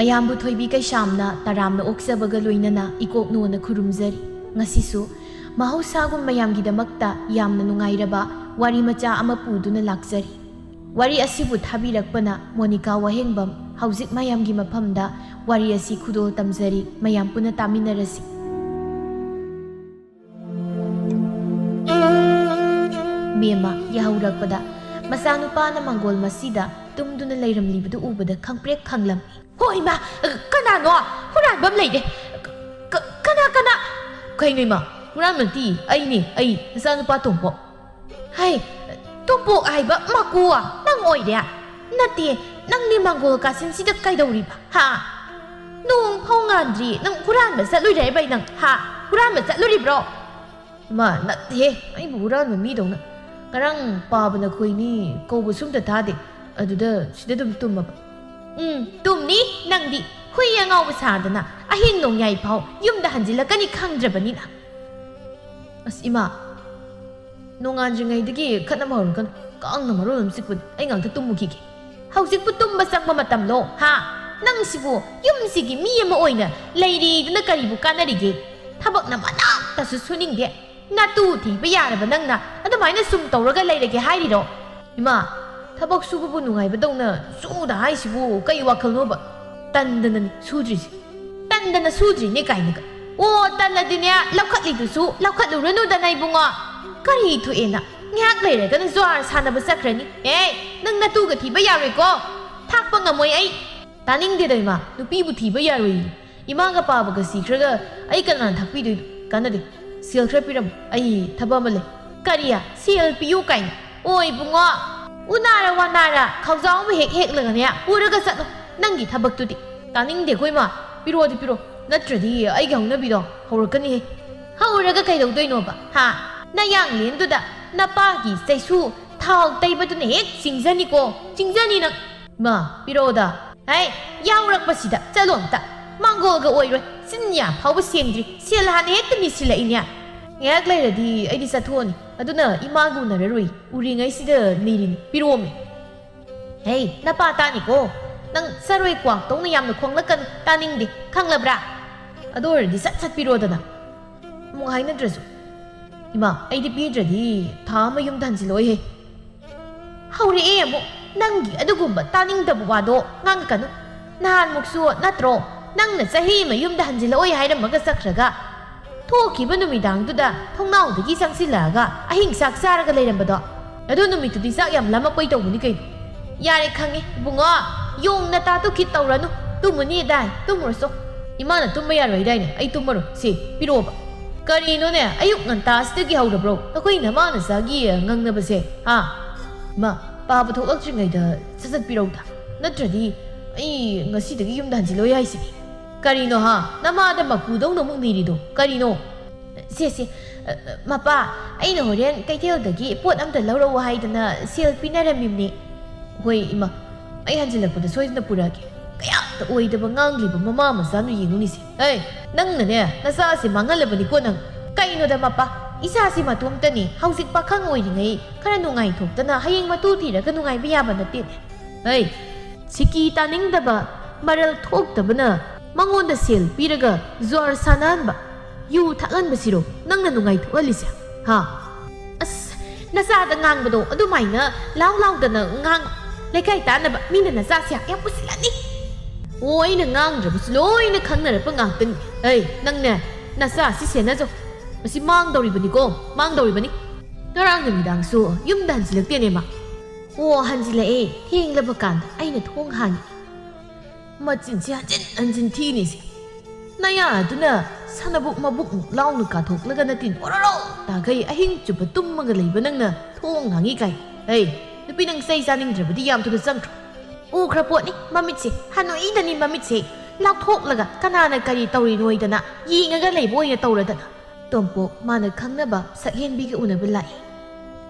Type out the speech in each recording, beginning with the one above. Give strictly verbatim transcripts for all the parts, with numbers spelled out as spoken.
ꯑꯌꯥꯝꯕꯨ ꯊꯣꯏꯕꯤ ꯀꯩꯁꯥꯝꯅ ꯇꯔꯥꯝꯅ ꯑꯣꯛꯆꯕꯒ ꯂꯣꯏꯅꯅ ꯏꯀꯣꯛꯅꯣꯅ ꯈꯨꯔꯨꯝꯖꯔꯤ꯫ ꯉꯁꯤꯁꯨ ꯃꯍꯧꯁꯥꯒꯨꯝ ꯃꯌꯥꯝꯒꯤꯗꯃꯛꯇ ꯌꯥꯝꯅ ꯅꯨꯡꯉꯥꯏꯔꯕ ꯋꯥꯔꯤ ꯃꯆꯥ ꯑꯃ ꯄꯨꯗꯨꯅ ꯂꯥꯛꯆꯔꯤ꯫ ꯋꯥꯔꯤ ꯑꯁꯤꯕꯨ ꯊꯥꯕꯤꯔꯛꯄꯅ ꯃꯣꯅꯤꯀꯥ ꯋꯥꯍꯦꯡꯕꯝ꯫ ꯍꯧꯖꯤꯛ ꯃꯌꯥꯝꯒꯤ ꯃꯐꯝꯗ ꯋꯥꯔꯤ ꯑꯁꯤ ꯈꯨꯗꯣꯜ ꯇꯝꯖꯔꯤ, ꯃꯌꯥꯝ ꯄꯨꯟꯅ ꯇꯥꯃꯤꯟꯅꯔꯁꯤ꯫ ꯕꯦꯝꯃ ꯌꯥꯍꯧꯔꯛꯄꯗ ꯃꯆꯥꯅꯨꯄꯥꯅ ꯃꯥꯡꯒꯣꯜ ꯃꯁꯤꯗ ꯇꯨꯝꯗꯨꯅ ꯂꯩꯔꯝꯂꯤꯕꯗꯨ ꯎꯕꯗ ꯈꯪꯄ꯭ꯔꯦꯛ ꯈꯪꯂꯝꯃꯤ꯫ "ꯍꯣ ꯏꯃꯥ, ꯀꯅꯥꯅꯣ? ꯍꯨꯔꯥꯟꯕ ꯑꯃ ꯂꯩꯔꯦ꯫ ꯀ-, ꯀ-, ꯀꯅꯥ, ꯀꯅꯥ?" "ꯀꯩꯅꯣ ꯏꯃꯥ? ꯍꯨꯔꯥꯟꯕ ꯅꯠꯇꯦ, ꯑꯩꯅꯦ, ꯑꯩ, ꯅꯆꯥꯅꯨꯄꯥ ꯇꯣꯝꯄꯣꯛ꯫" "ꯍꯩ, ꯇꯣꯝꯄꯣꯛ ꯍꯥꯏꯕ ꯃꯀꯨ ꯅꯪ ꯑꯣꯏꯔꯦ? ꯅꯠꯇꯦ, ꯅꯪꯗꯤ ꯃꯥꯡꯒꯣꯜ ꯀꯥꯆꯤꯟꯁꯤꯗ ꯀꯩꯗꯧꯔꯤꯕ, ꯍꯥ? ꯅꯣꯡ ꯐꯥꯎ ꯉꯥꯟꯗ꯭ꯔꯤ, ꯅꯪ ꯍꯨꯔꯥꯟꯕ ꯆꯠꯂꯨꯔꯦ ꯍꯥꯏꯕ ꯅꯪ, ꯍꯥ? ꯍꯨꯔꯥꯟꯕ ꯆꯠꯂꯨꯔꯤꯕ꯭ꯔꯣ?" "ꯏꯃꯥ, ꯅꯠꯇꯦꯍꯦ, ꯑꯩꯕꯨ ꯍꯨꯔꯥꯟꯕ ꯃꯤꯗꯧꯅ꯫ ꯉꯔꯥꯡ ꯄꯥꯕꯅ ꯈꯣꯏꯅꯤ ꯀꯧꯕꯁꯨ ꯑꯝꯇ ꯇꯥꯗꯦ, ꯑꯗꯨꯗ ꯁꯤꯗ ꯑꯗꯨꯝ ꯇꯨꯝꯃꯕ꯫" "ꯎꯝ, ꯇꯨꯝꯅꯤ ꯅꯪꯗꯤ꯫ ꯍꯨꯏ ꯑꯉꯥꯎꯕ ꯁꯥꯗꯅ ꯑꯍꯤꯡ ꯅꯣꯡꯌꯥꯏ ꯐꯥꯎ ꯌꯨꯝꯗ ꯍꯟꯖꯤꯜꯂꯛꯀꯅꯤ ꯈꯪꯗ꯭ꯔꯕꯅꯤꯅ꯫" "ꯑꯁ ꯏꯃꯥ, ꯅꯣꯡꯉꯥꯟꯗ꯭ꯔꯤꯉꯩꯗꯒꯤ ꯈꯠꯅꯕ ꯍꯧꯔꯛꯀꯅꯨ꯫ ꯀꯥꯡꯅ ꯃꯔꯣꯜ ꯑꯃ ꯆꯤꯛꯄꯅꯦ꯫ ꯑꯩ ꯉꯥꯛꯇ ꯇꯨꯝꯃꯨꯈꯤꯒꯦ꯫" "ꯍꯧꯖꯤꯛꯄꯨ ꯇꯨꯝꯕ ꯆꯪꯕ ꯃꯇꯝꯂꯣ, ꯍꯥ? ꯅꯪꯁꯤꯕꯨ ꯌꯨꯝꯁꯤꯒꯤ ꯃꯤ ꯑꯃ ꯑꯣꯏꯅ ꯂꯩꯔꯤꯗꯨꯅ ꯀꯔꯤꯕꯨ ꯀꯥꯟꯅꯔꯤꯒꯦ? ꯊꯕꯛꯅ ꯃꯅꯥꯛꯇꯁꯨ ꯁꯨꯅꯤꯡꯗꯦ꯫ ꯅꯇꯨ ꯊꯤꯕ ꯌꯥꯔꯕ ꯅꯪꯅ ꯑꯗꯨꯃꯥꯏꯅ ꯁꯨꯝ ꯇꯧꯔꯒ ꯂꯩꯔꯒꯦ ꯍꯥꯏꯔꯤꯔꯣ?" "ꯏꯃꯥ, ꯊꯕꯛ ꯁꯨꯕꯕꯨ ꯅꯨꯡꯉꯥꯏꯕꯗꯧꯅ ꯁꯨꯗ ꯍꯥꯏꯁꯤꯕꯨ ꯀꯩ ꯋꯥꯈꯜꯅꯣꯕ? ꯇꯟꯗꯅꯅꯤ ꯁꯨꯗ꯭ꯔꯤꯁꯦ꯫" "ꯇꯟꯗꯅ ꯁꯨꯗ꯭ꯔꯤꯅꯦ ꯀꯥꯏꯅꯒ꯫ ꯑꯣ, ꯇꯜꯂꯗꯤꯅꯦ, ꯂꯧꯈꯠꯂꯤꯗꯨꯁꯨ ꯂꯧꯈꯠꯂꯨꯔꯅꯨꯗꯅ, ꯏꯕꯨꯡꯉꯣ꯫ ꯀꯔꯤ ꯊꯣꯛꯑꯦꯅ? ꯉꯥꯏꯍꯥꯛ ꯂꯩꯔꯒꯅ ꯖ꯭ꯋꯥꯔ ꯁꯥꯟꯅꯕ ꯆꯠꯈ꯭ꯔꯅꯤ꯫ ꯑꯦ, ꯅꯪ ꯅꯇꯨꯒ ꯊꯤꯕ ꯌꯥꯔꯣꯏꯀꯣ꯫ ꯊꯥꯛꯄ ꯉꯝꯃꯣꯏ ꯑꯩ꯫" "ꯇꯥꯅꯤꯡꯗꯦꯗ ꯏꯃꯥ, ꯅꯨꯄꯤꯕꯨ ꯊꯤꯕ ꯌꯥꯔꯣꯏꯌꯦ꯫ ꯏꯃꯥꯒ ꯄꯥꯕꯒ ꯁꯤꯈ꯭ꯔꯒ ꯑꯩ ꯀꯅꯥꯅ ꯊꯥꯛꯄꯤꯗꯣꯏꯅꯣ? ꯀꯥꯟꯅꯗꯦ꯫ ꯁꯦꯜ ꯈꯔ ꯄꯤꯔꯝꯃꯨ, ꯑꯩ ꯊꯕꯛ ꯑꯃ ꯂꯩ꯫" "ꯀꯔꯤ? ꯁꯦꯜ ꯄꯤꯌꯨ ꯀꯥꯏꯅ? ꯑꯣ ꯏꯕꯨꯡꯉꯣ, ꯎꯅꯥꯔ ꯋꯥꯅꯥꯔ ꯈꯥꯎꯖꯥꯎ ꯑꯃ ꯍꯦꯛ ꯍꯦꯛꯂꯒꯅꯦ ꯄꯨꯔꯒ ꯆꯠꯂꯣ꯫ ꯅꯪꯒꯤ ꯊꯕꯛꯇꯨꯗꯤ꯫" "ꯇꯥꯅꯤꯡꯗꯦꯀꯣ ꯏꯃꯥ, ꯄꯤꯔꯛꯑꯣꯗꯤ ꯄꯤꯔꯛꯑꯣ, ꯅꯠꯇ꯭ꯔꯗꯤ ꯑꯩꯒꯤ ꯍꯧꯅꯕꯤꯗꯣ ꯍꯧꯔꯛꯀꯅꯤꯍꯦ꯫" "ꯍꯧꯔꯒ ꯀꯩꯗꯧꯗꯣꯏꯅꯣꯕ, ꯍꯥ? ꯅꯌꯥꯡꯂꯦꯟꯗꯨꯗ ꯅꯄꯥꯒꯤ ꯆꯩꯁꯨ ꯊꯥꯎ ꯇꯩꯕꯗꯨꯅ ꯍꯦꯛ ꯆꯤꯡꯖꯅꯤꯀꯣ, ꯆꯤꯡꯖꯅꯤ ꯅꯪ꯫" "ꯏꯃꯥ, ꯄꯤꯔꯛꯑꯣꯗ꯫" "ꯍꯩ, ꯌꯥꯎꯔꯛꯄꯁꯤꯗ ꯆꯠꯂꯣ ꯑꯝꯇ꯫ ꯃꯥꯡꯒꯣꯜꯒ ꯑꯣꯏꯔꯣꯏ, ꯆꯤꯟ ꯌꯥ ꯐꯥꯎꯕ ꯁꯦꯡꯗ꯭ꯔꯤ, ꯁꯦꯜ ꯍꯥꯟꯅ ꯍꯦꯛꯇ ꯅꯤꯁꯤꯜꯂꯛꯏꯅꯦ꯫" "ꯉꯥꯏꯍꯥꯛ ꯂꯩꯔꯗꯤ ꯑꯩꯗꯤ ꯆꯠꯊꯣꯛꯑꯅꯤ, ꯑꯗꯨꯅ ꯏꯃꯥꯒ ꯎꯅꯔꯔꯣꯏ, ꯎꯔꯤꯉꯩꯁꯤꯗ ꯅꯤꯔꯤꯅꯤ, ꯄꯤꯔꯛꯑꯣꯃꯦ꯫" "ꯍꯩ, ꯅꯄꯥ ꯇꯥꯅꯤꯀꯣ, ꯅꯪ ꯆꯔꯣꯏ ꯀ꯭ꯋꯥꯛꯇꯧꯅ ꯌꯥꯝꯅ ꯈꯣꯡꯂꯛꯀꯅꯨ, ꯇꯥꯅꯤꯡꯗꯦ, ꯈꯪꯂꯕ꯭ꯔꯥ? ꯑꯗꯨ ꯑꯣꯏꯔꯗꯤ ꯁꯠ ꯁꯠ ꯄꯤꯔꯣꯗꯅ꯫ ꯑꯃꯨꯛ ꯍꯥꯏꯅꯗ꯭ꯔꯁꯨ꯫ ꯏꯃꯥ, ꯑꯩꯗꯤ ꯄꯤꯗ꯭ꯔꯗꯤ ꯊꯥ ꯑꯃ ꯌꯨꯝꯗ ꯍꯟꯖꯤꯜꯂꯛꯑꯣꯏꯍꯦ꯫ ꯍꯧꯔꯛꯑꯦ ꯑꯃꯨꯛ꯫ ꯅꯪꯒꯤ ꯑꯗꯨꯒꯨꯝꯕ ꯇꯥꯅꯤꯡꯗꯕ ꯋꯥꯗꯣ ꯉꯥꯡꯉꯛꯀꯅꯨ꯫ ꯅꯍꯥꯟꯃꯨꯛꯁꯨ ꯅꯠꯇ꯭ꯔꯣ ꯅꯪꯅ ꯆꯍꯤ ꯑꯃ ꯌꯨꯝꯗ ꯍꯟꯖꯤꯜꯂꯛꯑꯣꯏ ꯍꯥꯏꯔꯝꯃꯒ ꯆꯠꯈ꯭ꯔꯒ, ꯊꯣꯛꯈꯤꯕ ꯅꯨꯃꯤꯗꯥꯡꯗꯨꯗ ꯊꯣꯡꯅꯥꯎꯗꯒꯤ ꯆꯪꯁꯤꯜꯂꯛꯑꯒ ꯑꯍꯤꯡ ꯆꯥꯛ ꯆꯥꯔꯒ ꯂꯩꯔꯝꯕꯗꯣ? ꯑꯗꯨ ꯅꯨꯃꯤꯠꯇꯨꯗꯤ ꯆꯥꯛ ꯌꯥꯝ ꯂꯥꯝꯃꯛꯄꯩ ꯇꯧꯕꯅꯤ ꯀꯩꯅꯣ꯫ ꯌꯥꯔꯦ, ꯈꯪꯉꯦ ꯏꯕꯨꯡꯉꯣ, ꯌꯣꯡ ꯅꯇꯥꯗꯨ ꯈꯤꯠ ꯇꯧꯔꯅꯨ꯫ ꯇꯨꯝꯃꯨꯅꯤ ꯑꯗꯥꯏ, ꯇꯨꯝꯃꯨꯔꯁꯣ꯫ ꯏꯃꯥꯅ ꯇꯨꯝꯕ ꯌꯥꯔꯣꯏ ꯍꯥꯏꯗꯥꯏꯅꯦ? ꯑꯩ ꯇꯨꯝꯃꯔꯣꯏ꯫ ꯁꯤ ꯄꯤꯔꯛꯑꯣꯕ꯫ ꯀꯔꯤꯅꯣꯅꯦ, ꯑꯌꯨꯛ ꯉꯟꯇꯥꯁꯤꯗꯒꯤ ꯍꯧꯔꯕ꯭ꯔꯣ ꯅꯈꯣꯏ ꯅꯃꯥ ꯅꯆꯥꯒꯤ ꯉꯪꯅꯕꯁꯦ? ꯍꯥ? ꯏꯃꯥ, ꯄꯥꯕ ꯊꯣꯛꯂꯛꯇ꯭ꯔꯤꯉꯩꯗ ꯁꯠ ꯁꯠ ꯄꯤꯔꯧꯗ꯫ ꯅꯠꯇ꯭ꯔꯗꯤ ꯑꯩ ꯉꯁꯤꯗꯒꯤ ꯌꯨꯝꯗ ꯍꯟꯖꯤꯜꯂꯣꯏ ꯍꯥꯏꯁꯤꯅꯤ꯫ ꯀꯔꯤꯅꯣ ꯍꯥ? ꯅꯃꯥꯗ ꯃꯀꯨꯗꯧꯅ ꯑꯃꯨꯛ ꯅꯤꯔꯤꯗꯣ ꯀꯔꯤꯅꯣ? ꯁꯦ, ꯁꯦ, ꯑ, ꯑ, ꯃꯄꯥ, ꯑꯩꯅ ꯍꯣꯔꯦꯟ ꯀꯩꯊꯦꯜꯗꯒꯤ ꯄꯣꯠ ꯑꯝꯇ ꯂꯧꯔꯛꯑꯣ ꯍꯥꯏꯗꯅ ꯁꯦꯜ ꯄꯤꯅꯔꯝꯃꯤꯕꯅꯤ꯫ ꯍꯣꯏ, ꯏꯃꯥ, ꯑꯩ ꯍꯟꯖꯤꯜꯂꯛꯄꯗ ꯁꯣꯏꯗꯅ ꯄꯨꯔꯛꯑꯒꯦ꯫ ꯀꯌꯥꯝꯇ ꯑꯣꯏꯗꯕ ꯉꯥꯡꯂꯤꯕ ꯃꯃꯥ ꯃꯆꯥꯅꯣ ꯌꯦꯡꯉꯨꯅꯤꯁꯦ꯫ ꯑꯦ, ꯅꯪꯅꯅꯦ, ꯅꯆꯥꯁꯦ ꯃꯥꯡꯍꯜꯂꯕꯅꯤꯀꯣ ꯅꯪ꯫ ꯀꯩꯅꯣꯗ ꯃꯄꯥ, ꯏꯆꯥꯁꯤ ꯃꯇꯣꯝꯇꯅꯤ, ꯍꯧꯖꯤꯛ ꯄꯥꯈꯪ ꯑꯣꯏꯔꯤꯉꯩ ꯈꯔ ꯅꯨꯡꯉꯥꯏꯊꯣꯛꯇꯅ ꯍꯌꯦꯡ ꯃꯇꯨ ꯊꯤꯔꯒ ꯅꯨꯡꯉꯥꯏꯕ ꯌꯥꯕ ꯅꯠꯇꯦꯅꯦ꯫ ꯍꯩ, ꯁꯤꯀꯤ ꯇꯥꯅꯤꯡꯗꯕ, ꯃꯔꯜ ꯊꯣꯛꯇꯕꯅ ꯃꯉꯣꯟꯗ ꯁꯦꯜ ꯄꯤꯔꯒ ꯖ꯭ꯋꯥꯔ ꯁꯥꯟꯅꯍꯟꯕ, ꯌꯨ ꯊꯛꯍꯟꯕꯁꯤꯔꯣ ꯅꯪꯅ ꯅꯨꯡꯉꯥꯏꯊꯣꯛꯍꯜꯂꯤꯁꯦ? ꯍꯥ? ꯑꯁ, ꯅꯆꯥꯗ ꯉꯥꯡꯕꯗꯣ ꯑꯗꯨꯃꯥꯏꯅ ꯂꯥꯎ ꯂꯥꯎꯗꯅ ꯉꯥꯡ-, ꯂꯩꯀꯥꯏ ꯇꯥꯅꯕ ꯃꯤꯅ ꯅꯆꯥꯁꯦ ꯌꯥꯝ ꯎꯁꯤꯜꯂꯅꯤ꯫ ꯑꯣ, ꯑꯩꯅ ꯉꯥꯡꯗ꯭ꯔꯕꯁꯨ ꯂꯣꯏꯅ ꯈꯪꯅꯔꯛꯄ ꯉꯥꯛꯇꯅꯤ꯫ ꯑꯩ, ꯅꯪꯅꯦ, ꯅꯆꯥꯁꯤ ꯁꯦꯟꯅꯖꯧ꯫ ꯃꯁꯤ ꯃꯥꯡꯗꯧꯔꯤꯕꯅꯤꯀꯣ, ꯃꯥꯡꯗꯧꯔꯤꯕꯅꯤ꯫ ꯉꯔꯥꯡ ꯅꯨꯃꯤꯗꯥꯡꯁꯨ ꯌꯨꯝꯗ ꯍꯟꯖꯤꯜꯂꯛꯇꯦꯅꯦ ꯃꯥ꯫ ꯑꯣ, ꯍꯟꯖꯤꯜꯂꯛꯑꯦ꯫ ꯊꯦꯡꯂꯕ ꯀꯥꯟꯗ ꯑꯩꯅ ꯊꯣꯡ ꯍꯥꯡꯉꯤ꯫ ꯃꯆꯤꯟꯁꯤ ꯍꯟꯖꯤꯟ ꯍꯟꯖꯤꯟ ꯊꯤꯅꯤꯁꯦ꯫ ꯅꯌꯥ ꯑꯗꯨꯅ ꯁꯅꯕꯨꯛ ꯃꯕꯨꯛꯃꯨꯛ ꯂꯥꯎꯅ ꯀꯥꯊꯣꯛꯂꯒ ꯅꯇꯤꯟ ꯑꯣꯔꯣꯔꯣ ꯇꯥꯈꯩ ꯑꯍꯤꯡ ꯆꯨꯞꯄ ꯇꯨꯝꯃꯒ ꯂꯩꯕ ꯅꯪꯅ ꯊꯣꯡ ꯍꯥꯡꯉꯤ ꯀꯥꯏ꯫ ꯍꯩ, ꯅꯨꯄꯤ ꯅꯪ ꯆꯩ ꯆꯥꯅꯤꯡꯗ꯭ꯔꯕꯗꯤ ꯌꯥꯝ ꯊꯨꯅ ꯆꯪꯈ꯭ꯔꯣ꯫ ꯎꯈ꯭ꯔ ꯄꯣꯠꯅꯤ ꯃꯃꯤꯠꯁꯦ, ꯍꯅꯨꯏꯗꯅꯤ ꯃꯃꯤꯠꯁꯦ꯫ ꯂꯥꯎꯊꯣꯛꯂꯒ ꯀꯅꯥꯅ ꯀꯔꯤ ꯇꯧꯔꯤꯅꯣꯏꯗꯅ ꯌꯦꯡꯉꯒ ꯂꯩꯕ ꯑꯣꯏꯅ ꯇꯧꯔꯗꯅ꯫ ꯇꯣꯝꯄꯣꯛ ꯃꯥꯅ ꯈꯪꯅꯕ ꯁꯛꯍꯦꯟꯕꯤꯒ ꯎꯅꯕ ꯂꯥꯛꯏ꯫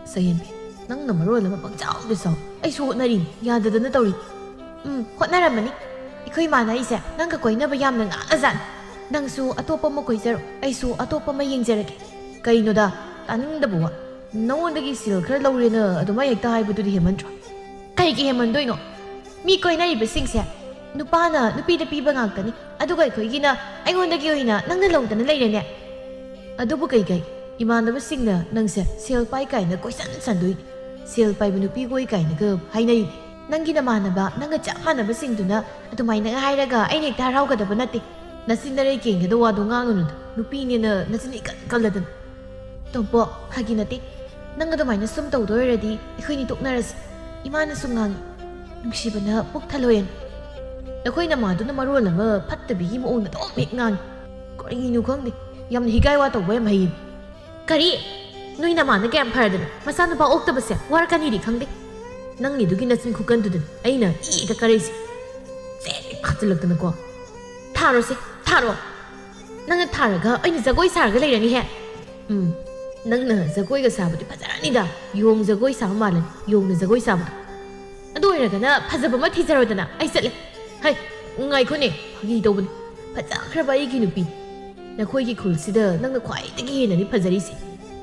ꯁꯛꯍꯦꯟꯕꯤ, ꯅꯪꯅ ꯃꯔꯣꯜ ꯑꯃ ꯄꯪꯆꯥꯎꯗ ꯆꯥꯎ꯫ ꯑꯩꯁꯨ ꯍꯣꯠꯅꯔꯤꯅꯤ, ꯌꯥꯗꯗꯅ ꯇꯧꯔꯤꯅꯤ꯫ ꯎꯝ, ꯍꯣꯠꯅꯔꯝꯃꯅꯤ꯫ ꯑꯩꯈꯣꯏ ꯏꯃꯥꯅ ꯑꯩꯁꯦ ꯅꯪꯒ ꯀꯣꯏꯅꯕ ꯌꯥꯝꯅ ꯉꯥꯡꯉꯖꯥꯠꯅꯤ꯫ ꯅꯪꯁꯨ ꯑꯇꯣꯞꯄ ꯑꯃ ꯀꯣꯏꯖꯔꯣ, ꯑꯩꯁꯨ ꯑꯇꯣꯞꯄ ꯑꯃ ꯌꯦꯡꯖꯔꯒꯦ꯫ ꯀꯩꯅꯣꯗ, ꯇꯥꯅꯤꯡꯗꯕ ꯋꯥ꯫ ꯅꯉꯣꯟꯗꯒꯤ ꯁꯦꯜ ꯈꯔ ꯂꯧꯔꯦꯅ ꯑꯗꯨꯃꯥꯏ ꯍꯦꯛꯇ ꯍꯥꯏꯕꯗꯨꯗꯤ ꯍꯦꯟꯃꯟꯗ꯭ꯔꯣ? ꯀꯩꯒꯤ ꯍꯦꯟꯃꯟꯗꯣꯏꯅꯣ? ꯃꯤ ꯀꯣꯏꯅꯔꯤꯕꯁꯤꯡꯁꯦ ꯅꯨꯄꯥꯅ ꯅꯨꯄꯤꯗ ꯄꯤꯕ ꯉꯥꯛꯇꯅꯤ, ꯑꯗꯨꯒ ꯑꯩꯈꯣꯏꯒꯤꯅ ꯑꯩꯉꯣꯟꯗꯒꯤ ꯑꯣꯏꯅ ꯅꯪꯅ ꯂꯧꯗꯅ ꯂꯩꯔꯦꯅꯦ꯫ ꯑꯗꯨꯕꯨ ꯀꯩꯀꯩ? ꯏꯃꯥꯟꯅꯕꯁꯤꯡꯅ ꯅꯪꯁꯦ ꯁꯦꯜ ꯄꯥꯏ ꯀꯥꯏꯅ ꯀꯣꯏꯁꯟ ꯁꯟꯗꯣꯏꯅꯤ, ꯁꯦꯜ ꯄꯥꯏꯕ ꯅꯨꯄꯤꯒ ꯑꯣꯏ ꯀꯥꯏꯅꯒ ꯍꯥꯏꯅꯔꯤꯅꯤ꯫ ꯅꯪꯒꯤ ꯅꯃꯥꯟꯅꯕ ꯅꯪꯒ ꯆꯞ ꯃꯥꯟꯅꯕꯁꯤꯡꯗꯨꯅ ꯑꯗꯨꯃꯥꯏꯅꯒ ꯍꯥꯏꯔꯒ ꯑꯩꯅ ꯍꯦꯛꯇ ꯍꯔꯥꯎꯒꯗꯕ ꯅꯠꯇꯦ꯫ ꯅꯆꯤꯟ ꯅꯔꯩ ꯀꯦꯡꯒꯗ ꯋꯥꯗꯣ ꯉꯥꯡꯒꯅꯨꯗ, ꯅꯨꯄꯤꯅꯦꯅ ꯅꯆꯤꯟ ꯏꯀꯟ ꯀꯜꯂꯗꯅ꯫ ꯇꯣꯝꯄꯣꯛ, ꯐꯥꯒꯤ ꯅꯠꯇꯦ꯫ ꯅꯪ ꯑꯗꯨꯃꯥꯏꯅ ꯁꯨꯝ ꯇꯧꯗꯣꯏꯔꯗꯤ ꯑꯩꯈꯣꯏꯅꯤ ꯇꯣꯛꯅꯔꯁꯤ꯫ ꯏꯃꯥꯅꯁꯨ ꯉꯥꯡꯉꯤ꯫ ꯅꯨꯡꯁꯤꯕꯅ ꯄꯨꯛ ꯊꯜꯂꯣꯏꯅ꯫ ꯑꯩꯈꯣꯏ ꯅꯃꯥꯗꯨꯅ ꯃꯔꯣꯜ ꯑꯃ ꯐꯠꯇꯕꯤꯒꯤ ꯃꯑꯣꯡꯗ ꯑꯗꯨꯝ ꯍꯦꯛ ꯉꯥꯡꯉꯤ꯫ ꯀꯔꯤꯅꯣ ꯈꯪꯗꯦ, ꯌꯥꯝꯅ ꯍꯤꯒꯥꯏ ꯋꯥ ꯇꯧꯕ ꯌꯥꯝ ꯍꯩꯌꯦ꯫ ꯀꯔꯤ? ꯅꯣꯏ ꯅꯃꯥꯅ ꯀꯌꯥꯝ ꯐꯔꯗꯅ ꯃꯆꯥꯅꯨꯄꯥ ꯑꯣꯛꯇꯕꯁꯦ ꯋꯥꯔꯛꯀꯅꯤꯗꯤ ꯈꯪꯗꯦ꯫ ꯅꯪꯒꯤꯗꯨꯒꯤ ꯅꯆꯤꯟ ꯈꯨꯀꯟꯗꯨꯗꯅ ꯑꯩꯅ ꯏꯗ ꯀꯔꯩꯁꯦ꯫ ꯆꯦ ꯐꯥꯖꯤꯜꯂꯛꯇꯅꯀꯣ꯫ ꯊꯥꯔꯣꯁꯦ, ꯊꯥꯔꯣ꯫ ꯅꯪꯅ ꯊꯥꯔꯒ ꯑꯩꯅ ꯖꯒꯣꯏ ꯁꯥꯔꯒ ꯂꯩꯔꯅꯤꯍꯦ꯫ ꯎꯝ, ꯅꯪꯅ ꯖꯒꯣꯏꯒ ꯁꯥꯕꯗꯤ ꯐꯖꯔꯅꯤꯗ꯫ ꯌꯣꯡ ꯖꯒꯣꯏ ꯁꯥꯕ ꯃꯥꯜꯂꯅꯤ, ꯌꯣꯡꯅ ꯖꯒꯣꯏ ꯁꯥꯕꯗꯣ꯫ ꯑꯗꯨ ꯑꯣꯏꯔꯒꯅ ꯐꯖꯕ ꯑꯃ ꯊꯤꯖꯔꯣꯗꯅ꯫ ꯑꯩ ꯆꯠꯂꯦ꯫ ꯍꯩ, ꯉꯥꯏꯈꯣꯅꯦ, ꯐꯥꯒꯤ ꯇꯧꯕꯅꯤ꯫ ꯐꯖꯈ꯭ꯔꯕ ꯑꯩꯒꯤ ꯅꯨꯄꯤ, ꯅꯈꯣꯏꯒꯤ ꯈꯨꯜꯁꯤꯗ ꯅꯪꯅ ꯈ꯭ꯋꯥꯏꯗꯒꯤ ꯍꯦꯟꯅꯅꯤ ꯐꯖꯔꯤꯁꯦ꯫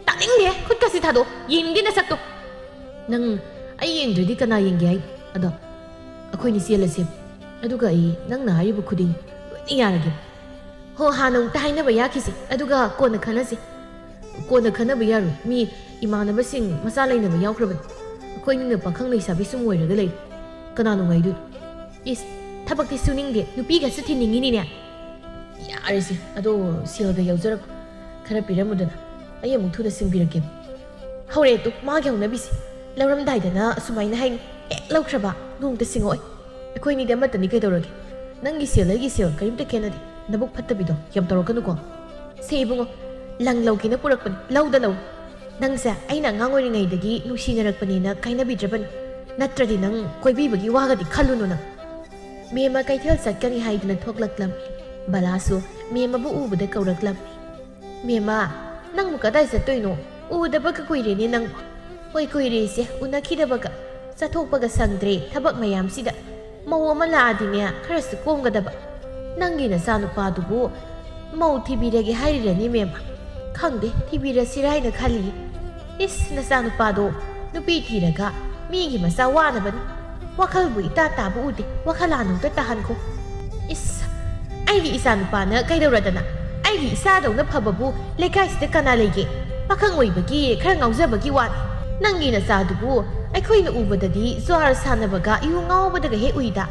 ꯇꯥꯅꯤꯡꯗꯦ, ꯈꯨꯠꯀꯁꯤ ꯊꯥꯗꯣꯛꯑꯣ, ꯌꯦꯡꯅꯤꯡꯗꯦ ꯅꯁꯛꯇꯣ꯫ ꯅꯪ ꯑꯩ ꯌꯦꯡꯗ꯭ꯔꯗꯤ ꯀꯅꯥ ꯌꯦꯡꯒꯦ ꯍꯥꯏ? ꯑꯗꯣ ꯑꯩꯈꯣꯏꯅꯤ ꯆꯦꯜꯂꯁꯦ, ꯑꯗꯨꯒ ꯑꯩ ꯅꯪꯅ ꯍꯥꯏꯔꯤꯕ ꯈꯨꯗꯤꯡ ꯂꯣꯏꯅ ꯌꯥꯔꯒꯦ꯫ ꯍꯣ, ꯍꯥꯟꯅ ꯑꯃꯨꯛꯇ ꯍꯥꯏꯅꯕ ꯌꯥꯈꯤꯁꯦ, ꯑꯗꯨꯒ ꯀꯣꯟꯅ ꯈꯟꯅꯁꯦ꯫ ꯀꯣꯟꯅ ꯈꯟꯅꯕ ꯌꯥꯔꯣꯏ, ꯃꯤ ꯏꯃꯥꯟꯅꯕꯁꯤꯡ ꯃꯆꯥ ꯂꯩꯅꯕ ꯌꯥꯎꯈ꯭ꯔꯕꯅꯤ꯫ ꯑꯩꯈꯣꯏꯅꯤꯅ ꯄꯥꯈꯪ ꯂꯩꯁꯥꯕꯤ ꯁꯨꯝ ꯑꯣꯏꯔꯒ ꯂꯩ꯫ ꯀꯅꯥ ꯅꯨꯡꯉꯥꯏꯗꯣꯏꯅꯣ? ꯏꯁ, ꯊꯕꯛꯇꯤ ꯁꯨꯅꯤꯡꯗꯦ, ꯅꯨꯄꯤꯒꯁꯨ ꯊꯤꯅꯤꯡꯉꯤꯅꯤꯅꯦ꯫ ꯌꯥꯔꯦꯁꯦ, ꯑꯗꯣ ꯁꯦꯜꯒ ꯌꯥꯎꯖꯔꯛꯄ ꯈꯔ ꯄꯤꯔꯝꯃꯨꯗꯅ, ꯑꯩ ꯑꯃꯨꯛ ꯊꯨꯅ ꯁꯤꯡꯕꯤꯔꯛꯀꯦ꯫ ꯍꯧꯔꯦ ꯇꯨ, ꯃꯥꯒꯤ ꯍꯧꯅꯕꯤꯁꯦ꯫ ꯂꯧꯔꯝꯗꯥꯏꯗꯅ ꯑꯁꯨꯃꯥꯏꯅ ꯍꯥꯏꯅꯤ, ꯍꯦꯛ ꯂꯧꯈ꯭ꯔꯕ ꯅꯣꯡꯇ ꯁꯤꯡꯉꯛꯑꯣꯏ꯫ ꯑꯩꯈꯣꯏꯅꯤꯗꯤ ꯑꯃꯠꯇꯅꯤ ꯀꯩꯗꯧꯔꯒꯦ? ꯅꯪꯒꯤ ꯁꯦꯜ ꯑꯩꯒꯤ ꯁꯦꯜ ꯀꯔꯤꯝꯇ ꯈꯦꯠꯅꯗꯦ꯫ ꯅꯕꯨꯛ ꯐꯠꯇꯕꯤꯗꯣ ꯌꯥꯝ ꯇꯧꯔꯛꯀꯅꯨꯀꯣ꯫ ꯁꯦ ꯏꯕꯨꯡꯉꯣ, ꯂꯪ ꯂꯧꯒꯦꯅ ꯄꯨꯔꯛꯄꯅꯤ, ꯂꯧꯗ ꯂꯧ꯫ ꯅꯪꯁꯦ ꯑꯩꯅ ꯑꯉꯥꯡ ꯑꯣꯏꯔꯤꯉꯩꯗꯒꯤ ꯅꯨꯡꯁꯤꯅꯔꯛꯄꯅꯦꯅ ꯀꯥꯏꯅꯕꯤꯗ꯭ꯔꯕꯅꯤ꯫ ꯅꯠꯇ꯭ꯔꯗꯤ ꯅꯪ ꯀꯣꯏꯕꯤꯕꯒꯤ ꯋꯥꯒꯗꯤ ꯈꯜꯂꯨꯅꯨ ꯅꯪ꯫ ꯃꯦꯝꯃ ꯀꯩꯊꯦꯜ ꯆꯠꯀꯅꯤ ꯍꯥꯏꯗꯨꯅ ꯊꯣꯛꯂꯛꯂꯝꯃꯤ꯫ ꯕꯂꯥꯁꯨ ꯃꯦꯝꯃꯕꯨ ꯎꯕꯗ ꯀꯧꯔꯛꯂꯝꯃꯤ꯫ "ꯃꯦꯝꯃ, ꯅꯪꯕꯨ ꯀꯗꯥꯏ ꯆꯠꯇꯣꯏꯅꯣ? ꯎꯗꯕꯒ ꯀꯨꯏꯔꯦꯅꯦ ꯅꯪ꯫" "ꯍꯣꯏ, ꯀꯨꯏꯔꯦ ꯏꯆꯦ, ꯎꯅꯈꯤꯗꯕꯒ꯫ ꯆꯠꯊꯣꯛꯄꯒ ꯁꯪꯗ꯭ꯔꯦ ꯊꯕꯛ ꯃꯌꯥꯝꯁꯤꯗ꯫ ꯃꯧ ꯑꯃ ꯂꯥꯛꯑꯗꯤꯅꯦ ꯈꯔꯁꯨ ꯀꯣꯝꯒꯗꯕ꯫ ꯅꯪꯒꯤ ꯅꯆꯥꯅꯨꯄꯥꯗꯨꯕꯨ ꯃꯧ ꯊꯤꯕꯤꯔꯒꯦ ꯍꯥꯏꯔꯤꯔꯅꯤ ꯃꯦꯝꯃ? ꯈꯪꯗꯦ, ꯊꯤꯕꯤꯔꯁꯤꯔꯥ ꯍꯥꯏꯅ ꯈꯜꯂꯤ꯫" "ꯏꯁ, ꯅꯆꯥꯅꯨꯄꯥꯗꯣ ꯅꯨꯄꯤ ꯊꯤꯔꯒ ꯃꯤꯒꯤ ꯃꯆꯥ ꯋꯥꯅꯕꯅꯤ꯫ ꯋꯥꯈꯜꯕꯨ ꯏꯇꯥ ꯇꯥꯕ ꯎꯗꯦ, ꯋꯥꯈꯜ ꯂꯥꯟꯗꯨꯗ ꯇꯥꯍꯟꯈꯣ꯫ ꯏꯁ, ꯑꯩꯒꯤ ꯏꯆꯥ ꯅꯨꯄꯥꯅ ꯀꯩꯗꯧꯔꯗꯅ? ꯑꯩꯒꯤ ꯏꯆꯥꯗꯧꯅ ꯐꯕꯕꯨ ꯂꯩꯀꯥꯏꯁꯤꯗ ꯀꯅꯥ ꯂꯩꯒꯦ? ꯄꯥꯈꯪ ꯑꯣꯏꯕꯒꯤ ꯈꯔ ꯉꯥꯎꯖꯕꯒꯤ ꯋꯥꯅꯤ꯫ ꯅꯪꯒꯤ ꯅꯆꯥꯗꯨꯕꯨ ꯑꯩꯈꯣꯏꯅ ꯎꯕꯗꯗꯤ ꯖ꯭ꯋꯥꯔ ꯁꯥꯟꯅꯕꯒ ꯏꯍꯨ ꯉꯥꯎꯕꯗꯒ ꯍꯦꯛ ꯎꯏꯗ꯫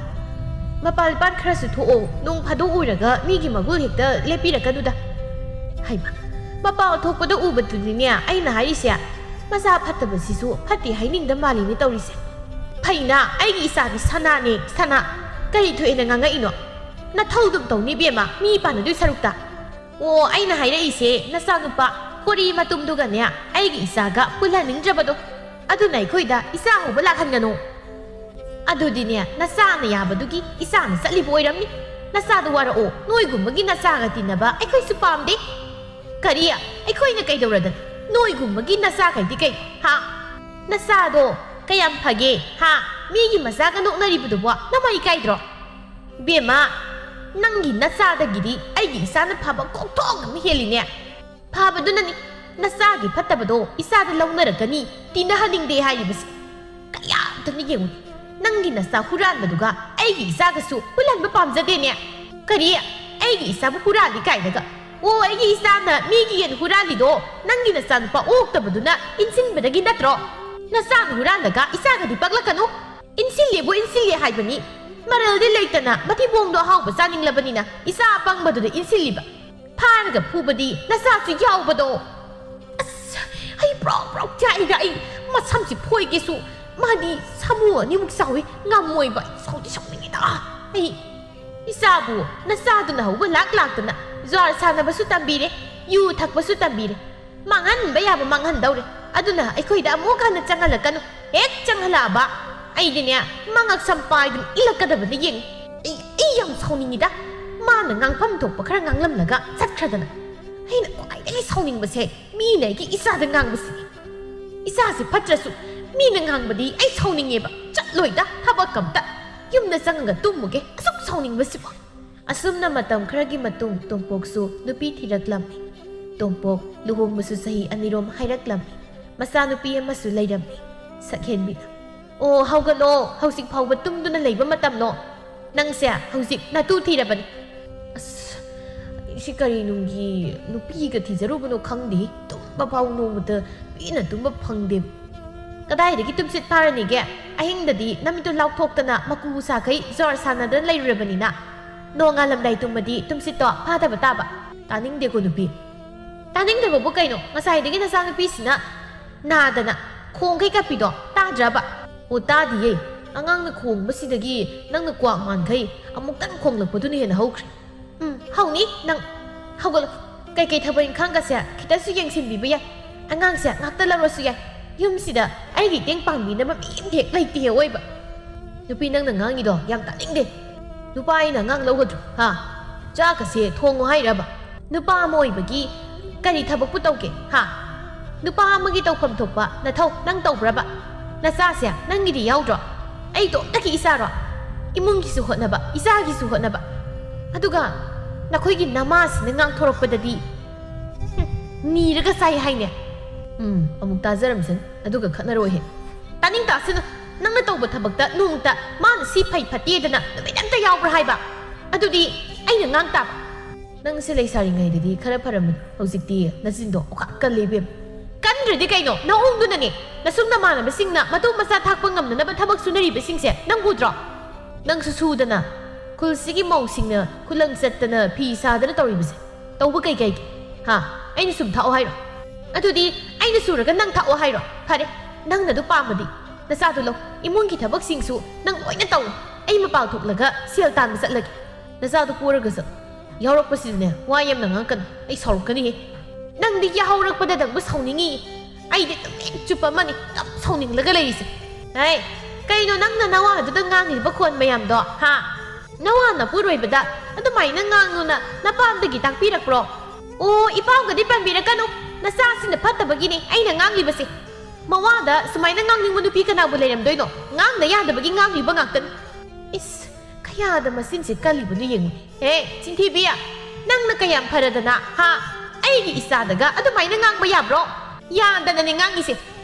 ꯃꯄꯥꯜ ꯂꯤꯄꯥꯟ ꯈꯔꯁꯨ ꯊꯣꯛꯑꯣ, ꯅꯣꯡ ꯐꯥꯗꯣꯛ ꯎꯔꯒ ꯃꯤꯒꯤ ꯃꯒꯨꯜ ꯍꯦꯛꯇ ꯂꯦꯞꯄꯤꯔꯛꯀꯅꯨꯗ꯫ ꯍꯩꯃ, ꯃꯄꯥꯜ ꯊꯣꯛꯄꯗ ꯎꯕꯗꯨꯅꯤꯅꯦ ꯑꯩꯅ ꯍꯥꯏꯔꯤꯁꯦ꯫ ꯃꯆꯥ ꯐꯠꯇꯕꯁꯤꯁꯨ ꯐꯠꯇꯦ ꯍꯥꯏꯅꯤꯡꯗ ꯃꯥꯜꯂꯤꯅꯦ ꯇꯧꯔꯤꯁꯦ꯫ ꯐꯩꯅ, ꯑꯩꯒꯤ ꯏꯆꯥꯗꯤ ꯁꯅꯥꯅꯦ, ꯁꯅꯥ꯫ ꯀꯔꯤ ꯊꯣꯛꯑꯦꯅ ꯉꯥꯡꯉꯛꯏꯅꯣ? ꯅꯊꯧꯗꯨꯝ ꯇꯧꯅꯤ ꯏꯕꯦꯝꯃ, ꯃꯤ ꯄꯥꯟꯅꯗꯣꯏ ꯁꯔꯨꯛꯇ꯫ ꯑꯣ, ꯑꯩꯅ ꯍꯥꯏꯔꯛꯏꯁꯦ ꯅꯆꯥꯅꯨꯄꯥ ꯀꯣꯔꯤ ꯃꯇꯨꯝꯗꯨꯒꯅꯦ ꯑꯩꯒꯤ ꯏꯆꯥꯒ ꯄꯨꯜꯍꯟꯅꯤꯡꯗ꯭ꯔꯕꯗꯣ꯫ ꯑꯗꯨꯅ ꯑꯩꯈꯣꯏꯗ ꯏꯆꯥ ꯍꯧꯕ ꯂꯥꯛꯍꯟꯒꯅꯨ꯫ ꯑꯗꯨꯗꯤꯅꯦ ꯅꯆꯥꯅ ꯌꯥꯕꯗꯨꯒꯤ ꯏꯆꯥꯅ ꯆꯠꯂꯤꯕ ꯑꯣꯏꯔꯝꯅꯤ꯫ ꯅꯆꯥꯗꯣ ꯋꯥꯔꯛꯑꯣ, ꯅꯣꯏꯒꯨꯝꯕꯒꯤ ꯅꯆꯥꯒ ꯇꯤꯟꯅꯕ ꯑꯩꯈꯣꯏꯁꯨ ꯄꯥꯝꯗꯦ꯫ ꯀꯔꯤ? ꯑꯩꯈꯣꯏꯅ ꯀꯩꯗꯧꯔꯗꯅ? ꯅꯣꯏꯒꯨꯝꯕꯒꯤ ꯅꯆꯥꯈꯩꯗꯤ ꯀꯩ? ꯍꯥ? ꯅꯆꯥꯗꯣ ꯀꯌꯥꯝ ꯐꯒꯦ? ꯍꯥ? ꯃꯤꯒꯤ ꯃꯆꯥꯒ ꯅꯣꯛꯅꯔꯤꯕꯗꯨꯕꯣ ꯅꯃꯥꯏ ꯏꯀꯥꯏꯗ꯭ꯔꯣ? ꯕꯦꯝꯃ, ꯅꯪꯒꯤ ꯅꯆꯥꯗꯒꯤꯗꯤ ꯑꯩꯒꯤ ꯏꯆꯥꯅ ꯐꯕ ꯀꯣꯛꯊꯣꯛ ꯑꯃ ꯍꯦꯜꯂꯤꯅꯦ꯫ ꯐꯕꯗꯨꯅꯅꯤ, ꯅꯆꯥꯒꯤ ꯐꯠꯇꯕꯗꯣ ꯏꯆꯥꯗ ꯂꯧꯅꯔꯛꯀꯅꯤ, ꯇꯤꯟꯅꯍꯟꯅꯤꯡꯗꯦ ꯍꯥꯏꯔꯤꯕꯁꯦ꯫ ꯀꯌꯥꯝꯇꯅ ꯌꯦꯡꯉꯨꯅꯦ, ꯅꯪꯒꯤ ꯅꯆꯥ ꯍꯨꯔꯥꯟꯕꯗꯨꯒ ꯑꯩꯒꯤ ꯏꯆꯥꯒꯁꯨ ꯄꯨꯜꯍꯟꯕ ꯄꯥꯝꯖꯗꯦꯅꯦ꯫ ꯀꯔꯤ? ꯑꯩꯒꯤ ꯏꯆꯥꯕꯨ ꯍꯨꯔꯥꯜꯂꯤ ꯀꯥꯏꯅꯒ? ꯑꯣ, ꯑꯩꯒꯤ ꯏꯆꯥꯅ ꯃꯤꯒꯤ ꯌꯦꯟ ꯍꯨꯔꯥꯜꯂꯤꯗꯣ ꯅꯪꯒꯤ ꯅꯆꯥꯅꯨꯄꯥ ꯑꯣꯛꯇꯕꯗꯨꯅ ꯏꯟꯁꯤꯟꯕꯗꯒꯤ ꯅꯠꯇ꯭ꯔꯣ? ꯅꯆꯥꯅ ꯍꯨꯔꯥꯜꯂꯒ ꯏꯆꯥꯒꯗꯤ ꯄꯛꯂꯛꯀꯅꯨ꯫ ꯏꯟꯁꯤꯜꯂꯦꯕꯨ ꯏꯟꯁꯤꯜꯂꯦ ꯍꯥꯏꯕꯅꯤ꯫ ꯃꯔꯜꯗꯤ ꯂꯩꯇꯅ ꯃꯊꯤꯕꯣꯡꯗꯣ ꯑꯍꯥꯎꯕ ꯆꯥꯅꯤꯡꯂꯕꯅꯤꯅ ꯏꯆꯥ ꯑꯄꯪꯕꯗꯨꯗ ꯏꯟꯁꯤꯜꯂꯤꯕ꯫ ꯐꯥꯔꯒ ꯐꯨꯕꯗꯤ ꯅꯆꯥꯁꯨ ꯌꯥꯎꯕꯗꯣ꯫ ꯑꯁ, ꯑꯩ ꯄ꯭ꯔꯣꯛ ꯄ꯭ꯔꯣꯛ ꯆꯥꯛꯏꯗ꯫ ꯑꯩ ꯃꯁꯝꯁꯤ ꯐꯣꯏꯒꯦꯁꯨ ꯃꯥꯗꯤ ꯁꯥꯃꯨ ꯑꯅꯤꯃꯨꯛ ꯆꯥꯎꯏ꯫ ꯉꯝꯃꯣꯏꯕ꯫ ꯑꯩ ꯁꯥꯎꯗꯤ ꯁꯥꯎꯅꯤꯡꯉꯤꯗ꯫ ꯑꯩ ꯏꯆꯥꯕꯨ ꯅꯆꯥꯗꯨꯅ ꯍꯧꯕ ꯂꯥꯛ ꯂꯥꯛꯇꯅ ꯖ꯭ꯋꯥꯔ ꯁꯥꯟꯅꯕꯁꯨ ꯇꯝꯕꯤꯔꯦ, ꯌꯨ ꯊꯛꯄꯁꯨ ꯇꯝꯕꯤꯔꯦ꯫ ꯃꯥꯡꯍꯟꯕ ꯌꯥꯕ ꯃꯥꯡꯍꯟꯗꯧꯔꯦ꯫ ꯑꯗꯨꯅ ꯑꯩꯈꯣꯏꯗ ꯑꯃꯨꯛ ꯍꯟꯅ ꯆꯪꯍꯜꯂꯛꯀꯅꯨ꯫ ꯍꯦꯛ ꯆꯪꯍꯜꯂꯛꯑꯕ ꯑꯩꯗꯤꯅꯦ, ꯃꯉꯛꯁꯝ ꯄꯥꯏꯗꯨꯅ ꯏꯜꯂꯛꯀꯗꯕꯅ ꯌꯦꯡꯉꯤ꯫ ꯑꯩ, ꯑꯩ ꯌꯥꯝ ꯁꯥꯎꯅꯤꯡꯉꯤꯗ꯫ ꯃꯥꯅ ꯉꯥꯡꯐꯝ ꯊꯣꯛꯄ ꯈꯔ ꯉꯥꯡꯂꯝꯂꯒ ꯆꯠꯈ꯭ꯔꯗꯅ꯫ ꯑꯩꯅ ꯈ꯭ꯋꯥꯏꯗꯒꯤ ꯁꯥꯎꯅꯤꯡꯕꯁꯦ ꯃꯤꯅ ꯑꯩꯒꯤ ꯏꯆꯥꯗ ꯉꯥꯡꯕꯁꯤꯅꯤ꯫ ꯏꯆꯥꯁꯤ ꯐꯠꯇ꯭ꯔꯁꯨ ꯃꯤꯅ ꯉꯥꯡꯕꯗꯤ ꯑꯩ ꯁꯥꯎꯅꯤꯡꯉꯦꯕ꯫ ꯆꯠꯂꯣꯏꯗ ꯊꯕꯛ ꯑꯝꯇ꯫ ꯌꯨꯝꯗ ꯆꯪꯉꯒ ꯇꯨꯝꯃꯨꯒꯦ, ꯑꯁꯨꯛ ꯁꯥꯎꯅꯤꯡꯕꯁꯤꯕꯨ꯫ ꯑꯁꯨꯝꯅ ꯃꯇꯝ ꯈꯔꯒꯤ ꯃꯇꯨꯡ ꯇꯣꯝꯄꯣꯛꯁꯨ ꯅꯨꯄꯤ ꯊꯤꯔꯛꯂꯝꯃꯤ꯫ ꯇꯣꯝꯄꯣꯛ ꯂꯨꯍꯣꯡꯕꯁꯨ ꯆꯍꯤ ꯑꯅꯤꯔꯣꯝ ꯍꯥꯏꯔꯛꯂꯝꯃꯤ꯫ ꯃꯆꯥꯅꯨꯄꯤ ꯑꯃꯁꯨ ꯂꯩꯔꯝꯃꯤ, ꯁꯛꯍꯦꯟꯕꯤꯅ꯫ ꯑꯣ, ꯍꯧꯒꯠꯂꯣ, ꯍꯧꯖꯤꯛ ꯐꯥꯎꯕ ꯇꯨꯝꯗꯨꯅ ꯂꯩꯕ ꯃꯇꯝꯂꯣ? ꯅꯪꯁꯦ ꯍꯧꯖꯤꯛ ꯅꯇꯨ ꯊꯤꯔꯕꯅꯤ꯫ ꯑꯁ, ꯑꯩꯁꯤ ꯀꯔꯤ ꯅꯨꯡꯒꯤ ꯅꯨꯄꯤꯒ ꯊꯤꯖꯔꯨꯕꯅꯣ ꯈꯪꯗꯦ, ꯇꯨꯝꯕ ꯐꯥꯎ ꯅꯣꯡꯃꯇ ꯄꯦꯟꯅ ꯇꯨꯝꯕ ꯐꯪꯗꯦ꯫ ꯀꯗꯥꯏꯗꯒꯤ ꯇꯨꯝꯁꯤꯠ ꯐꯥꯔꯅꯤꯒꯦ? ꯑꯍꯤꯡꯗꯗꯤ ꯅꯃꯤꯠꯇꯨ ꯂꯥꯎꯊꯣꯛꯇꯅ ꯃꯀꯨ ꯁꯥꯈꯩ ꯖ꯭ꯋꯥꯔ ꯁꯥꯟꯅꯗꯅ ꯂꯩꯔꯨꯔꯕꯅꯤꯅ꯫ ꯅꯣꯡꯉꯥꯜꯂꯝꯗꯥꯏ ꯇꯨꯝꯃꯗꯤ ꯇꯨꯝꯁꯤꯠꯇꯣ ꯐꯥꯗꯕ ꯇꯥꯕ꯫ ꯇꯥꯅꯤꯡꯗꯦꯀꯣ ꯅꯨꯄꯤ꯫ ꯇꯥꯅꯤꯡꯗꯕꯕꯨ ꯀꯩꯅꯣ? ꯉꯁꯥꯏꯗꯒꯤ ꯅꯆꯥꯅꯨꯄꯤꯁꯤꯅ ꯅꯥꯗꯅ ꯈꯣꯡꯈꯩ ꯀꯞꯄꯤꯗꯣ ꯇꯥꯗ꯭ꯔꯕ? ꯑꯣ, ꯇꯥꯗꯤꯌꯦ꯫ ꯑꯉꯥꯡꯅ ꯈꯣꯡꯕꯁꯤꯗꯒꯤ ꯅꯪꯅ ꯀ꯭ꯋꯥꯛ ꯃꯥꯟꯈꯩ ꯑꯃꯨꯛꯇꯪ ꯈꯣꯡꯂꯛꯄꯗꯨꯅ ꯍꯦꯟꯅ ꯍꯧꯈ꯭ꯔꯦ꯫ ꯎꯝ, ꯍꯧꯅꯤ ꯅꯪ꯫ ꯍꯧꯒꯠꯂꯣ꯫ ꯀꯩꯀꯩ ꯊꯕꯛ ꯏꯪꯈꯥꯡꯒꯁꯦ ꯈꯤꯇꯁꯨ ꯌꯦꯡꯁꯤꯟꯕꯤꯕ ꯌꯥꯏ꯫ ꯑꯉꯥꯡꯁꯦ ꯉꯥꯛꯇ ꯂꯧꯔꯁꯨ ꯌꯥꯏ꯫ ꯌꯨꯝꯁꯤꯗ ꯑꯩꯒꯤ ꯏꯇꯦꯡ ꯄꯥꯡꯕꯤꯅꯕ ꯃꯤ ꯑꯃ ꯍꯦꯛ ꯂꯩꯇꯦ ꯑꯣꯏꯕ꯫ ꯅꯨꯄꯤ, ꯅꯪꯅ ꯉꯥꯡꯉꯤꯗꯣ ꯌꯥꯝ ꯇꯥꯅꯤꯡꯗꯦ꯫ ꯅꯨꯄꯥ ꯑꯩꯅ ꯑꯉꯥꯡ ꯂꯧꯒꯗ꯭ꯔꯣ? ꯍꯥ? ꯆꯥꯛꯀꯁꯦ ꯊꯣꯡꯉꯣ ꯍꯥꯏꯔꯕ? ꯅꯨꯄꯥ ꯑꯃ ꯑꯣꯏꯕꯒꯤ ꯀꯔꯤ ꯊꯕꯛꯄꯨ ꯇꯧꯒꯦ? ꯍꯥ? ꯅꯨꯄꯥ ꯑꯃꯒꯤ ꯇꯧꯐꯝ ꯊꯣꯛꯄ ꯅꯊꯧ ꯅꯪ ꯇꯧꯕ꯭ꯔꯕ? ꯅꯆꯥꯁꯦ ꯅꯪꯒꯤꯗꯤ ꯌꯥꯎꯗ꯭ꯔꯣ? ꯑꯩ ꯏꯇꯣꯝꯇꯒꯤ ꯏꯆꯥꯔꯣ? ꯏꯃꯨꯡꯒꯤꯁꯨ ꯍꯣꯠꯅꯕ, ꯏꯆꯥꯒꯤꯁꯨ ꯍꯣꯠꯅꯕ꯫ ꯑꯗꯨꯒ ꯅꯈꯣꯏꯒꯤ ꯅꯃꯥꯁꯤꯅ ꯉꯥꯡꯊꯣꯔꯛꯄꯗꯗꯤ, ꯍꯨꯝ, ꯅꯤꯔꯒ ꯆꯥꯏ ꯍꯥꯏꯅꯦ꯫ ꯎꯝ, ꯑꯃꯨꯛ ꯇꯥꯖꯔꯝꯁꯅꯨ, ꯑꯗꯨꯒ ꯈꯠꯅꯔꯣꯏꯍꯦ꯫ ꯇꯥꯅꯤꯡ ꯇꯥꯁꯅꯨ꯫ ꯅꯪꯅ ꯇꯧꯕ ꯊꯕꯛꯇ ꯅꯣꯡꯃꯇ ꯃꯥꯅ ꯁꯤ ꯐꯩ ꯐꯠꯇꯦꯗꯅ ꯅꯨꯃꯤꯠ ꯑꯝꯇ ꯌꯥꯎꯕ꯭ꯔꯥ ꯍꯥꯏꯕ? ꯑꯗꯨꯗꯤ ꯑꯩꯅ ꯉꯥꯡ ꯇꯥꯕ꯫ ꯅꯪꯁꯦ ꯂꯩꯁꯥꯔꯤꯉꯩꯗꯗꯤ ꯈꯔ ꯐꯔꯝꯕꯅꯤ, ꯍꯧꯖꯤꯛꯇꯤ ꯅꯆꯤꯟꯗꯣ ꯑꯣꯈꯥꯛ ꯀꯜꯂꯦ ꯏꯕꯦꯝ꯫ ꯀꯟꯗ꯭ꯔꯗꯤ ꯀꯩꯅꯣ? ꯅꯑꯣꯡꯗꯨꯅꯅꯦ꯫ ꯅꯁꯨꯝ ꯅꯃꯥꯟꯅꯕꯁꯤꯡꯅ ꯃꯇꯨ ꯃꯆꯥ ꯊꯥꯛꯄ ꯉꯝꯅꯅꯕ ꯊꯕꯛ ꯁꯨꯅꯔꯤꯕꯁꯤꯡꯁꯦ ꯅꯪ ꯎꯗ꯭ꯔꯣ? ꯅꯪꯁꯨ ꯁꯨꯗꯅ, ꯈꯨꯜꯁꯤꯒꯤ ꯃꯧꯁꯤꯡꯅ ꯈꯨꯂꯪ ꯆꯠꯇꯅ ꯐꯤ ꯁꯥꯗꯅ ꯇꯧꯔꯤꯕꯁꯦ ꯇꯧꯕ ꯀꯩ ꯀꯥꯏꯒꯦ? ꯍꯥ? ꯑꯩꯅ ꯁꯨꯝ ꯊꯥꯛꯑꯣ ꯍꯥꯏꯔꯣ? ꯑꯗꯨꯗꯤ ꯑꯩꯅ ꯁꯨꯔꯒ ꯅꯪ ꯊꯥꯛꯑꯣ ꯍꯥꯏꯔꯣ? ꯐꯔꯦ, ꯅꯪꯅ ꯑꯗꯨ ꯄꯥꯝꯃꯗꯤ ꯅꯆꯥꯗꯣ ꯂꯧ, ꯏꯃꯨꯡꯒꯤ ꯊꯕꯛꯁꯤꯡꯁꯨ ꯅꯪ ꯂꯣꯏꯅ ꯇꯧ꯫ ꯑꯩ ꯃꯄꯥꯟ ꯊꯣꯛꯂꯒ ꯁꯦꯜ ꯇꯥꯟꯕ ꯆꯠꯂꯒꯦ꯫ ꯅꯆꯥꯗꯣ ꯄꯣꯔꯒ ꯆꯠꯂꯣ꯫ ꯌꯥꯎꯔꯛꯄꯁꯤꯗꯅꯦ, ꯋꯥ ꯌꯥꯝꯅ ꯉꯥꯡꯉꯛꯀꯅꯨ, ꯑꯩ ꯁꯥꯎꯔꯛꯀꯅꯤꯍꯦ꯫ ꯅꯪꯗꯤ ꯌꯥꯍꯧꯔꯛꯄꯗꯗꯪꯕꯨ ꯁꯥꯎꯅꯤꯡꯉꯤ꯫ ꯑꯩꯗꯤ ꯅꯨꯃꯤꯠ ꯆꯨꯞꯄ ꯑꯃꯅꯤ ꯑꯗꯨꯝ ꯁꯥꯎꯅꯤꯡꯂꯒ ꯂꯩꯔꯤꯁꯦ꯫ ꯍꯩ, ꯀꯩꯅꯣ ꯅꯪꯅ ꯅꯋꯥꯗꯨꯗ ꯉꯥꯡꯂꯤꯕ ꯈꯣꯟ ꯃꯌꯥꯝꯗꯣ, ꯍꯥ? ꯅꯋꯥ ꯅꯄꯨꯔꯣꯏꯕꯗ ꯑꯗꯨꯃꯥꯏꯅ ꯉꯥꯡꯅꯨꯅ ꯅꯄꯥꯝꯗꯒꯤ ꯇꯥꯛꯄꯤꯔꯛꯄ꯭ꯔꯣ? ꯑꯣ, ꯏꯄꯥꯎꯒꯗꯤ ꯄꯟꯕꯤꯔꯛꯀꯅꯨ꯫ ꯅꯆꯥꯁꯤꯡꯅ ꯐꯠꯇꯕꯒꯤꯅꯤ ꯑꯩꯅ ꯉꯥꯡꯂꯤꯕꯁꯦ꯫ ꯃꯋꯥꯗ ꯁꯨꯃꯥꯏꯅ ꯉꯥꯡꯅꯤꯡꯕ ꯅꯨꯄꯤ ꯀꯅꯥꯕꯨ ꯂꯩꯔꯝꯗꯣꯏꯅꯣ? ꯉꯥꯡꯗ ꯌꯥꯗꯕꯒꯤ ꯉꯥꯡꯂꯤꯕ ꯉꯥꯛꯇꯅꯤ꯫ ꯏꯁ, ꯀꯌꯥꯗ ꯃꯆꯤꯟꯁꯦ ꯀꯜꯂꯤꯕꯅꯣ ꯌꯦꯡꯉꯨ꯫ ꯍꯦ, ꯆꯤꯟꯊꯤꯕꯤ, ꯅꯪꯅ ꯀꯌꯥꯝ ꯐꯔꯗꯅ, ꯍꯥ? ꯑꯩꯒꯤ ꯏꯆꯥꯗꯒ ꯑꯗꯨꯃꯥꯏꯅ ꯉꯥꯡꯕ ꯌꯥꯕ꯭ꯔꯣ? ꯌꯥꯗꯅꯅꯦ ꯉꯥꯡꯉꯤꯁꯦ꯫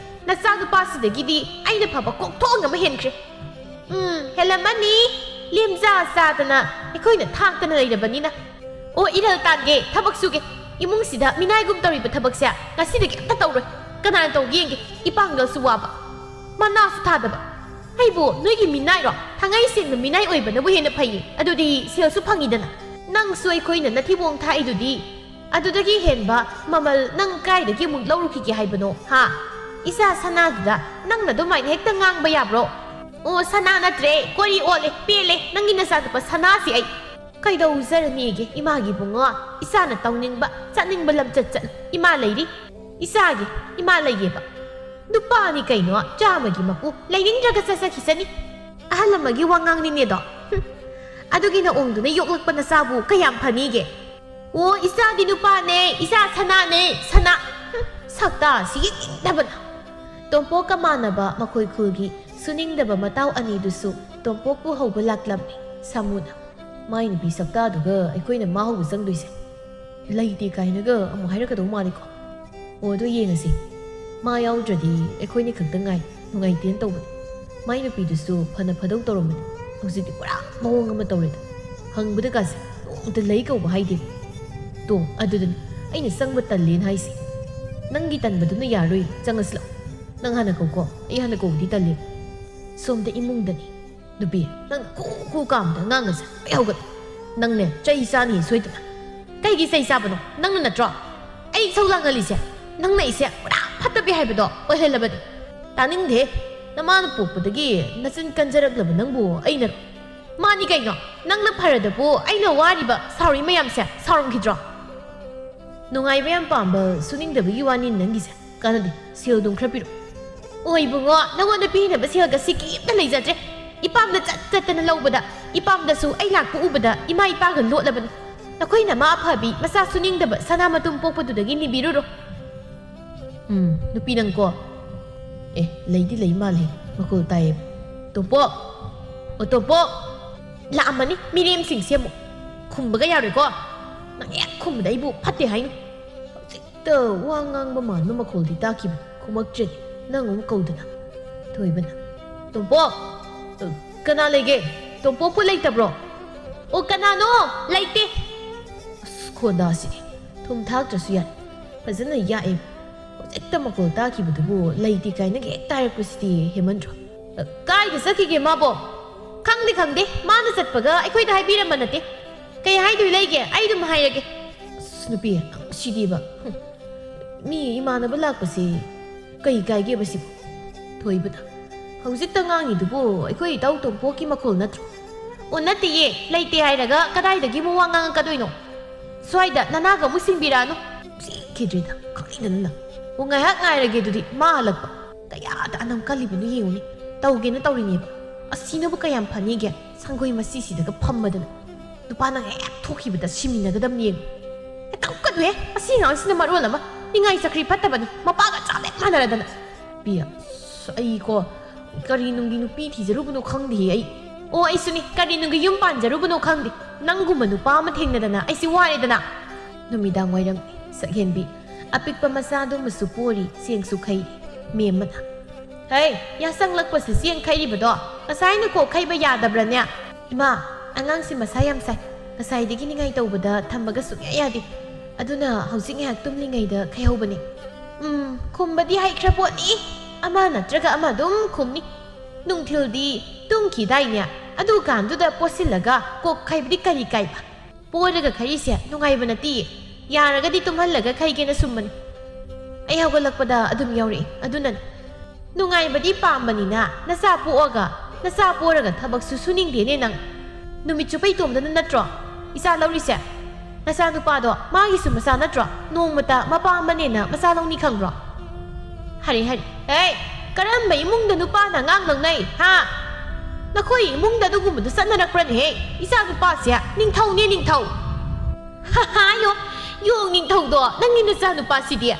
ꯅꯆꯥꯅꯨꯄꯥꯁꯤꯗꯒꯤꯗꯤ ꯑꯩꯅ ꯐꯕ ꯀꯣꯛꯊꯣꯡ ꯑꯃ ꯍꯦꯟꯈ꯭ꯔꯦ꯫ ꯎꯝ, ꯍꯦꯜꯂꯝꯃꯅꯤ꯫ ꯂꯦꯝꯖꯥ ꯆꯥꯗꯅ ꯑꯩꯈꯣꯏꯅ ꯊꯥꯛꯇꯅ ꯂꯩꯔꯕꯅꯤꯅ꯫ ꯑꯣ, ꯏꯔꯜ ꯇꯥꯟꯒꯦ, ꯊꯕꯛ ꯁꯨꯒꯦ꯫ ꯏꯃꯨꯡꯁꯤꯗ ꯃꯤꯅꯥꯏꯒꯨꯝ ꯇꯧꯔꯤꯕ ꯊꯕꯛꯁꯦ ꯉꯁꯤꯗꯒꯤ ꯑꯝꯇ ꯇꯧꯔꯣꯏ꯫ ꯀꯅꯥꯅ ꯇꯧꯒꯦ ꯌꯦꯡꯒꯦ? ꯏꯄꯥꯡꯒꯜꯁꯨ ꯋꯥꯕ, ꯃꯅꯥꯁꯨ ꯊꯥꯗꯕ꯫ ꯑꯩꯕꯨ ꯅꯣꯏꯒꯤ ꯃꯤꯅꯥꯏꯔꯣ? ꯊꯥꯡꯉꯩ ꯁꯦꯡꯅ ꯃꯤꯅꯥꯏ ꯑꯣꯏꯕꯅꯕꯨ ꯍꯦꯟꯅ ꯐꯩꯌꯦ꯫ ꯑꯗꯨꯗꯤ ꯁꯦꯜꯁꯨ ꯐꯪꯉꯤꯗꯅ꯫ ꯅꯪꯁꯨ ꯑꯩꯈꯣꯏꯅ ꯅꯊꯤꯕꯣꯡ ꯊꯥꯛꯏꯗꯨꯗꯤ꯫ ꯑꯗꯨꯗꯒꯤ ꯍꯦꯟꯕ ꯃꯃꯜ ꯅꯪ ꯀꯥꯏꯗꯒꯤ ꯑꯃꯨꯛ ꯂꯧꯔꯨꯈꯤꯒꯦ ꯍꯥꯏꯕꯅꯣ, ꯍꯥ? ꯏꯆꯥ ꯁꯅꯥꯗꯨꯗ ꯅꯪꯅ ꯑꯗꯨꯃꯥꯏꯅ ꯍꯦꯛꯇ ꯉꯥꯡꯕ ꯌꯥꯕ꯭ꯔꯣ? ꯑꯣ, ꯁꯅꯥ ꯅꯠꯇ꯭ꯔꯦ, ꯀꯣꯔꯤ ꯑꯣꯜꯂꯦ, ꯄꯦꯜꯂꯦ, ꯅꯪꯒꯤ ꯅꯆꯥꯅꯨꯄꯥ ꯁꯅꯥꯁꯤ ꯑꯩ꯫ ꯀꯩꯗꯧꯖꯔꯅꯤꯒꯦ ꯏꯃꯥꯒꯤ ꯏꯕꯨꯡꯉꯣ? ꯏꯆꯥꯅ ꯇꯧꯅꯤꯡꯕ, ꯆꯠꯅꯤꯡꯕ ꯂꯝꯆꯠ ꯆꯠꯂꯨ, ꯏꯃꯥ ꯂꯩꯔꯤ꯫ ꯏꯆꯥꯒꯤ ꯏꯃꯥ ꯂꯩꯌꯦꯕ꯫ ꯅꯨꯄꯥꯅꯤ ꯀꯩꯅꯣ, ꯆꯥꯝꯃꯒꯤ ꯃꯄꯨ, ꯂꯩꯅꯤꯡꯗ꯭ꯔꯒ ꯆꯠꯆꯈꯤꯁꯅꯤ꯫ ꯑꯍꯜ ꯑꯃꯒꯤ ꯋꯥꯉꯥꯡꯅꯤꯅꯦꯗꯣ꯫ ꯍꯨꯝ, ꯑꯗꯨꯒꯤ ꯅꯑꯣꯡꯗꯨꯅ ꯌꯣꯛꯂꯛꯄ ꯅꯆꯥꯕꯨ ꯀꯌꯥꯝ ꯐꯅꯤꯒꯦ? ꯑꯣ, ꯏꯆꯥꯗꯤ ꯅꯨꯄꯥꯅꯦ, ꯏꯆꯥ ꯁꯅꯥꯅꯦ, ꯁꯅꯥ꯫ ꯍꯨꯝ, ꯁꯛꯇꯥꯁꯤ ꯌꯦꯡꯅꯤꯡꯗꯕꯅ꯫ ꯇꯣꯝꯄꯣꯛꯀ ꯃꯥꯟꯅꯕ ꯃꯈꯣꯏ ꯈꯨꯜꯒꯤ ꯁꯨꯅꯤꯡꯗꯕ ꯃꯇꯥꯎ ꯑꯅꯤꯗꯨꯁꯨ ꯇꯣꯝꯄꯣꯛꯄꯨ ꯍꯧꯕ ꯂꯥꯛꯂꯝꯃꯤ ꯁꯥꯃꯨꯅ꯫ ꯃꯥꯏ ꯅꯨꯄꯤ ꯁꯛꯇꯥꯗꯨꯒ ꯑꯩꯈꯣꯏꯅ ꯃꯥ ꯍꯧꯕ ꯆꯪꯗꯣꯏꯁꯦ? ꯂꯩꯇꯦ ꯀꯥꯏꯅꯒ ꯑꯃꯨꯛ ꯍꯥꯏꯔꯛꯀꯗꯧ ꯃꯥꯜꯂꯤꯀꯣ꯫ ꯑꯣ, ꯑꯗꯨ ꯌꯦꯡꯉꯁꯤ꯫ ꯃꯥ ꯌꯥꯎꯗ꯭ꯔꯗꯤ ꯑꯩꯈꯣꯏꯅꯤ ꯈꯛꯇ ꯉꯥꯏ, ꯅꯨꯡꯉꯥꯏꯇꯦꯅ ꯇꯧꯕꯅꯤ꯫ ꯃꯥꯏ ꯅꯨꯄꯤꯗꯨꯁꯨ ꯐꯅ ꯐꯗꯧ ꯇꯧꯔꯝꯕꯅꯤ꯫ ꯍꯧꯖꯤꯛꯇꯤ ꯄꯨꯔꯥ ꯃꯑꯣꯡ ꯑꯃ ꯇꯧꯔꯦꯗ꯫ ꯍꯪꯕꯗ ꯀꯥꯁꯦ ꯅꯣꯡꯃꯇ ꯂꯩ ꯀꯧꯕ ꯍꯥꯏꯗꯦ꯫ ꯇꯣ, ꯑꯗꯨꯗꯅꯤ ꯑꯩꯅ ꯆꯪꯕ ꯇꯜꯂꯦꯅ ꯍꯥꯏꯁꯦ꯫ ꯅꯪꯒꯤ ꯇꯟꯕꯗꯨꯅ ꯌꯥꯔꯣꯏ, ꯆꯪꯉꯁꯤ ꯂꯥꯛꯑꯣ꯫ ꯅꯪ ꯍꯥꯟꯅ ꯀꯧꯀꯣ, ꯑꯩ ꯍꯥꯟꯅ ꯀꯧꯕꯗꯤ ꯇꯜꯂꯦ꯫ ꯁꯣꯝꯗ ꯏꯃꯨꯡꯗꯅꯤ꯫ ꯅꯨꯄꯤ, ꯅꯪ ꯈꯨ ꯈꯨ ꯀꯥꯝꯗ ꯉꯥꯡꯒꯁꯦ꯫ ꯑꯩ ꯍꯧꯒꯠ꯫ ꯅꯪꯅꯦ, ꯆꯩ ꯆꯥꯅꯤ ꯁꯣꯏꯗꯅ꯫ ꯀꯩꯒꯤ ꯆꯩ ꯆꯥꯕꯅꯣ? ꯅꯪꯅ ꯅꯠꯇ꯭ꯔꯣ ꯑꯩ ꯏꯁꯧ ꯂꯥꯡꯍꯜꯂꯤꯁꯦ? ꯅꯪꯅ ꯑꯩꯁꯦ ꯄꯨꯔꯥ ꯐꯠꯇꯕꯤ ꯍꯥꯏꯕꯗꯣ ꯑꯣꯏꯍꯜꯂꯕꯅꯤ꯫ ꯇꯥꯅꯤꯡꯗꯦ꯫ ꯅꯃꯥꯅ ꯄꯣꯛꯄꯗꯒꯤ ꯅꯆꯤꯟ ꯀꯟꯖꯔꯛꯂꯕ ꯅꯪꯕꯨ ꯑꯩꯅ꯫ ꯃꯥꯅꯤ ꯀꯩꯅꯣ? ꯅꯪꯅ ꯐꯔꯗꯕꯨ ꯑꯩꯅ ꯋꯥꯔꯤꯕ ꯁꯥꯎꯔꯤ ꯃꯌꯥꯝꯁꯦ ꯁꯥꯎꯔꯝꯈꯤꯗ꯭ꯔꯣ? ꯅꯨꯡꯉꯥꯏꯕ ꯌꯥꯝ ꯄꯥꯝꯕ ꯁꯨꯅꯤꯡꯗꯕꯒꯤ ꯋꯥꯅꯤ ꯅꯪꯒꯤꯁꯦ꯫ ꯀꯥꯟꯅꯗꯦ, ꯁꯦꯜ ꯑꯗꯨꯝ ꯈꯔ ꯄꯤꯔꯛꯑꯣ꯫ ꯑꯣ ꯏꯕꯨꯡꯉꯣ, ꯅꯉꯣꯟꯗ ꯄꯤꯅꯕ ꯁꯦꯜꯒ ꯁꯤꯀꯤ ꯑꯝꯇ ꯂꯩꯖꯗ꯭ꯔꯦ꯫ ꯏꯄꯥꯝꯗ ꯆꯠ ꯆꯠꯇꯅ ꯂꯧꯕꯗ, ꯏꯄꯥꯝꯗꯁꯨ ꯑꯩ ꯂꯥꯛꯄ ꯎꯕꯗ ꯏꯃꯥ ꯏꯄꯥꯒ ꯂꯣꯠꯂꯕꯅꯤ꯫ ꯅꯈꯣꯏ ꯅꯃꯥ ꯑꯐꯕꯤ, ꯃꯆꯥ ꯁꯨꯅꯤꯡꯗꯕ ꯁꯅꯥ ꯃꯇꯨꯝ ꯄꯣꯛꯄꯗꯨꯗꯒꯤ ꯅꯤꯕꯤꯔꯨꯔꯣ꯫ ꯎꯝ, ꯅꯨꯄꯤ ꯅꯪꯀꯣ꯫ ꯑꯦ, ꯂꯩꯗꯤ ꯂꯩ ꯃꯥꯜꯂꯦ, ꯃꯈꯣꯜ ꯇꯥꯏꯌꯦ꯫ ꯇꯣꯝꯄꯣꯛ! ꯑꯣ ꯇꯣꯝꯄꯣꯛ! ꯂꯥꯛꯑꯝꯃꯅꯤ ꯃꯤꯔꯦꯝꯁꯤꯡꯁꯦ ꯑꯃꯨꯛ꯫ ꯈꯨꯝꯕꯒ ꯌꯥꯔꯣꯏꯀꯣ꯫ ꯅꯪ ꯍꯦꯛ ꯈꯨꯝꯕꯗ ꯑꯩꯕꯨ ꯐꯠꯇꯦ ꯍꯥꯏꯅꯤ꯫ ꯍꯧꯖꯤꯛꯇ ꯋꯥ ꯉꯥꯡꯕ ꯃꯥꯟꯕ ꯃꯈꯣꯜꯗꯤ ꯇꯥꯈꯤꯕꯅꯤ, ꯈꯨꯝꯃꯛꯇ꯭ꯔꯦꯅꯦ꯫ ꯅꯪ ꯑꯃꯨꯛ ꯀꯧꯗꯅ꯫ ꯊꯣꯏꯕꯅ, "ꯇꯣꯝꯄꯣꯛ, ꯑ, ꯀꯅꯥ ꯂꯩꯒꯦ? ꯇꯣꯝꯄꯣꯛꯄꯨ ꯂꯩꯇꯕ꯭ꯔꯣ? ꯑꯣ, ꯀꯅꯥꯅꯣ? ꯂꯩꯇꯦ!" ꯑꯁ, ꯈꯣꯟꯗꯥꯁꯤꯗꯤ ꯊꯨꯝ ꯊꯥꯛꯇ꯭ꯔꯁꯨ ꯌꯥꯏ꯫ ꯐꯖꯅ ꯌꯥꯛꯑꯦ꯫ ꯍꯧꯖꯤꯛꯇ ꯃꯈꯣꯜ ꯇꯥꯈꯤꯕꯗꯨꯕꯨ ꯂꯩꯇꯦ ꯀꯥꯏꯅꯒ ꯍꯦꯛꯇ ꯍꯥꯏꯔꯛꯄꯁꯤꯗꯤ ꯍꯦꯟꯃꯟꯗ꯭ꯔꯣ? "ꯑ, ꯀꯥꯏꯗ ꯆꯠꯈꯤꯒꯦ ꯃꯥꯕꯣ?" "ꯈꯪꯗꯦ, ꯈꯪꯗꯦ꯫ ꯃꯥꯅ ꯆꯠꯄꯒ ꯑꯩꯈꯣꯏꯗ ꯍꯥꯏꯕꯤꯔꯝꯕ ꯅꯠꯇꯦ꯫ ꯀꯩ ꯍꯥꯏꯗꯣꯏ ꯂꯩꯒꯦ? ꯑꯩ ꯑꯗꯨꯝ ꯍꯥꯏꯔꯒꯦ꯫" ꯑꯁ, ꯅꯨꯄꯤ ꯁꯤꯗꯤꯕ꯫ ꯍꯨꯝ꯫ ꯃꯤ ꯏꯃꯥꯟꯅꯕ ꯂꯥꯛꯄꯁꯤ ꯀꯩ ꯀꯥꯏꯒꯦꯕ ꯁꯤꯕꯨ? ꯊꯣꯏꯕꯗ, "ꯍꯧꯖꯤꯛꯇ ꯉꯥꯡꯉꯤꯗꯨꯕꯨ ꯑꯩꯈꯣꯏ ꯏꯇꯥꯎ ꯇꯣꯝꯄꯣꯛꯀꯤ ꯃꯈꯣꯜ ꯅꯠꯇ꯭ꯔꯣ?" "ꯑꯣ, ꯅꯠꯇꯦꯌꯦ, ꯂꯩꯇꯦ ꯍꯥꯏꯔꯒ ꯀꯗꯥꯏꯗꯒꯤ ꯑꯃꯨꯛ ꯋꯥ ꯉꯥꯡꯉꯛꯀꯗꯣꯏꯅꯣ? ꯁ꯭ꯋꯥꯏꯗ ꯅꯅꯥꯒ ꯑꯃꯨꯛ ꯁꯤꯡꯕꯤꯔꯛꯑꯅꯨ꯫" ꯁꯤꯈꯤꯗ꯭ꯔꯤꯗ, ꯈꯪꯗꯅ ꯅꯪ꯫ "ꯑꯣ, ꯉꯥꯏꯍꯥꯛ ꯉꯥꯏꯔꯒꯦ ꯑꯗꯨꯗꯤ, ꯃꯥ ꯍꯜꯂꯛꯄ꯫ ꯀꯌꯥꯗ ꯑꯅꯝ ꯀꯜꯂꯤꯕꯅꯣ ꯌꯦꯡꯉꯨꯅꯦ꯫ ꯇꯧꯒꯦꯅ ꯇꯧꯔꯤꯅꯦꯕ꯫ ꯑꯁꯤꯅꯕꯨ ꯀꯌꯥꯝ ꯐꯅꯤꯒꯦ? ꯁꯪꯒꯣꯏ ꯃꯆꯤꯁꯤꯗꯒ ꯐꯝꯃꯗꯅ꯫ ꯅꯨꯄꯥ ꯅꯪ ꯍꯦꯛ ꯊꯣꯛꯈꯤꯕꯗ ꯁꯤꯃꯤꯟꯅꯒꯗꯕꯅꯤ ꯌꯦꯡꯉꯨ꯫ ꯍꯦꯛ ꯀꯞꯀꯅꯨꯍꯦ, ꯑꯁꯤ ꯑꯉꯥꯡꯁꯤꯅ ꯃꯔꯣꯜ ꯑꯃ ꯅꯤꯡꯉꯥꯏ ꯆꯀ꯭ꯔꯤ ꯐꯠꯇꯕꯅꯤ, ꯃꯄꯥꯒ ꯆꯞ ꯍꯦꯛ ꯃꯥꯟꯅꯔꯗꯅ꯫ ꯄꯤ, ꯑꯁ, ꯑꯩꯀꯣ, ꯀꯔꯤ ꯅꯨꯡꯒꯤ ꯅꯨꯄꯤ ꯊꯤꯖꯔꯨꯕꯅꯣ ꯈꯪꯗꯦꯍꯦ ꯑꯩ꯫ ꯑꯣ, ꯑꯩꯁꯨꯅꯤ, ꯀꯔꯤ ꯅꯨꯡꯒꯤ ꯌꯨꯝ ꯄꯥꯟꯖꯔꯨꯕꯅꯣ ꯈꯪꯗꯦ꯫ ꯅꯪꯒꯨꯝꯕ ꯅꯨꯄꯥ ꯑꯃ ꯊꯦꯡꯅꯗꯅ ꯑꯩꯁꯤ ꯋꯥꯔꯦꯗꯅ꯫ ꯅꯨꯃꯤꯗꯥꯡ ꯋꯥꯏꯔꯝ, ꯁꯛꯍꯦꯟꯕꯤ, ꯑꯄꯤꯛꯄ ꯃꯆꯥꯗꯨꯃꯁꯨ ꯄꯣꯔꯤ, ꯆꯦꯡꯁꯨ ꯈꯩꯔꯤ꯫ ꯃꯦꯝꯃꯅ, "ꯍꯩ, ꯌꯥꯆꯪꯂꯛꯄꯁꯤ ꯆꯦꯡ ꯈꯩꯔꯤꯕꯗꯣ ꯉꯁꯥꯏꯅ ꯀꯣꯛ ꯈꯩꯕ ꯌꯥꯗꯕ꯭ꯔꯅꯦ?" "ꯏꯃꯥ, ꯑꯉꯥꯡꯁꯤ ꯃꯁꯥ ꯌꯥꯝ ꯁꯥꯏ꯫ ꯉꯁꯥꯏꯗꯒꯤ ꯅꯤꯡꯉꯥꯏ ꯇꯧꯕꯗ ꯊꯝꯕꯒ ꯁꯨꯡꯌꯥ ꯌꯥꯗꯦ꯫ ꯑꯗꯨꯅ ꯍꯧꯖꯤꯛ ꯉꯥꯏꯍꯥꯛ ꯇꯨꯝꯂꯤꯉꯩꯗ ꯈꯩꯍꯧꯕꯅꯤ꯫" "ꯎꯝ, ꯈꯨꯝꯕꯗꯤ ꯍꯩꯈ꯭ꯔ ꯄꯣꯠꯅꯤ꯫ ꯑꯃ ꯅꯠꯇ꯭ꯔꯒ ꯑꯃ ꯑꯗꯨꯝ ꯈꯨꯝꯅꯤ꯫ ꯅꯨꯡꯊꯤꯜꯗꯤ ꯇꯨꯝꯈꯤꯗꯥꯏꯅꯦ? ꯑꯗꯨꯀꯥꯟꯗꯨꯗ ꯄꯣꯠꯁꯤꯜꯂꯒ ꯀꯣꯛ ꯈꯩꯕꯗꯤ ꯀꯔꯤ ꯀꯥꯏꯕ? ꯄꯣꯔꯒ ꯈꯩꯔꯤꯁꯦ ꯅꯨꯡꯉꯥꯏꯕ ꯅꯠꯇꯤꯌꯦ꯫ ꯌꯥꯔꯒꯗꯤ ꯇꯨꯝꯍꯜꯂꯒ ꯈꯩꯒꯦꯅ ꯁꯨꯝꯕꯅꯤ꯫ ꯑꯩ ꯍꯧꯒꯠꯂꯛꯄꯗ ꯑꯗꯨꯝ ꯌꯥꯎꯔꯛꯏ, ꯑꯗꯨꯅꯅꯤ꯫ ꯅꯨꯡꯉꯥꯏꯕꯗꯤ ꯄꯥꯝꯕꯅꯤꯅ ꯅꯆꯥ ꯄꯣꯛꯑꯒ, ꯅꯆꯥ ꯄꯣꯔꯒ ꯊꯕꯛꯁꯨ ꯁꯨꯅꯤꯡꯗꯦꯅꯦ ꯅꯪ꯫ ꯅꯨꯃꯤꯠ ꯆꯨꯞꯄ ꯏꯇꯣꯝꯗꯅ ꯅꯠꯇ꯭ꯔꯣ ꯏꯆꯥ ꯂꯧꯔꯤꯁꯦ? ꯅꯆꯥ ꯅꯨꯄꯥꯗꯣ ꯃꯥꯒꯤꯁꯨ ꯃꯆꯥ ꯅꯠꯇ꯭ꯔꯣ? ꯅꯣꯡꯃꯇ ꯃꯄꯥ ꯑꯃꯅꯦꯅ ꯃꯆꯥ ꯂꯧꯅꯤ ꯈꯪꯕ꯭ꯔꯣ?" ꯍꯔꯦ, ꯍꯔꯦ꯫ "ꯑꯦ, ꯀꯔꯝꯕ ꯏꯃꯨꯡꯗ ꯅꯨꯄꯥꯅ ꯑꯉꯥꯡ ꯂꯧꯅꯩ, ꯍꯥ? ꯅꯈꯣꯏ ꯏꯃꯨꯡꯗ ꯑꯗꯨꯒꯨꯝꯕꯗꯨ ꯆꯠꯅꯔꯛꯄ꯭ꯔꯅꯦꯍꯦ? ꯏꯆꯥ ꯅꯨꯄꯥꯁꯦ ꯅꯤꯡꯊꯧꯅꯦ, ꯅꯤꯡꯊꯧ!" "ꯍꯥ, ꯍꯥ, ꯌꯣ, ꯌꯣꯡ ꯅꯤꯡꯊꯧꯗꯣ, ꯅꯪꯒꯤ ꯅꯆꯥ ꯅꯨꯄꯥꯁꯤꯗꯤ꯫